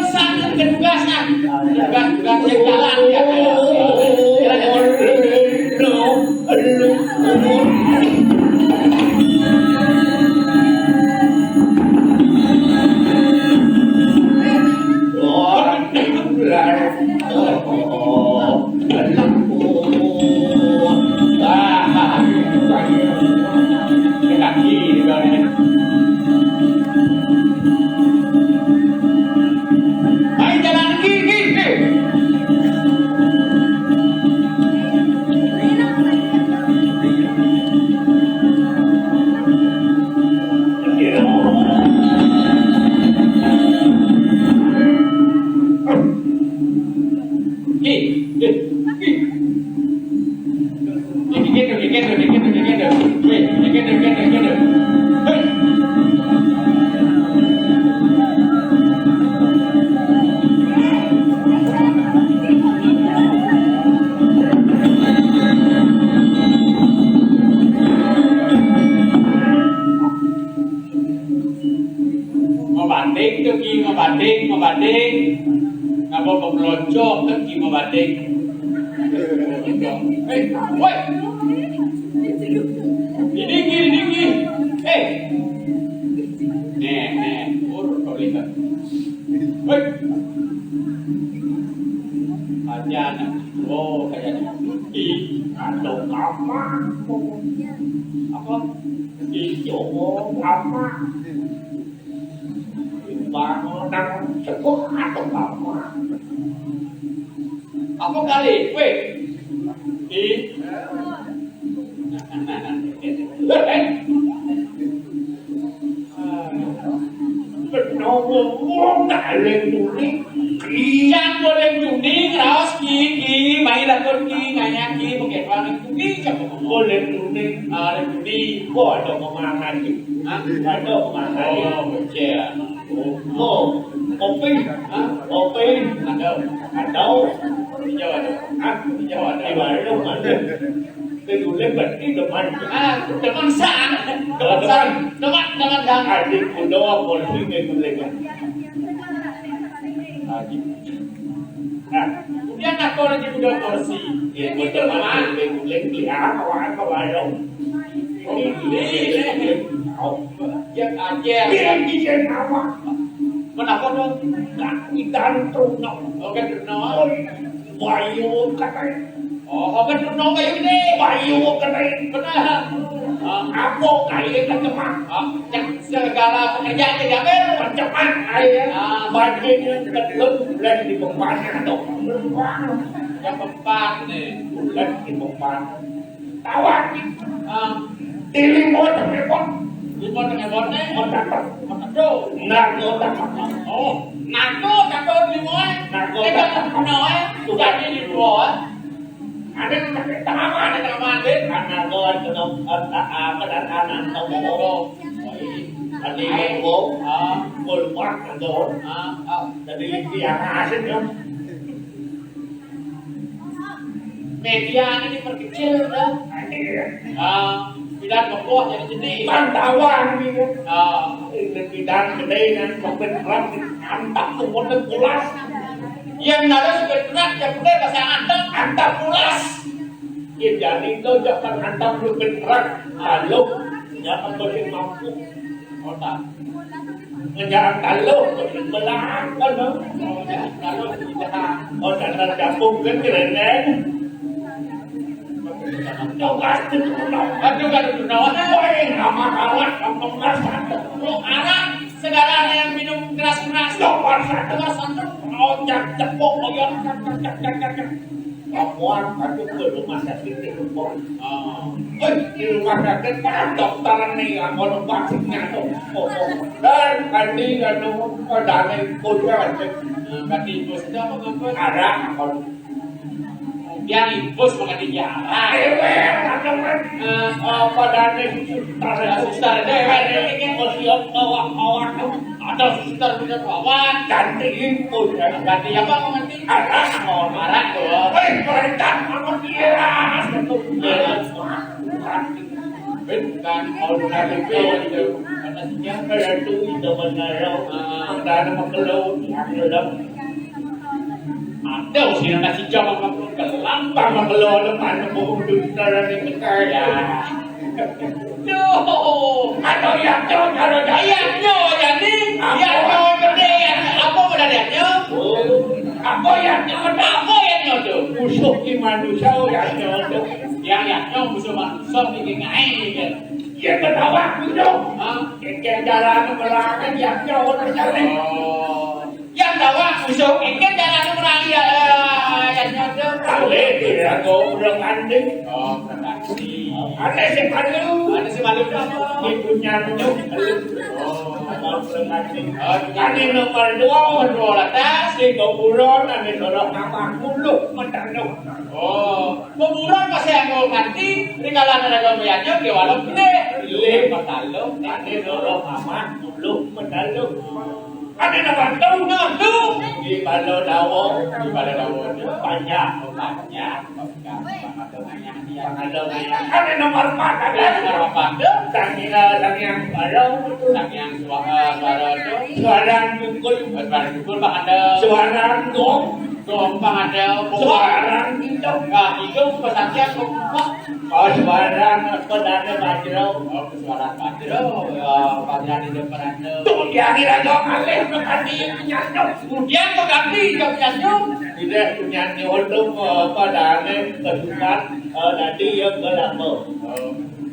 Sangat ketugasan. Tugas-tugas yang jalan, ya. Ayo jalan gigi. Gigi. Mabanding tuh ki, mabanding, mabanding. Ngapa memelonco tuh ki mabanding? Eh, woi. Didiki, didiki. Eh. Nih, nih, urut kau lihat. Woi. Aja anak. Oh, kayak di atau apa? Apa? Di Jawa apa? Bangunan sekolah atau apa? Apa kali? Weh. Di. Bener wong dalem muni. Yang boleh muni raos ki, ki, mai lakon ki, ngayang ki, mungkin barang ki, siapa ngomong? Boleh muni. Ah, boleh muni. Kok ada pemangan ki? Hah? Ada pemangan ki. Oh, bocil. Oh, kopi. Hah? Kopi. Ada. Ada. Hijau ada. Hah? Hijau ada. Di warung ada. Kedulen berarti demen. Ah, demen sang. Demen sang. Demen, demen sang. Adik kuda polisi kedulen. Adik. Nah, kemudian aku lagi kuda polisi. Ya, ini demen. Kedulen dia, kawan ke warung. Ini, ini, ini. Oh. Dia kaget. Dia kaget apa? Kenapa tuh? Nah, ikan trunok. Oke, trunok. Bayu katanya. Oh, obat renong kayu gede. Bayu kena. Benar. Ah, apa kaya kecemat? Ah, cek segala pekerjaan jadi apa? Kecemat kaya. Ah. Bajunya kedua bulan di bawahnya ada. Yang keempat nih. Bulan di bawah. Tawar. Ah. Di lima telepon. Lima telepon nih. Mau dapat. Mau dapat. Nggak mau dapat. Oh, nggak mau dapat lima. Nggak mau dapat. Jadi di dua. Ada yang pakai tanaman, ada tanaman, deh. Tanaman, tanaman, tanaman, tanaman. Tadi, ah, kulpak, tanaman. Ah, ah. Tadi, ya, asik, ya. Media ini diperkecil, ya. Asik, ya. Ah, tidak kokoh jadi jenis. Pantauan, gitu. Ah. Ini bidang gede, kan, sampai terang, antap tuh, model pulas. Yang nara sudah berat, yang benar bahasa antap. Antap pulas. Ya, jadi itu jangan antap lu berat. Lalu, jangan bikin mampu. Otak. Jangan kalau bikin belah, kan, no? Oh, jangan kalau tidak. Oh, jangan gabung kan, keren, kan? Tugas itu, no? Aduh, kan, no? Woi, nama kawan, kamu merasa. Oh, anak, segala yang minum keras-keras. Nomor satu. Nomor satu. Oh, jangan tepuk, oh, ya. Muat, aduh, ke rumah sakit di rumah. Ah. Eh, di rumah sakit, para dokter nih, yang mau obatnya tuh. Oh, oh. Dan tadi, anu, padahal itu aja. Nah, berarti bosnya apa, apa? Arah, apa? Yang infus mengganti jalan. Ewer, ada, Mas. Eh, eh, padahal itu suster. Ada suster, ada ewer, ini kan mau siap bawa-bawa. Ada suster bisa bawa. Ganti infus, ya. Ganti apa mau ganti? Arak. Oh, arak tuh. Eh, kerencang sama dia. Betul. Bukan, kalau dari itu, karena siapa ya tuh, zaman sekarang. Ah. Ada makan laut, makan laut. Ada usia nasi jam makan laut, kelam, makan laut, ada mana mau duduk sekarang ini, kaya. Tuh, ada yang jauh, ada yang iya, nyo, jadi, iya, nyo, gede, ya. Apa pada dia, nyo? Oh, apa yang jauh? Apa yang nyo tuh? Musuh di manusia, yang jauh tuh. Yang, yang nyo, musuh manusia, ini ngai, ya. Iya, ketawa, musuh. Hah? Yang jalan, belakang, yang jauh, ada jalan. Oh. Yang bawa musuh, engke jalan merangi, ya, ya, ya, ya. Kali dia kau berkanding. Oh, berkanding. Ada si malu. Ada si malu apa? Ibunya nyuk. Oh, berkanding. Oh, kali nomor dua, nomor dua atas. Di kuburan, ada orang apa? Bulu, mendalam. Oh, kuburan masih aku ganti. Di kalangan ada banyak, di walau gede. Iya, mendalam. Ada orang apa? Bulu, mendalam. Ane nomor telu. Nah, telu. Di Balo Dawa. Di Balo Dawa. Panjang. Panjang. Panjang. Panjang. Ane nomor empat. Ane nomor empat. Sang Hyang, Sang Hyang Balo. Sang Hyang Suara, Suara itu. Suara Tukul. Suara Tukul, Pak Anda. Suara Gong. Gong, Pak Anda. Suara Hidung. Nah, Hidung, Pak Satya, Pak. Oh, Suara Pedana Bajra. Oh, Suara Bajra. Ya, Bajra di depan Anda. Tuh, dia kira gua ngalih, berarti nyanyi. Kemudian kok ganti, gak nyanyi. Tidak, nyanyi untuk, eh, apa, dane kesukaan, eh, nanti ya kelapa.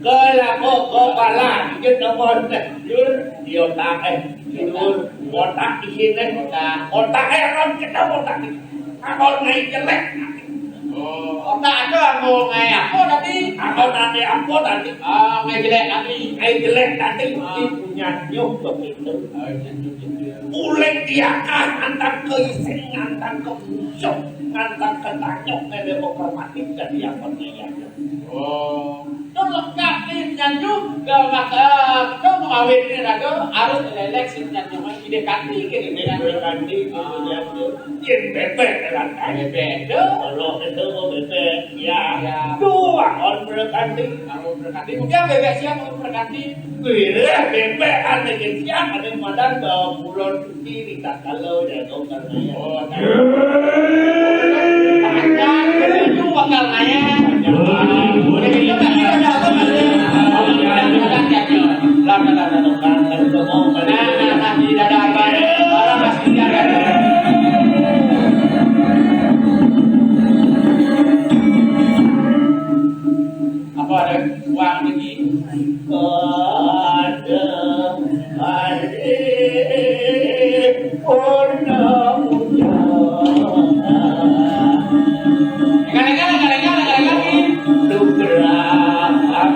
Kelapa, kepala, dia nomor teh. Jur, di otak, eh, jur, otak di sini. Otak. Otak, eh, orang kita otak. Aku ngai jelek. Oh, otak ada aku ngai apa tadi? Aku nanti apa tadi? Ah, ngai jelek tadi. Ngai jelek tadi. Ah. Ibunya nyuh begitu. Oh, iya, iya, iya. Mulai diakah antar ke ising, antar ke musuh, antar ke tanyuk, ngai mau permatik dan dia percaya. Oh. Itu lengkap nih, nyanyu, gak masalah. Itu mau awet nih, raga, harus lelek sih, nyanyu, mah ide kanti, gitu, kan. Ide kanti, gitu, ya, tuh. Yen bebek, kan. Bebek, tuh. Kalau itu mau bebek, ya. Ya. Tuh, angkon berkanti. Angkon berkanti. Kemudian bebek siap, angkon berkanti. Wih, bebek, kan, bikin siap, ada yang madan, bawa bulan. Ini tak kalau dia kau kan naya. Oh, tak. Panjang, itu bakal naya. Boleh itu tak kira ada apa, Mas? Lah, lah, lah, lah. Nah, nah, nah, tidak ada apa. Orang masih jaga. Apa ada uang lagi? Ada, ada, warna muda. Kadang-kadang, kadang-kadang, kadang-kadang. Lu berangkat.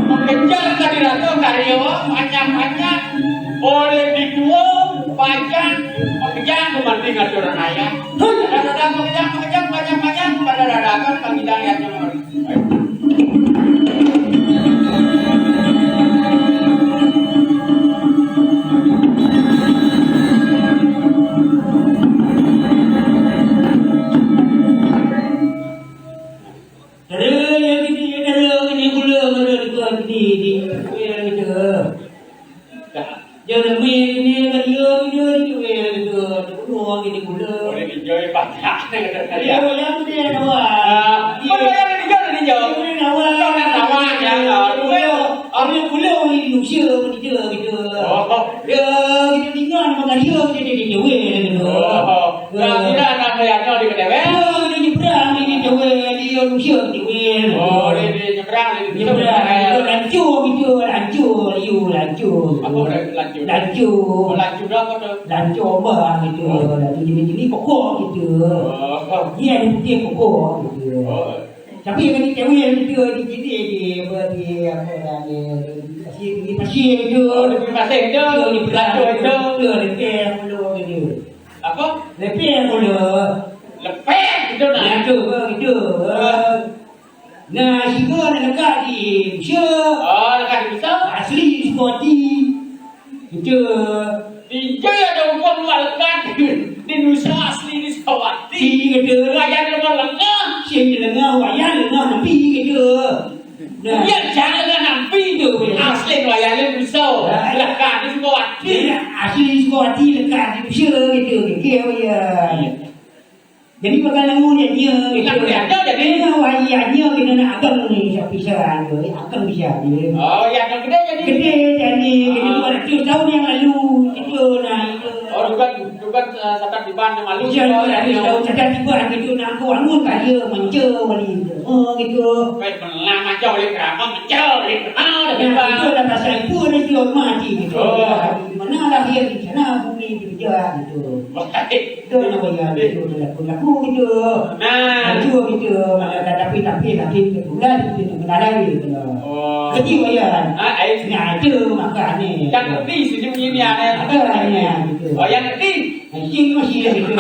Mengejar tadi ratu karyawan banyak-banyak. Oleh dikua, pajan, pajan, mending atur raya. Dada-dada, pajan, pajan, pajan, pajan, pada dadakan, pajan yang nomor. Terus yang ini, terus ini, gula, gula, gula, ini, ini, gula, gula. Dah. Jangan main ini, kan dia, dia, dia, dia, dia, dia, dia, dia, gula. Boleh dijauhi banyak, dia kata saya. Dia yang dia, kawan. Ah, dia. Mana yang dijauhi, dijauhi? Dia, kawan. Kau nak lawan, ya, kawan. Dia, dia, gula, dia, dia, dia, dia. Oh. Dia, dia, dia, dia, dia, dia, dia, dia, dia. Oh. Nah, tidak ada yang di kedewek. Dia, dia nyebrang, dia, dia, dia, dia, dia, dia. Oh, dia, dia nyebrang, dia, dia nyebrang. Dia, dia, lancur, dia, lancur, dia, lancur. Apa dia, lancur? Lancur. Oh, lancur apa tu? Lancur bah gitu. Oh. Lancur jenis-jenis pokok gitu. Oh. Dia ada putih pokok gitu. Oh. Tapi yang ni cewek yang gitu di sini di apa di apa dah ni, di pasir, di pasir gitu. Oh, di pasir gitu. Di pasir gitu. Dia lebih dulu gitu. Apa? Lebih dulu. Lepeh gitu nah. Nah, tu, gitu. Oh. Nah, siko nak lekat di Malaysia. Oh, lekat di Malaysia? Asli di Sukawati. Gitu. Tiga ada orang luar lekat di Nusa asli di Sukawati. Iya, gitu. Wayang lengah lengah. Sini lengah, wayang lengah, nampi gitu. Nah. Ya, jangan nampi tu. Asli wayang di Nusa. Nah. Lekat di Sukawati. Iya, asli di Sukawati, lekat di Malaysia gitu. Gitu, ya. Iya. Jadi bakal nanggung dia, dia gitu. Nak dia ada jadi. Dia wayah dia kena nak agang ni, siapa bisa dia, agang bisa dia. Oh, ya, agang gede jadi. Gede jadi, jadi Ah. dua ratus tahun yang lalu, gitu, nah, itu. Oh, bukan, bukan, eh, Satan Tiban yang malu. Iya, Oh, dua ratus ya. tahun Satan Tiban gitu, nak aku bangun kaya, menca, wali. Oh, gitu. Baik, melang macam oleh kerama, menca oleh kerama, dah Nah, tiba. Itu dah pasal itu, ada dia mati, gitu. Oh. Di mana lahir, di sana bumi, di kerja, gitu. Baik. Itu nama dia, gitu, lagu-lagu gitu. Nah. Lagu gitu, mana dah tapi, tapi, tapi, kita bulan, kita tu mengalai gitu. Oh. Jadi, wayang. Ah, ai. Nah, itu makanya. Yang ngerti sini punya ni, ada. Ada, ada, gitu. Oh, yang ngerti? Yang ngerti masih ada gitu.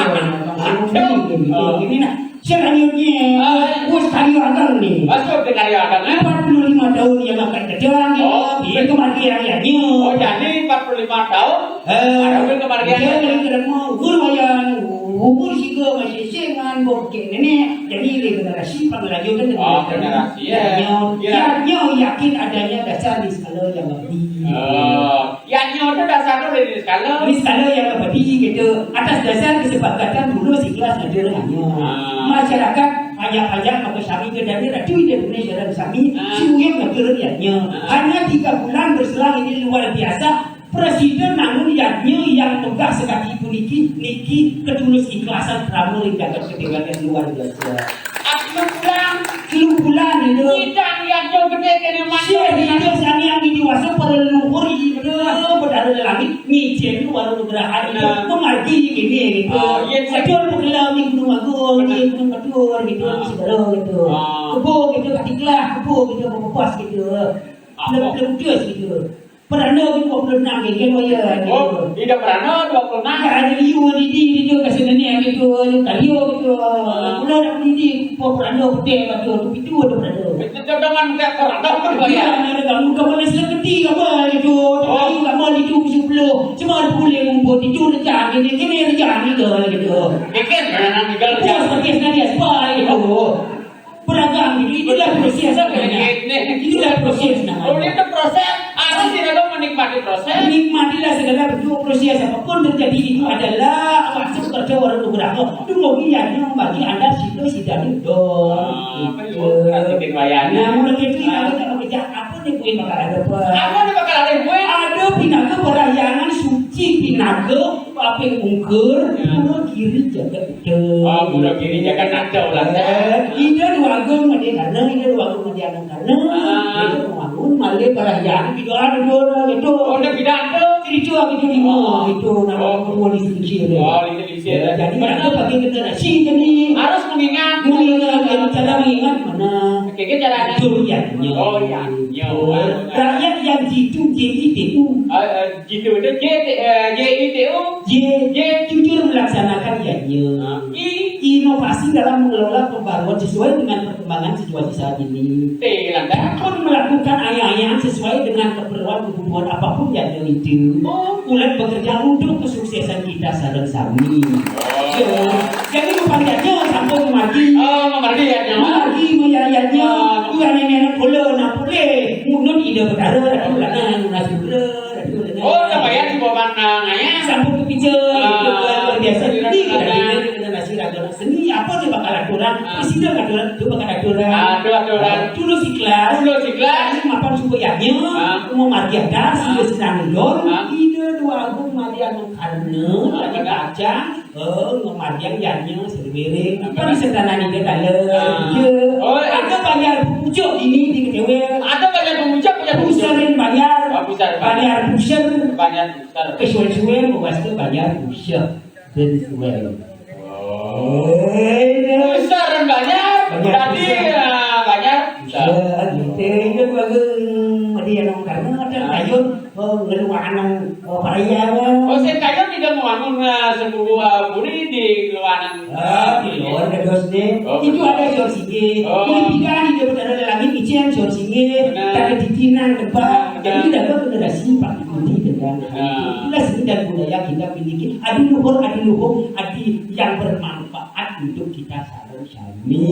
Yang ngerti gitu. Oh. Ini nak, selanjutnya, Ah. bos karya agang ni. Masuk ke karya agang, eh? Empat puluh lima tahun yang akan datang, Oh. dia kematian yang Oh, jadi empat puluh lima tahun? Eh, Ada pun kematian. Dia dari kerana umur wayang, umur sehingga masih sengan, bokek nenek. Jadi, dia generasi pengelanjutan dan Oh, generasi. generasi, ya. Yang nyo, Ya. yang nyo yakin adanya dasar di skala yang lebih. Oh. Yang nyo tu dasar tu dari skala. Di skala yang lebih gitu. Atas dasar kesepakatan dulu ikhlas ada dengannya. Ah. Masyarakat banyak-banyak maka sami ke dan ratu dia punya jalan sami. Ah. Siuyang negara yang nyo. Ah. Hanya tiga bulan berselang ini luar biasa. Presiden nangun yadnya yang megah sekati puniki, niki ketulus ikhlasan krama ring jagat ketinggalan yang luar biasa. Aku pulang, Kelu bulan itu. Kita yang jauh gede kena masuk. Sehingga sang yang dewasa para leluhur itu berada di langit, ngicen luar nugraha itu. Nah. Memargi ini gitu. Ah, iya, iya. Betul, betul, ni Gunung Agung, Betul. ni Gunung Batur gitu, Ah. segala gitu. Ah. Kebo gitu, Batiklah, kebo gitu, Bepuas gitu. Apa? Belum, belum terus gitu. Peranda tu dua puluh enam ke, kan wayah gitu. Oh, ida peranda dua puluh enam. Dah ada liu di, di, di tu, kasi nenek gitu, liu gitu. Ah. Mula nak mendidih, po peranda putih kat tu, tu pintu ada peranda. Itu tu dengan tak peranda pun Dia wayah. Ada kamu, kamu nak sila keti apa gitu. Oh. Tadi kamu di tu sepuluh. Cuma ada boleh ngumpul di tu, rejang ini, ini rejang ini ke gitu. Bikin, mana nak tinggal Bos, rejang. Habis nanti aspal gitu. Beragam gitu. Itulah proses sebenarnya. Itulah proses namanya. Oh, itu proses. Aku tidak tahu menikmati proses. Nikmatilah segala bentuk proses apapun terjadi itu adalah awak tu kerja orang nugraha. Tu bagi yang bagi anda situ sidang itu. Ah, apa itu? Berarti wayahnya. Nah, mula itu Ah. kita tak bekerja apa ni buin bakal ada apa? Apa ni bakal ada buin? Ada pinaka perahyangan suci pinaka Paping ungkur, Ya. Pura Giri jagat Nata. Oh, Pura Giri jagat Nata ulah, ya. Eh, ida dua agung madi karena, ida dua agung madi agung karena. Ah. Itu membangun malih parahyangan, ida ada dua orang itu. Oh, ada bidang tu? Cerita gitu lima, Oh. gitu, nama Oh. Pura di Singkir. Oh, di Singkir. Ya, jadi, ada bagi generasi jadi Harus mengingat. Mengingat, cara mengingat mana? Okey, okey, cara Itu yang nyo. Oh, yang nyo. Rakyat yang jitu, J I T U. Ah, ah, jitu tu, J T, eh, J I T U. J, J. Jujur melaksanakan yang nyo. Ah, I. Inovasi dalam mengelola pembaruan sesuai dengan perkembangan situasi saat ini. T, lantas. Tekun melakukan ayang-ayang sesuai dengan keperluan kebutuhan apapun yang nyo itu. Oh. Ulat bekerja untuk kesuksesan kita sareng sami. Oh. Ya. Jadi, rupa nyo sampun memargi. Oh, memargi ya, nyo. Memargi, memargi ya, nyo. Oh. Bukan nenek pula, nak pulih. Munut ida betara, tapi ulana nasi pula, tapi ulana. Oh, tak payah cuba pandang, ya. Sampun kepica, Ah. gitu, luar biasa. Jadi, Ah. kita kena nasi raga seni, apa tu bakal aturan? Ah. Presiden aturan, tu bakal aturan. Ah, tu aturan. Tulus ikhlas. Tulus ikhlas. Jadi, mapan cuba ya, nyo. Ah. Mau margi atas, Ah. dia senang dulu. Ah. Ida dua agung madian karena, Ah, lagi benar. kacang. Oh, ngomadiang yadnya sedumiring. Apa? Kan sentana ni dia dalam. Ah. Ya. Oh, eh. Ada banjar pucuk ini di Ketewe. Ada banjar pucuk, banjar pucuk. Pusarin banjar. Oh, pusarin banjar. Banjar pusar. Banjar Kesuwen-suwen mewasta bayar usah. Dan suwen. Oh. Usah dan bayar. Bayar usah. Ya, bayar usah. Usah, gitu. Ingat bagus. Madi yang karena ada kayun, oh, ngeluaran, oh, parahyangan. Oh, saya kayun tidak mau bangun, eh, sebuah puri di luaran. Ah, di luar ada dos deh. Oh, itu betul. Ada sor singgih. Oh. Ini tiga nih, dia berada dalam ini, Icen sor singgih. Benar. Tapi di Cina, tempat. Benar. Jadi, dah kena dasi, Pak. Nanti dengan. Nah. Itulah seni dan budaya kita miliki. Adi luhur, adi luhur, adi yang bermanfaat untuk kita sehari-hari.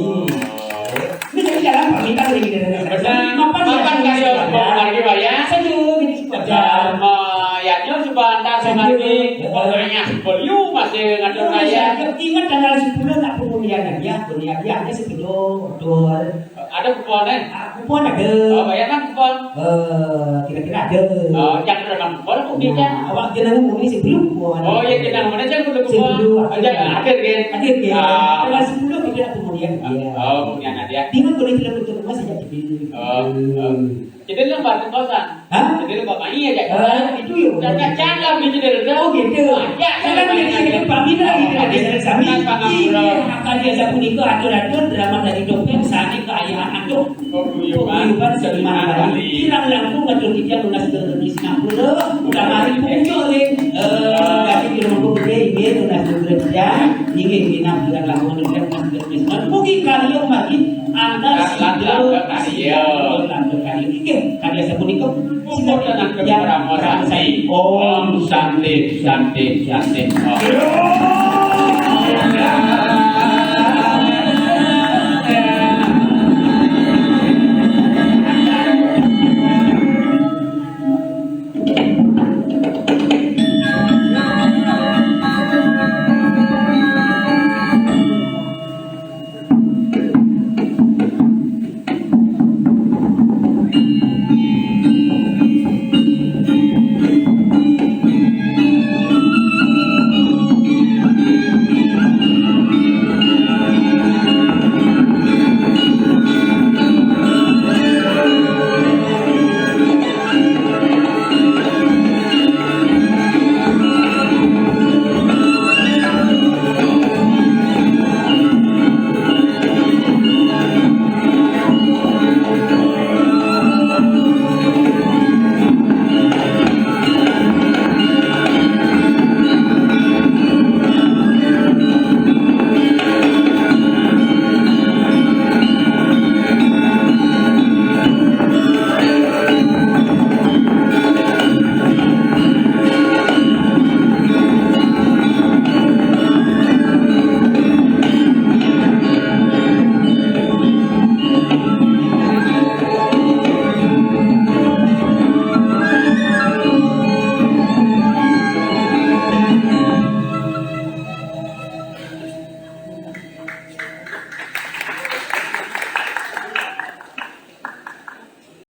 Ini jadi jalan pamit lagi dari sana. Benar. Mapan ya, mapan kali ya, sebentar. Mapan lagi, Pak, ya. Sejuk, ini sebentar. Sebentar, ya, nyo sebentar, sebentar. Sejuk. Pokoknya, sebelum masih ngatur raya. Ingat tanggal sepuluh nak pemulihan dia, pemulihan dia hanya sepuluh, betul. Ada kupon, eh? Ah, kupon ada. Oh, banyak kan kupon? Eh, kira-kira ada. Oh, yang ada dalam kupon, kok. Nah, tidak? Awak jangan ngomong ini sebelum kupon. Oh, iya, jangan ngomong aja sebelum kupon. Sebelum, ada. Ada, ada, kan? Ada, kan? Ah. Tanggal sepuluh kita pemulihan dia. Oh, pemulihan dia. Dia kan boleh tidak betul rumah sejak kecil. Oh, oh. Jadi lu buat kosan? Hah? Jadi lu buat main aja, eh, kosan? Itu ya. Udah kacang lah, beli dari lu. Oh, gitu. Ya, ya, kan main jadi aja. Pamit lah, gitu, dari sami. Kan paham, bro. Iya, akan dia sapunika atur-atur drama dari dompet, sani keayaan atur. Paguyuban seniman Bali. Kirang langkung atur titiang nunas geng di Singapura. Udah mari pucuk nih. Eh, kasih di rumah gede, ini nunas geng titiang. Inggih, inggih, nah, kirang langkung atur titiang nunas geng di Singapura. Mugi karya magi antar sida karya. Inggih, karya sapunika. Sinten yang Parama Santi. Om Santi, Santi, Santi. Om.